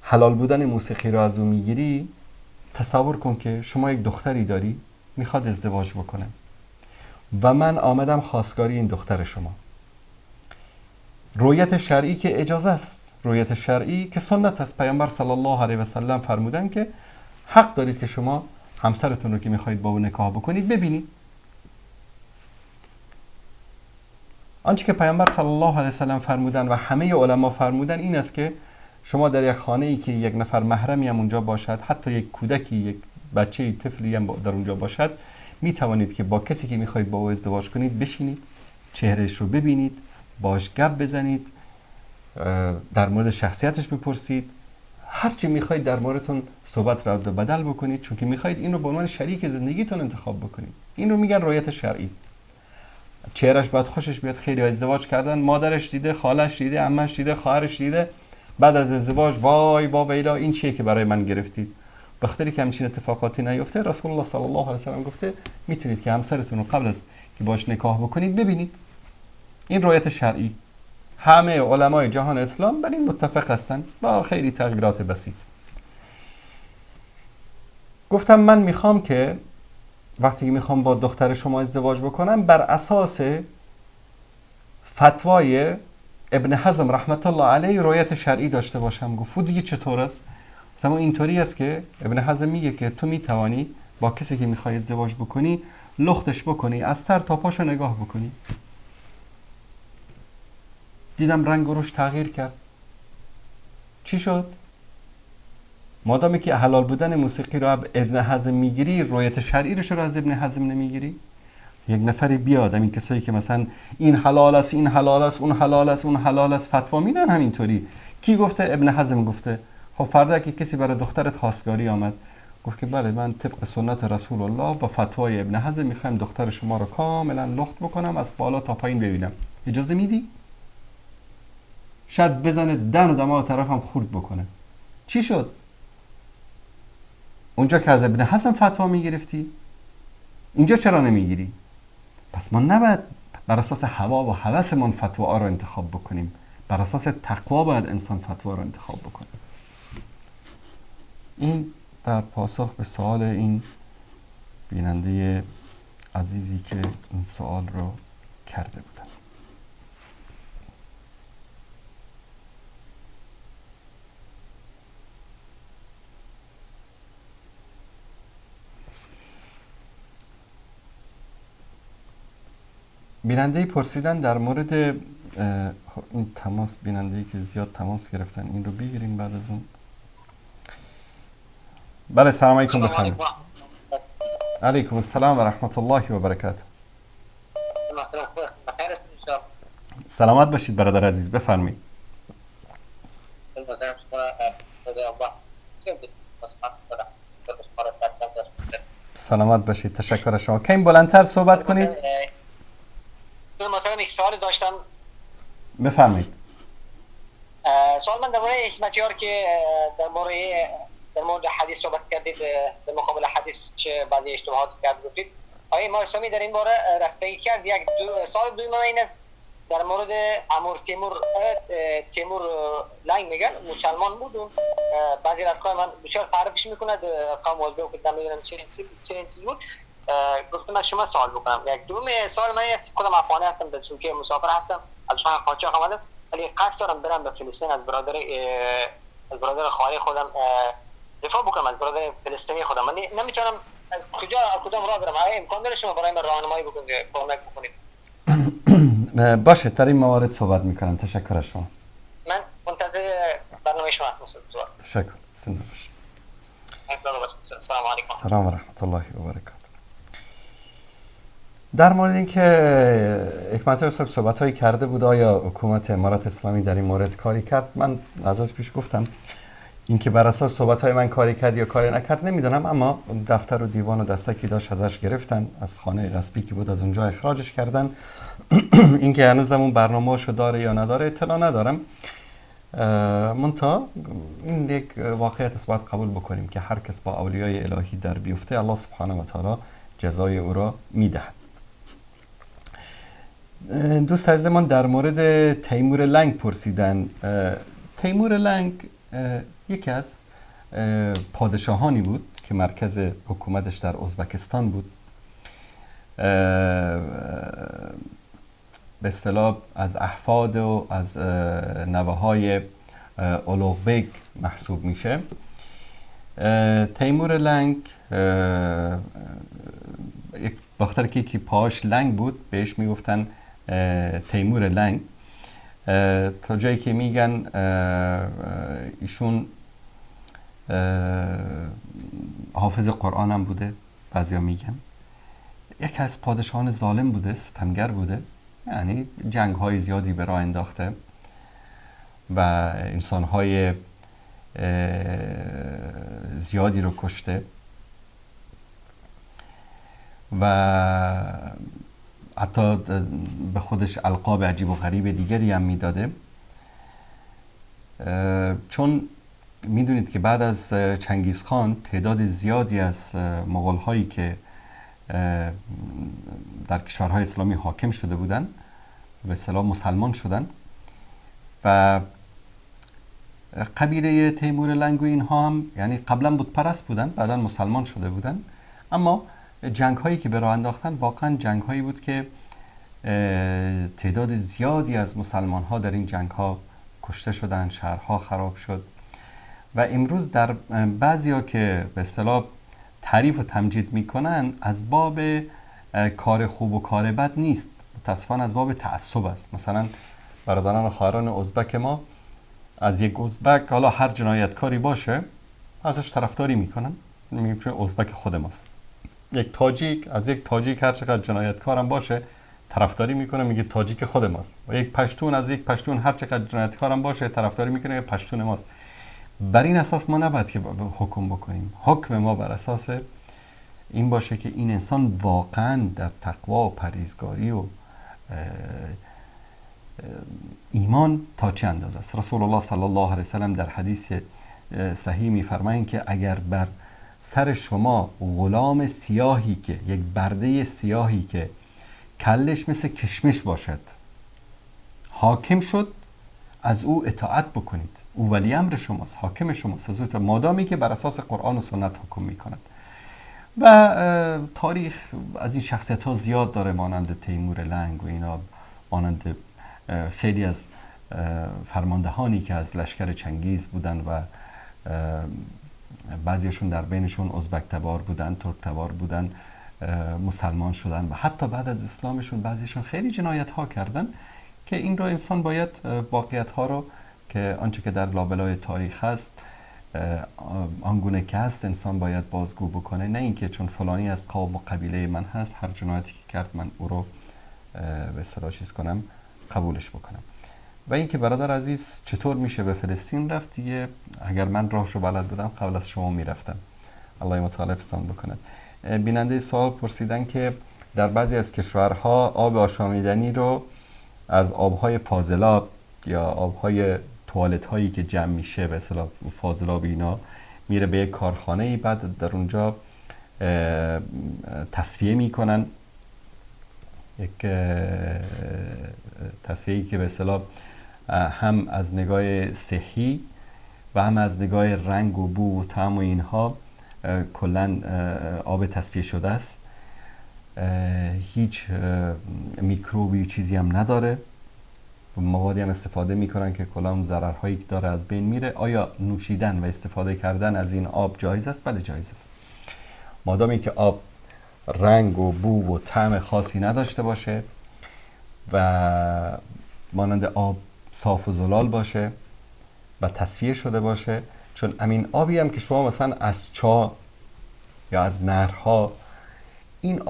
Speaker 2: حلال بودن موسیقی رو از او میگیری، تصور کن که شما یک دختری داری میخواد ازدواج بکنه و من آمدم خواستگاری این دختر شما. رویت شرعی که اجازه است، رویت شرعی که سنت است، پیامبر صلی الله علیه و سلم فرمودن که حق دارید که شما همسرتون رو که میخواهید با او نکاح بکنید ببینید. آنچه که پیامبر صلی الله علیه و سلم فرمودن و همه علما فرمودن این است که شما در یک خانه ای که یک نفر محرمی هم اونجا باشد، حتی یک کودکی، یک بچه طفلی هم در اونجا باشد، می توانید که با کسی که میخواهید با او ازدواج کنید بشینید، چهرهش رو ببینید، باش گپ بزنید، در مورد شخصیتش بپرسید، هرچی میخواهید در موردتون صحبت رد و بدل بکنید، چون که میخواهید این رو به عنوان شریک زندگیتون انتخاب بکنید. این رو میگن رویت شرعی. چهرش باید خوشش بیاد. خیلی ازدواج کردن، مادرش دیده، خالش دیده، عمش دیده، خواهرش دیده، بعد از ازدواج وای با ویلا این چیه که برای من گرفتید. بخاطر که همچین اتفاقاتی نیفته، رسول الله صلی الله علیه و سلم گفته میتونید که همسرتون رو قبل از که باش نکاح بکنید ببینید. این رویت شرعی همه علمای جهان اسلام بر این متفق هستن با خیلی تغییرات بسیط. گفتم من میخوام که وقتی میخوام با دختر شما ازدواج بکنم بر اساس فتوای ابن حزم رحمت الله علیه رویت شرعی داشته باشم. گفت دیگه چطور است؟ گفتم اینطوری است که ابن حزم میگه که تو میتوانی با کسی که میخوای ازدواج بکنی لختش بکنی، از سر تا پاشو نگاه بکنی. دیدم رنگ روش تغییر کرد. چی شد؟ مادامی که حلال بودن موسیقی رو ابن حزم میگیری، رویت شرعی رو چرا از ابن حزم نمیگیری؟ یک نفری بیاد، همین کسایی که مثلا این حلال است، این حلال است، اون حلال است، اون حلال است فتوا میدن، همینطوری. کی گفته؟ ابن حزم گفته. خب فردا که کسی برای دخترت خواستگاری آمد، گفت که بله من طبق سنت رسول الله با فتوای ابن حزم میخوایم دختر شما رو کاملا لخت بکنم، از بالا تا پایین ببینم، اجازه میدی؟ شاید بزنه دن و دماغ طرفم خورد بکنه. چی شد؟ اونجا که از ابن حزم فتوا میگرفتی، اینجا چرا نمیگیری؟ پس ما نباید بر اساس هوا و هوسمان فتوا رو انتخاب بکنیم، بر اساس تقوا باید انسان فتوا رو انتخاب بکنه. این در پاسخ به سوال این بیننده عزیزی که این سوال رو کرده بودن. بیننده پرسیدن در مورد این تماس، بیننده‌ای که زیاد تماس گرفتن، این رو بگیریم بعد از اون. بله، سلام علیکم، بفرمایید. علیکم السلام و رحمت الله و برکاته. سلامت باشید برادر عزیز، بفرمایید. سلامت باشید، تشکر از شما. کمی بلندتر صحبت کنید.
Speaker 8: محترم یک سوال داشتم.
Speaker 2: بفرمایید.
Speaker 8: سوال من درباره حکمتیار که در مورد حدیث صحبت کردید، در مقابل حدیث چه بعضی اشتباهات کرد گفتید. آیا امام اسلامی در این باره رستگی کرد؟ یک دو سوال دوم این است در مورد امیر تیمور لنگ میگن مسلمان بود و بعضی رفقای من بسیار تعریفش میکند، قوم ازبک که نمیدونم چه چیز بود. گفتم از شما سوال بکنم. یک دوم سوال من است، خودم افغانی هستم، در ترکیه مسافر هستم، از قاچاق آمدم، ولی قصد دارم برم به فلسطین از برادر خواهر خودم دفاع بکنم، از برادر فلسطینی خودم. من نمیتونم از کجا کدام راه برم. آیا امکان داره شما برای من راهنمایی بکنید، کمک بکنید؟
Speaker 2: باشه، در این موارد صحبت میکنم. تشکر از شما.
Speaker 8: من منتظر برنامه شما هستم.
Speaker 2: تشکر، زنده باشید.
Speaker 8: سلام علیکم.
Speaker 2: سلام و رحمت الله و برکاته. در مورد اینکه حکمتیار صاحب صحبت‌هایی کرده بود، آیا حکومت امارت اسلامی در این مورد کاری کرد؟ من از پیش گفتم اینکه بر اساس صحبت‌های من کاری کرد یا کاری نکرد نمیدونم، اما دفتر و دیوان و دستکی داشت ازش گرفتن، از خانه غصبی که بود از اونجا اخراجش کردن. اینکه هنوزم اون برنامه‌اشو داره یا نداره اطلاع ندارم. منتها این یک واقعیت است، باید قبول بکنیم که هر کس با اولیای الهی در بیفته الله سبحانه و تعالی جزای او را میدهد. دوست عزیزمان در مورد تیمور لنگ پرسیدن. تیمور لنگ یکی از پادشاهانی بود که مرکز حکومتش در ازبکستان بود. به اصطلاح از احفاد و از نوه‌های اولوغ محسوب میشه. تیمور لنگ یک باختر که یکی پاش لنگ بود بهش میگفتن تیمور لنگ، تا جایی که میگن ایشون حافظ قرآن هم بوده. بعضیا میگن یکی از پادشاهان ظالم بوده، ستمگر بوده، یعنی جنگ های زیادی به راه انداخته و انسان های زیادی رو کشته و حتی به خودش القاب عجیب و غریب دیگری هم میداده. چون میدونید که بعد از چنگیز خان تعداد زیادی از مغول هایی که در کشورهای اسلامی حاکم شده بودن به اصطلاح مسلمان شدن و قبیله تیمور لنگ و اینها هم یعنی قبلا بت پرست بودن، بعدا مسلمان شده بودن، اما جنگ هایی که به راه انداختن واقعا جنگ هایی بود که تعداد زیادی از مسلمان ها در این جنگ ها کشته شدن، شهرها خراب شد و امروز در بعضی ها که به اصطلاح تعریف و تمجید میکنن از باب کار خوب و کار بد نیست، متاسفانه از باب تعصب است. مثلا برادران و خواهران ازبک ما از یک ازبک، حالا هر جنایتکاری باشه، ازش طرفداری میکنن، میگن ازبک خود ماست. یک تاجیک از یک تاجیک هر چقدر جنایتکارم باشه طرفداری میکنه، میگه تاجیک خود ماست. و یک پشتون از یک پشتون هر چقدر جنایتکارم باشه طرفداری میکنه، پشتون ماست. بر این اساس ما نباید که حکم بکنیم. حکم ما بر اساس این باشه که این انسان واقعا در تقوا و پرهیزگاری و ایمان تا چه اندازه است. رسول الله صلی الله علیه وسلم در حدیث صحیح میفرمایند که اگر بر سر شما غلام سیاهی که یک برده سیاهی که کلش مثل کشمش باشد حاکم شد، از او اطاعت بکنید. او ولی امر شماست، حاکم شماست، از او مادامی که بر اساس قرآن و سنت حکم میکند. و تاریخ از این شخصیت ها زیاد داره، مانند تیمور لنگ و اینا، مانند خیلی از فرماندهانی که از لشکر چنگیز بودن و بعضیشون در بینشون ازبک تبار بودن، ترک تبار بودن، مسلمان شدن و حتی بعد از اسلامشون بعضیشون خیلی جنایت ها کردن که این رو انسان باید واقعیت ها رو که آنچه که در لابلای تاریخ هست آنگونه که هست انسان باید بازگو بکنه، نه اینکه چون فلانی از قوم و قبیله من هست هر جنایتی که کرد من او رو به اصطلاح چیز کنم، قبولش بکنم. و اینکه برادر عزیز چطور میشه به فلسطین رفت، دیگه اگر من راهشو بلد بودم قبل از شما میرفتم. الله متعال حفظتان بکند. بیننده سوال پرسیدن که در بعضی از کشورها آب آشامیدنی رو از آبهای فاضلاب یا آبهای توالت هایی که جمع میشه به اصطلاح فاضلاب اینا میره به یک کارخانه، بعد در اونجا تصفیه میکنن، یک تصفیه‌ای که به اصطلاح هم از نگاه صحی و هم از نگاه رنگ و بو و طعم و اینها کلا آب تصفیه شده است، هیچ میکروبی چیزی هم نداره، موادی هم استفاده میکنن که کلا ضررهایی که داره از بین میره. آیا نوشیدن و استفاده کردن از این آب جایز است؟ بله جایز است، مادامی که آب رنگ و بو و طعم خاصی نداشته باشه و مانند آب صاف و زلال باشه و تصفیه شده باشه. چون همین آبی هم که شما مثلا از چاه یا از نهرها، این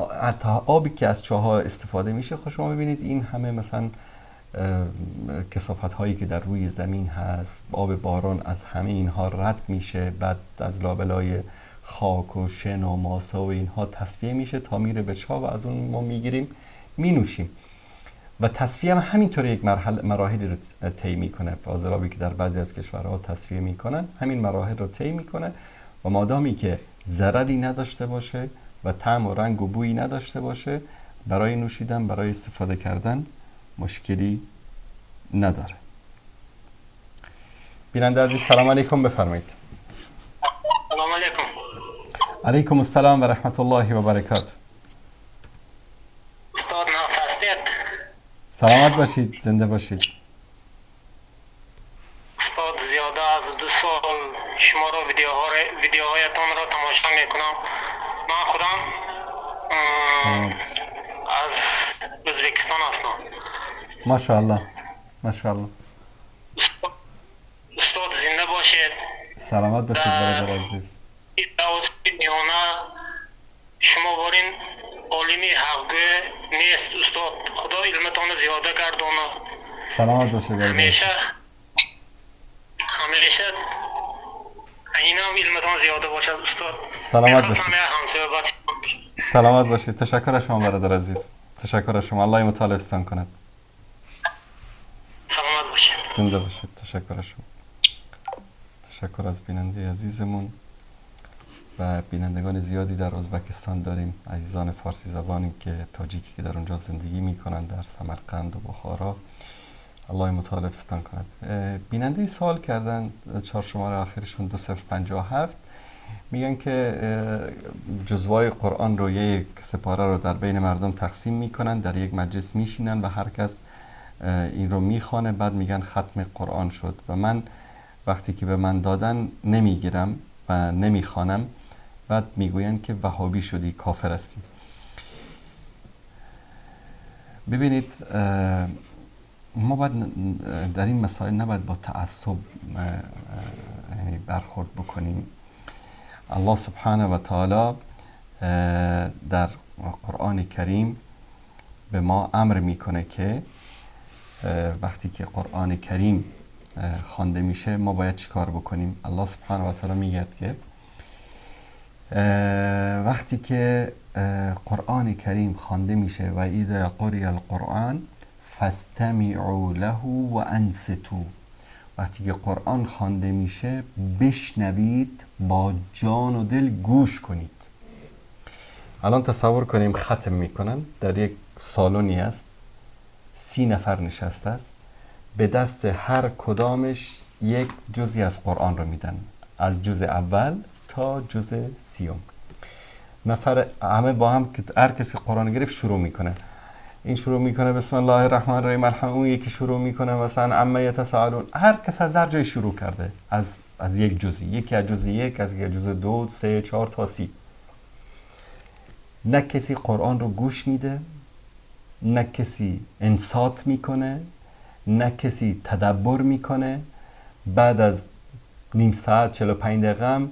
Speaker 2: آبی که از چاه استفاده میشه، خب شما ببینید این همه مثلا کثافت هایی که در روی زمین هست، آب باران از همه اینها رد میشه، بعد از لابلای خاک و شن و ماسه و اینها تصفیه میشه تا میره به چاه و از اون ما میگیریم مینوشیم. و تصفیه هم همینطور یک مراحلی رو طی میکنه. فاضلابی که در بعضی از کشورها تصفیه میکنن همین مراحل رو طی میکنه و مادامی که ضرری نداشته باشه و طعم و رنگ و بویی نداشته باشه، برای نوشیدن، برای استفاده کردن مشکلی نداره. بیننده عزیز سلام علیکم، بفرمایید.
Speaker 3: سلام علیکم.
Speaker 2: علیکم السلام و رحمت الله و برکاته.
Speaker 3: استاد نفستید.
Speaker 2: سلامت باشید، زنده باشید.
Speaker 3: استاد زیاده از 2 سال شما رو ویدیوهایتان را تماشا میکنم. من خودم از ازبکستان هستم.
Speaker 2: ماشاءالله ماشاءالله.
Speaker 3: استاد زنده باشید.
Speaker 2: سلامت باشید برادر عزیز.
Speaker 3: میانه شما بارین عالمی حقگو نیست استاد، خدا علمتان زیاده گردانه.
Speaker 2: سلامت باشید برادر.
Speaker 3: همیشه همیشه اینم علمتان زیاده باشد استاد.
Speaker 2: سلامت باشید. سلامت باشید. تشکر از شما برادر عزیز. تشکر از شما. الله متعال حفظتان کند.
Speaker 3: سلامت باشید.
Speaker 2: زنده باشید. تشکر از شما. تشکر از بیننده عزیزمون و بینندگان زیادی در ازبکستان داریم، عزیزان فارسی زبانی که تاجیکی که در اونجا زندگی میکنند، در سمرقند و بخارا. الله متعال حفظتان کند. بیننده سوال کردن، 4 شماره آخرشون 2057، میگن که جزوای قرآن رو یک سپاره رو در بین مردم تقسیم میکنن، در یک مجلس میشینن و هر کس این رو میخوانه، بعد میگن ختم قرآن شد و من وقتی که به من دادن نمیگیرم و نمیخوانم، بعد میگوین که وهابی شدی، کافر هستی. ببینید ما باید در این مسائل نباید با تعصب یعنی برخورد بکنیم. الله سبحانه و تعالی در قرآن کریم به ما امر میکنه که وقتی که قرآن کریم خوانده میشه ما باید چیکار بکنیم. الله سبحانه و تعالی میگه که وقتی که قرآن کریم خوانده میشه و اذا قرئ القرآن فاستمعوا له و انصتوا. وقتی که قرآن خوانده میشه بشنوید، با جان و دل گوش کنید. الان تصور کنیم ختم میکنن، در یک سالونی است، 30 نفر نشسته است، به دست هر کدامش یک جزئی از قرآن رو میدن، از جزء اول تا جزء 30. نفر همه با هم که هر کسی قرآن گرفت شروع میکنه، این شروع میکنه بسم الله الرحمن الرحیم الحمد، اون یکی شروع میکنه مثلا عما یتساءلون، هر کس از هر جای شروع کرده، از یک جزئی، یکی از جزء 1، از یک جزء 2، 3، 4 تا 30. نه کسی قرآن رو گوش میده، نه کسی انصات میکنه، نه کسی تدبر میکنه. بعد از نیم ساعت 45 دقیقه هم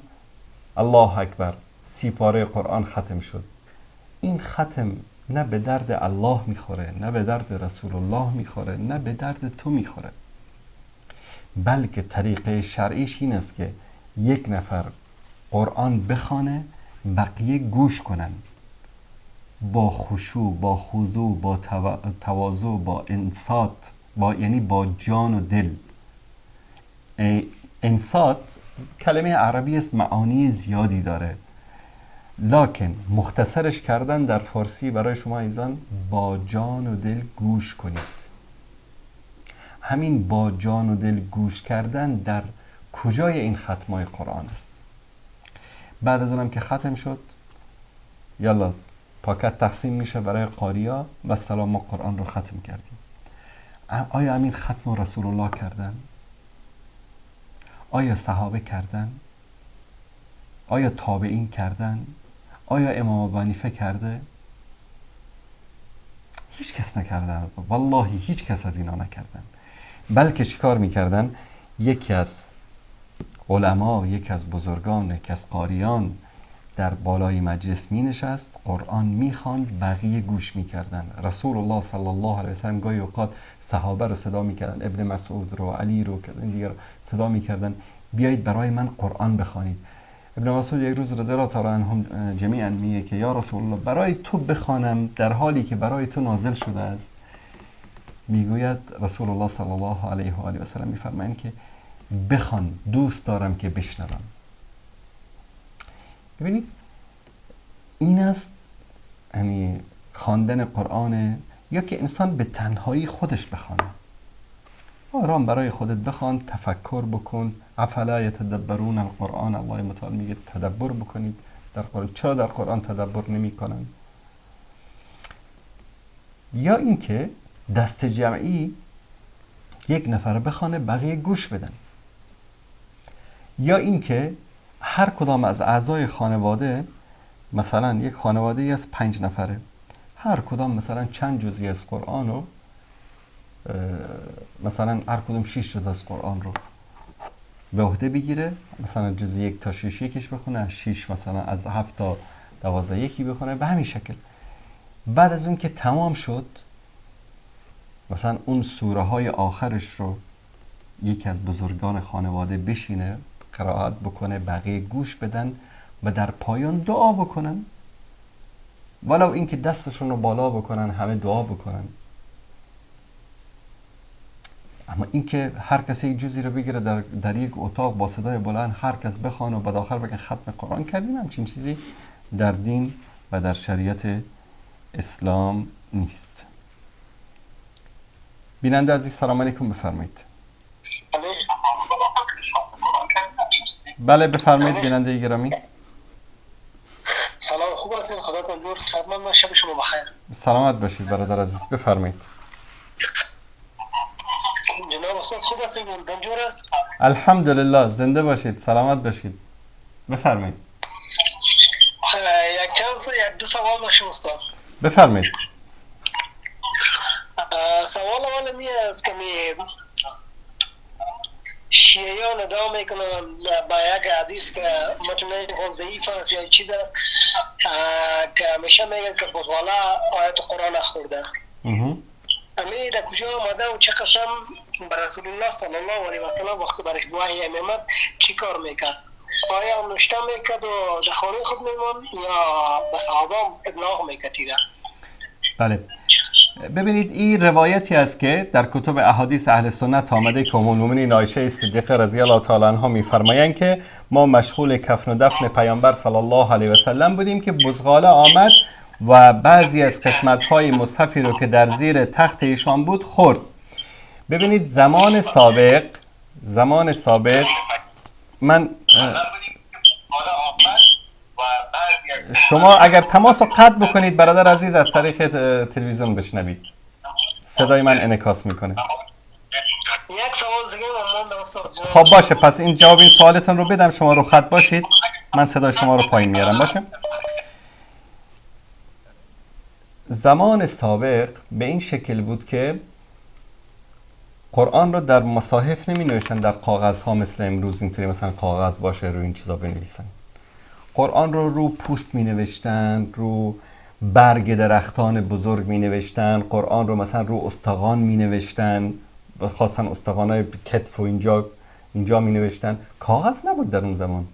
Speaker 2: الله اکبر 30 پاره قرآن ختم شد. این ختم نه به درد الله میخوره، نه به درد رسول الله میخوره، نه به درد تو میخوره، بلکه طریقه شرعیش این است که یک نفر قرآن بخوانه، بقیه گوش کنن، با خشوع، با خضوع، با تواضع، با انصات، با یعنی با جان و دل. انصات کلمه عربی است، معانی زیادی داره، لکن مختصرش کردن در فارسی برای شما عزیزان، با جان و دل گوش کنید. همین با جان و دل گوش کردن در کجای این ختمای قرآن است؟ بعد از اونم که ختم شد، یالا پاکت تقسیم میشه برای قاریا و سلام، ما قرآن رو ختم کردیم. آیا همین ختم رسول الله کردن؟ آیا صحابه کردن؟ آیا تابعین کردن؟ آیا امام ابو حنیفه کرده؟ هیچ کس نکردن، والله هیچ کس از اینا نکردن. بلکه چیکار میکردن؟ یکی از علما، یکی از بزرگان، یکی از قاریان در بالای مجلس می نشست، قرآن می خواند، بقیه گوش می کردن. رسول الله صلی الله علیه وسلم گاهی اوقات صحابه رو صدا می کردن، ابن مسعود رو، علی رو، دیگر رو صدا می کردن، بیایید برای من قرآن بخوانید. ابن مسعود یک روز رضی الله تعالی عنهم جمیعا میگه که یا رسول الله برای تو بخوانم در حالی که برای تو نازل شده است؟ میگوید رسول الله صلی الله علیه و آله و سلم میفرمایند که بخوان، دوست دارم که بشنوم. ببینید این است یعنی خواندن قرآن، یا که انسان به تنهایی خودش بخوانه، آرام برای خودت بخوان، تفکر بکن. افلا یتدبرون القرآن، الله متعال میگه تدبر بکنید در قرآن. چرا در قرآن تدبر نمی کنن؟ یا اینکه دست جمعی یک نفر بخوانه بقیه گوش بدن، یا اینکه هر کدام از اعضای خانواده، مثلا یک خانواده ای از 5 نفره، هر کدام مثلا چند جزئی از قرآن رو، مثلا هر کدوم 6 جزء از قرآن رو به عهده بگیره، مثلا جزء 1 تا 6 یکیش بخونه، 6 مثلا از 7 تا 12 یکی بخونه، به همین شکل. بعد از اون که تمام شد، مثلا اون سوره های آخرش رو یکی از بزرگان خانواده بشینه قرائت بکنه، بقیه گوش بدن و در پایان دعا بکنن، ولو اینکه دستشون رو بالا بکنن همه دعا بکنن. اما اینکه هر کسی یک جزئی رو بگیره در یک اتاق با صدای بلند هر کس بخوانه و بعد آخر بگن ختم قرآن کردیم، همچین چیزی در دین و در شریعت اسلام نیست. بیننده عزیز سلام علیکم، بفرمایید. بله بفرمایید بیننده گرامی.
Speaker 9: سلام، خوب هستین؟ خدا کنه سلام، شب شما بخیر.
Speaker 2: سلامت باشید برادر عزیز، بفرمایید.
Speaker 9: جناب استاد خوب هستین؟ جور است؟
Speaker 2: الحمدلله، زنده باشید، سلامت باشید. بفرمایید.
Speaker 9: یک دو سوال داشتم استاد.
Speaker 2: بفرمایید.
Speaker 9: سوال اول می است که می شیعیان ادعا میکنن با یک حدیث که متن ضعیف است یا چیز است که همیشه میگن که بزغاله آیت قرآن خورده. امی در کجا آمده و چه قسم بر رسول الله صلی الله علیه و سلم وقتی برش وحی میامد چی کار میکرد؟ آیا نوشته میکرد و در خانه خود میمان یا به صحابه ابلاغ میکرد؟
Speaker 2: بله، ببینید این روایتی است که در کتب احادیث اهل سنت آمده که ام المؤمنین عایشه صدیقه رضی الله تعالی عنها میفرمایند که ما مشغول کفن و دفن پیامبر صلی الله علیه و سلم بودیم که بزغاله آمد و بعضی از قسمت‌های مصحفی رو که در زیر تخت ایشان بود خورد. ببینید زمان سابق من شما اگر تماس رو قطع بکنید برادر عزیز از طریق تلویزیون بشنوید، صدای من انعکاس میکنه.
Speaker 9: یک سوال دیگه من استاد.
Speaker 2: خب باشه، پس این جواب این سوالتون رو بدم، شما رو خط باشید، من صدای شما رو پایین میارم. باشه. زمان سابق به این شکل بود که قرآن رو در مصاحف نمی نوشتن، در کاغذها مثل امروز اینطوری مثلا کاغذ باشه رو این چیزا بنویسن. قرآن رو رو پوست می نوشتن، رو برگ درختان بزرگ می نوشتن، قرآن رو مثلا رو استخوان می نوشتن، خاصا استخوان‌های کتف و اینجا می نوشتن. کاغذ نبود در اون زمان.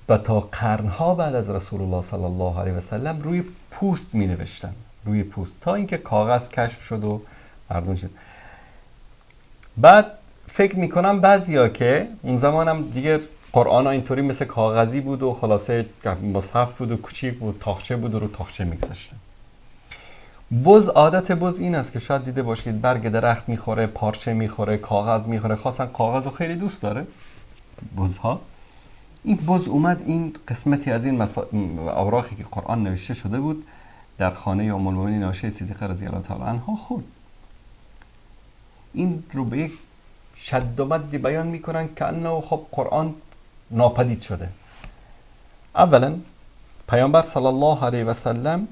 Speaker 2: و تا قرنها بعد از رسول الله صلی الله علیه و سلم روی پوست می نوشتن، روی پوست، تا اینکه کاغذ کشف شد و مردم شد. بعد فکر می کنم بعضیا که اون زمانم دیگه قرآن ها اینطوری مثل کاغذی بود و خلاصه مصحف بود و کوچیک بود، تاخچه بود و رو تاخچه میگذاشتن. بز، عادت بز این است که شاید دیده باشید برگ درخت میخوره، پارچه میخوره، کاغذ میخوره، خاصا کاغذ رو خیلی دوست داره بزها. این بز اومد این قسمتی از این اوراقی که قرآن نوشته شده بود در خانه ام المؤمنین عایشه صدیقه رضی الله تعالی عنها خورد. این رو به یک شد و مدی بیان میکنن که انه خب قرآن ناپدید شده. اولا پیامبر صلی الله علیه و سلم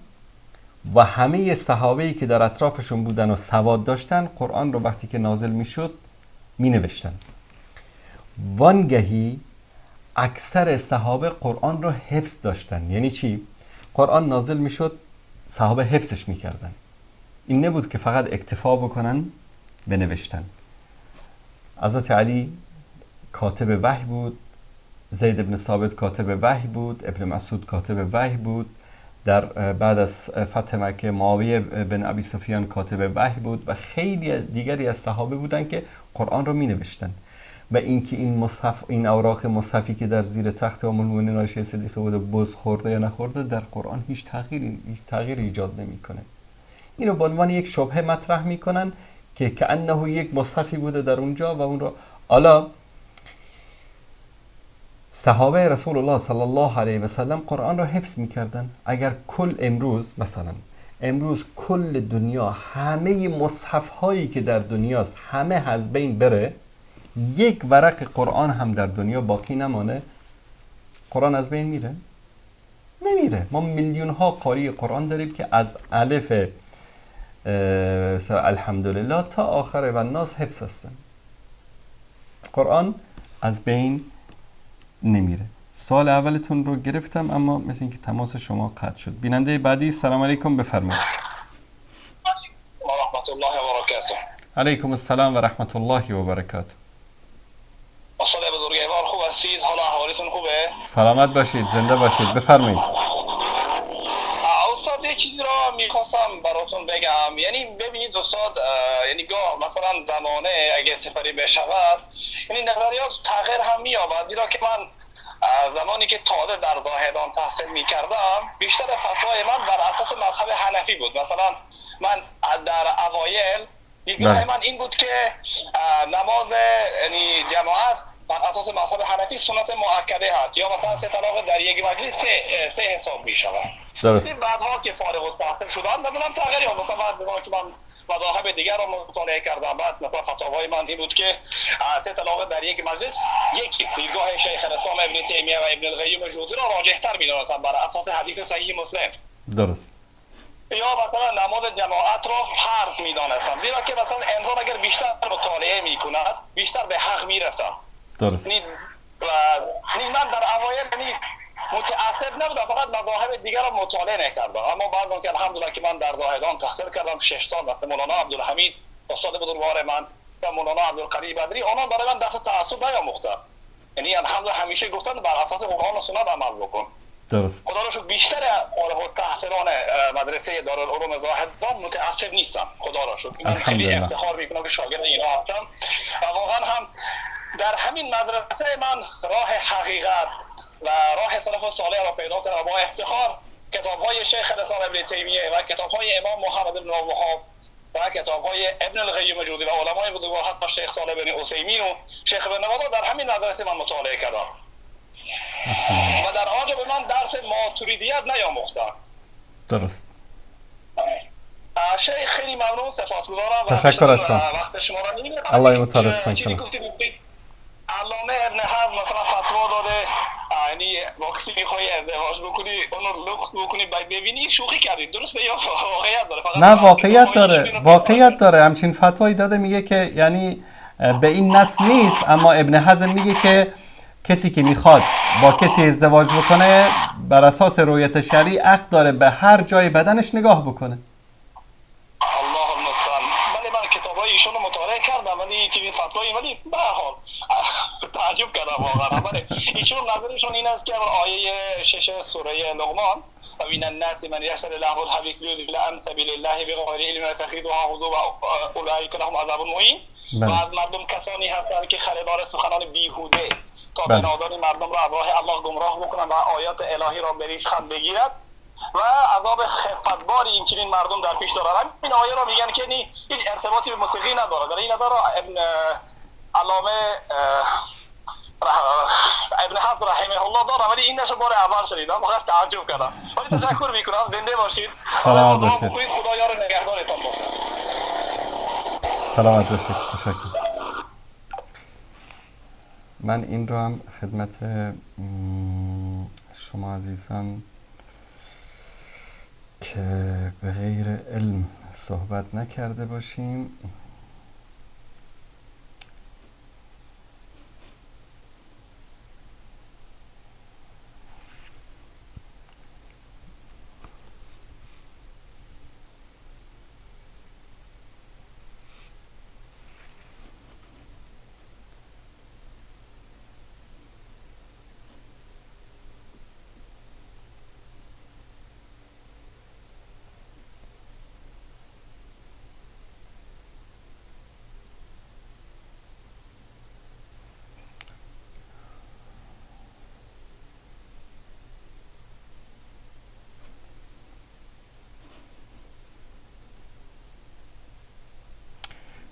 Speaker 2: و همه صحابه‌ای که در اطرافشون بودن و سواد داشتن قرآن رو وقتی که نازل میشد می نوشتن. وانگهی اکثر صحابه قرآن رو حفظ داشتن. یعنی چی؟ قرآن نازل میشد صحابه حفظش میکردن. این نبود که فقط اکتفا بکنن به نوشتن. حضرت علی کاتب وحی بود، زید ابن ثابت کاتب وحی بود، ابن مسعود کاتب وحی بود، در بعد از فتح مکه معاویه بن ابی سفیان کاتب وحی بود و خیلی دیگری از صحابه بودن که قرآن رو می نوشتن. و اینکه این مصحف، این اوراق مصحفی که در زیر تخت ام المؤمنین عایشه صدیقه بوده بز خورده یا نخورده، در قرآن هیچ تغییری ایجاد نمیکنه. اینو به عنوان یک شبهه مطرح میکنن که کأنه یک مصحفی بوده در اونجا و اون رو. حالا صحابه رسول الله صلی الله علیه و سلم قرآن رو حفظ میکردن. اگر کل امروز مثلا امروز کل دنیا همه مصحف هایی که در دنیاست همه از بین بره، یک ورق قرآن هم در دنیا باقی نمانه، قرآن از بین میره؟ نمیره. ما میلیون ها قاری قرآن داریم که از الف الحمدلله تا آخر و الناس حفظ هستن. قرآن از بین نمیره. سوال اولتون رو گرفتم اما مثل اینکه تماس شما قطع شد. بیننده بعدی، سلام علیکم، بفرمایید.
Speaker 10: و رحمت الله و برکاته.
Speaker 2: علیکم السلام و رحمت الله و برکاته.
Speaker 10: استاد بزرگوار خوب هستید؟ حالا احوالتون خوبه؟
Speaker 2: سلامت باشید، زنده باشید، بفرمایید.
Speaker 10: استاد یه چیزی را میخواستم براتون بگم. یعنی ببینید استاد، یعنی گاه مثلا زمانه اگه سفری بشود یعنی نظریات تغییر هم می‌یابد. زیرا که من زمانی که تازه در زاهدان تحصیل میکردم بیشتر فتوای من بر اساس مذهب حنفی بود. مثلا من در اوایل دیدگاه من این بود که نماز یعنی جماعت بر اساس مذهب حنفی سنت مؤکده هست، یا مثلا سه طلاق در یک مجلس سه حساب می شود.
Speaker 2: درست.
Speaker 10: بعدها که فارغ التحصیل شدم مثلا تغییر یافت. مثلا بعد که من مذاهب دیگر را مطالعه کردم، بعد مثلا فتاوای من این بود که سه طلاق در یک مجلس یکی. دیدگاه شیخ الاسلام ابن تیمیه و ابن القیم جوزی را راجح تر می‌دانستم بر اساس حدیث صحیح مسلم.
Speaker 2: درست.
Speaker 10: یا مثلا نماز جماعت را فرض می‌دانستم، زیرا که مثلا انسان اگر بیشتر مطالعه می‌کند بیشتر به حق می‌رسد.
Speaker 2: درست.
Speaker 10: و من در اوایل یعنی متعصب نبودم، فقط مذاهب دیگر را مطالعه نکردم. اما بعضا که الحمدلله که من در زاهدان تحصیل کردم 6 سال، مثل مولانا عبدالحمید استاد بزرگوار من و مولانا عبدالقدیر بدری، آنها برای من درس تعصب نیاموختن. یعنی الحمدلله همیشه گفتن بر اساس قرآن و سنت عمل بکن.
Speaker 2: درست.
Speaker 10: خدا را شکر بیشتر فارغ التحصیلان مدرسه دارالعلوم زاهدان متعصب نیستن، خدا را شکر. من خیلی افتخار میکنم که شاگرد اینا هستم و واقعا هم در همین مدرسه من راه حقیقت و راه سلف صالح را پیدا کردم و با افتخار کتاب‌های شیخ الاسلام ابن تیمیه و کتاب‌های امام محمد بن وهاب و کتاب‌های ابن القیم جوزی و علمای بزرگوار حتی شیخ صالح بن عثیمین و شیخ ابن باز در همین مدرسه من مطالعه کردم و در آنجا به من درس ماتوریدیت نیاموختن.
Speaker 2: درست.
Speaker 10: شیخ خیلی ممنون، سپاسگزارم.
Speaker 2: تشکر از شما.
Speaker 10: وقت شما را نمی‌گیرم.
Speaker 2: الله متعال کنه.
Speaker 10: علامه ابن حزم مثلا فتوا داده، یعنی با کسی میخوای ازدواج بکنی اونو لخت بکنی ببینی، شوخی کردی درسته یا واقعیت داره؟ فقط
Speaker 2: نه واقعیت داره، واقعیت داره. همچین فتوایی داده، میگه که یعنی به این نسل نیست، اما ابن حزم میگه که کسی که میخواد با کسی ازدواج بکنه بر اساس رویت شرعی عقد داره به هر جای بدنش نگاه بکنه.
Speaker 10: الله المستعان. ولی من کتابای ایشون رو مطالعه کردم ولی چنین فتوایی، ولی به هر حال تعجب کردم واقعا. ولی ایشون نظرشون این است که آیه 6 سوره لقمان و من الناس من یشتری لهو الحدیث لیضل عن سبیل الله بغیر علم یتخذها هزوا و اولئک لهم عذاب مهین. و از مردم کسانی هستند که خریدار سخنان بیهوده تا به نادانی مردم را از راه الله گمراه بکنند و آیات الهی را به ریشخند بگیرد و عذاب خفتباری این چنین مردم در پیش دارند. این آیه را میگن که هیچ ارتباطی به موسیقی ندارد. در این نظر ابن علامه ابن حزم رحمه الله داره، ولی این نشو بار اول شنیدم، واقعا تعجب کردم. ولی تشکر میکنم، زنده باشید،
Speaker 2: سلامت باشید،
Speaker 10: خدا یار نگهدارتان باشه.
Speaker 2: سلامت باشید، تشکر. من این رو هم خدمت شما عزیزان که به غیر علم صحبت نکرده باشیم.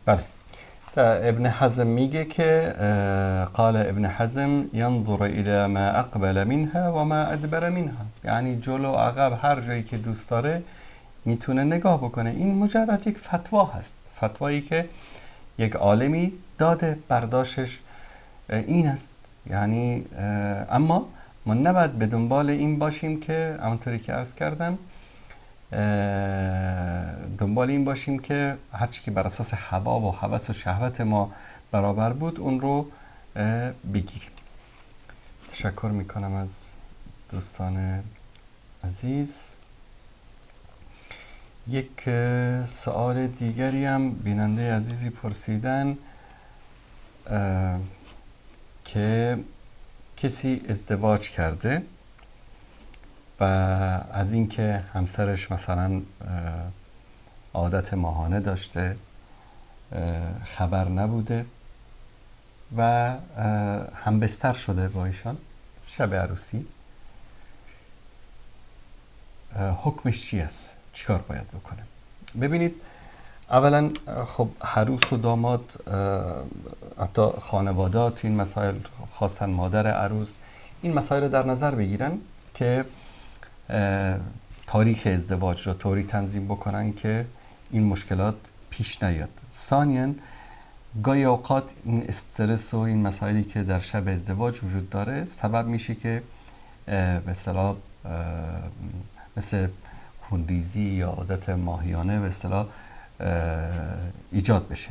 Speaker 2: بله، ابن حزم میگه که قال ابن حزم ینظر الى ما اقبل منها و ما ادبر منها، یعنی جلو عقب هر جایی که دوست داره میتونه نگاه بکنه. این مجرد یک فتوا هست، فتوایی که یک عالمی داده، برداشتش این است. یعنی اما ما نباید به دنبال این باشیم که همونطوری که عرض کردم دنبال این باشیم که هرچی که بر اساس هوا و هوس و شهوت ما برابر بود اون رو بگیریم. تشکر میکنم از دوستان عزیز. یک سوال دیگری هم بیننده عزیزی پرسیدن که کسی ازدواج کرده و از اینکه همسرش مثلا عادت ماهانه داشته خبر نبوده و همبستر شده با ایشان شب عروسی، حکمش چی است؟ چیکار باید بکنه؟ ببینید، اولا خب عروس و داماد حتی خانواده تو این مسائل، خواستن مادر عروس، این مسائل رو در نظر بگیرن که تاریخ ازدواج را طوری تنظیم بکنن که این مشکلات پیش نیاد. ثانیاً گاهی اوقات این استرس و این مسائلی که در شب ازدواج وجود داره سبب میشه که به اصطلاح مثل خونریزی یا عادت ماهیانه به اصطلاح ایجاد بشه.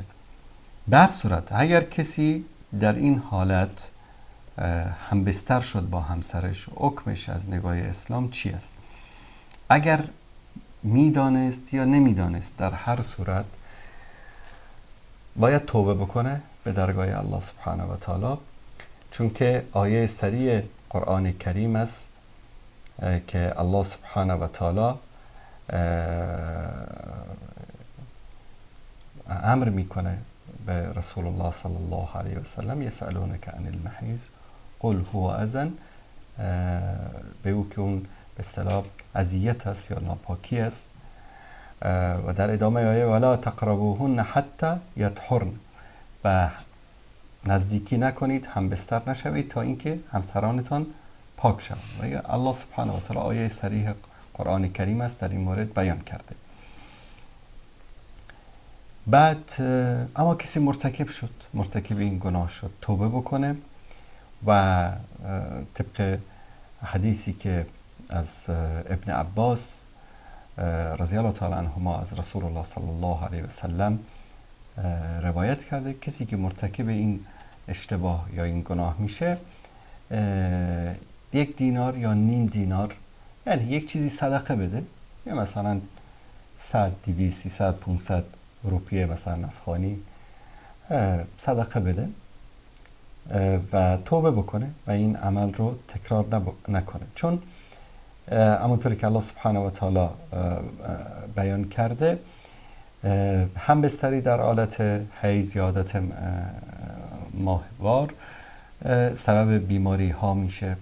Speaker 2: به هر صورت اگر کسی در این حالت همبستر شد با همسرش، حکمش از نگاه اسلام چی است؟ اگر میدانست یا نمیدانست، در هر صورت باید توبه بکنه به درگاه الله سبحانه و تعالی، چون که آیه سریع قرآن کریم است که الله سبحانه و تعالی امر میکنه به رسول الله صلی الله علیه و سلم، یسألونک عن المحیض قل هو اذى، به او که اون به اصطلاح اذیت است یا ناپاکی است. و در ادامه آیه ولا تقربوهن حتی یطهرن، و نزدیکی نکنید، هم بستر نشوید تا اینکه همسرانتان پاک شوند. و الله سبحانه و تعالی آیه صریح قرآن کریم است در این مورد بیان کرده. بعد اما کسی مرتکب شد، مرتکب این گناه شد، توبه بکنه و طبق حدیثی که از ابن عباس رضی الله تعالی عنهما از رسول الله صلی الله علیه و سلم روایت کرده، کسی که مرتکب این اشتباه یا این گناه میشه 1 دینار یا نیم دینار، یعنی یک چیزی صدقه بده، یا مثلا 100 200 300 500 روپیه مثلا افغانی صدقه بده و توبه بکنه و این عمل رو تکرار نکنه. چون همونطوری که الله سبحانه و تعالی بیان کرده، هم بستری در حالت حیض یا عادت ماهوار سبب بیماری ها میشه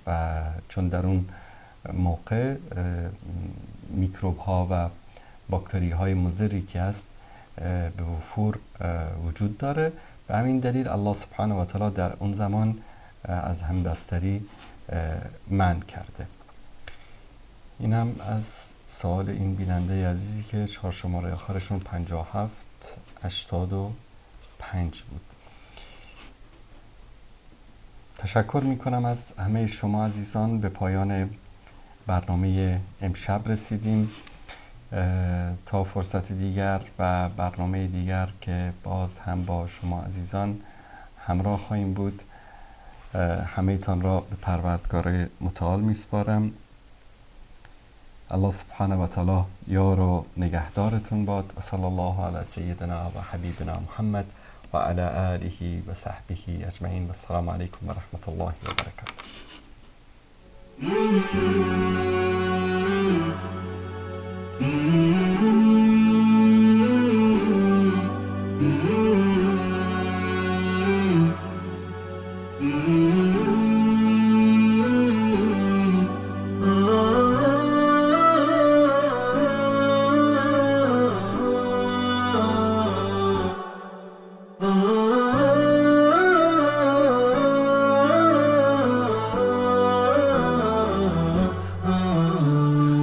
Speaker 2: و چون در اون موقع میکروب ها و باکتری های مضری که هست به وفور وجود داره. به همین دلیل الله سبحانه و تعالی در اون زمان از همبستری منع کرده. این هم از سوال این بیننده عزیزی که 4 شماره آخرشون 5785 بود. تشکر میکنم از همه شما عزیزان. به پایان برنامه امشب رسیدیم. تا فرصت دیگر و برنامه دیگر که باز هم با شما عزیزان همراه خواهیم بود، همه تان را به پروردگار متعال میسپارم. الله سبحانه و تعالی یار و نگهدارتون باد. و صلی الله علی سیدنا و حبیبنا محمد و علی آله و صحبه اجمعین. و السلام علیکم و رحمت الله و برکاته.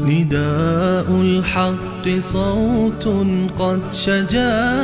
Speaker 1: نداء الحق صوت قد شجا.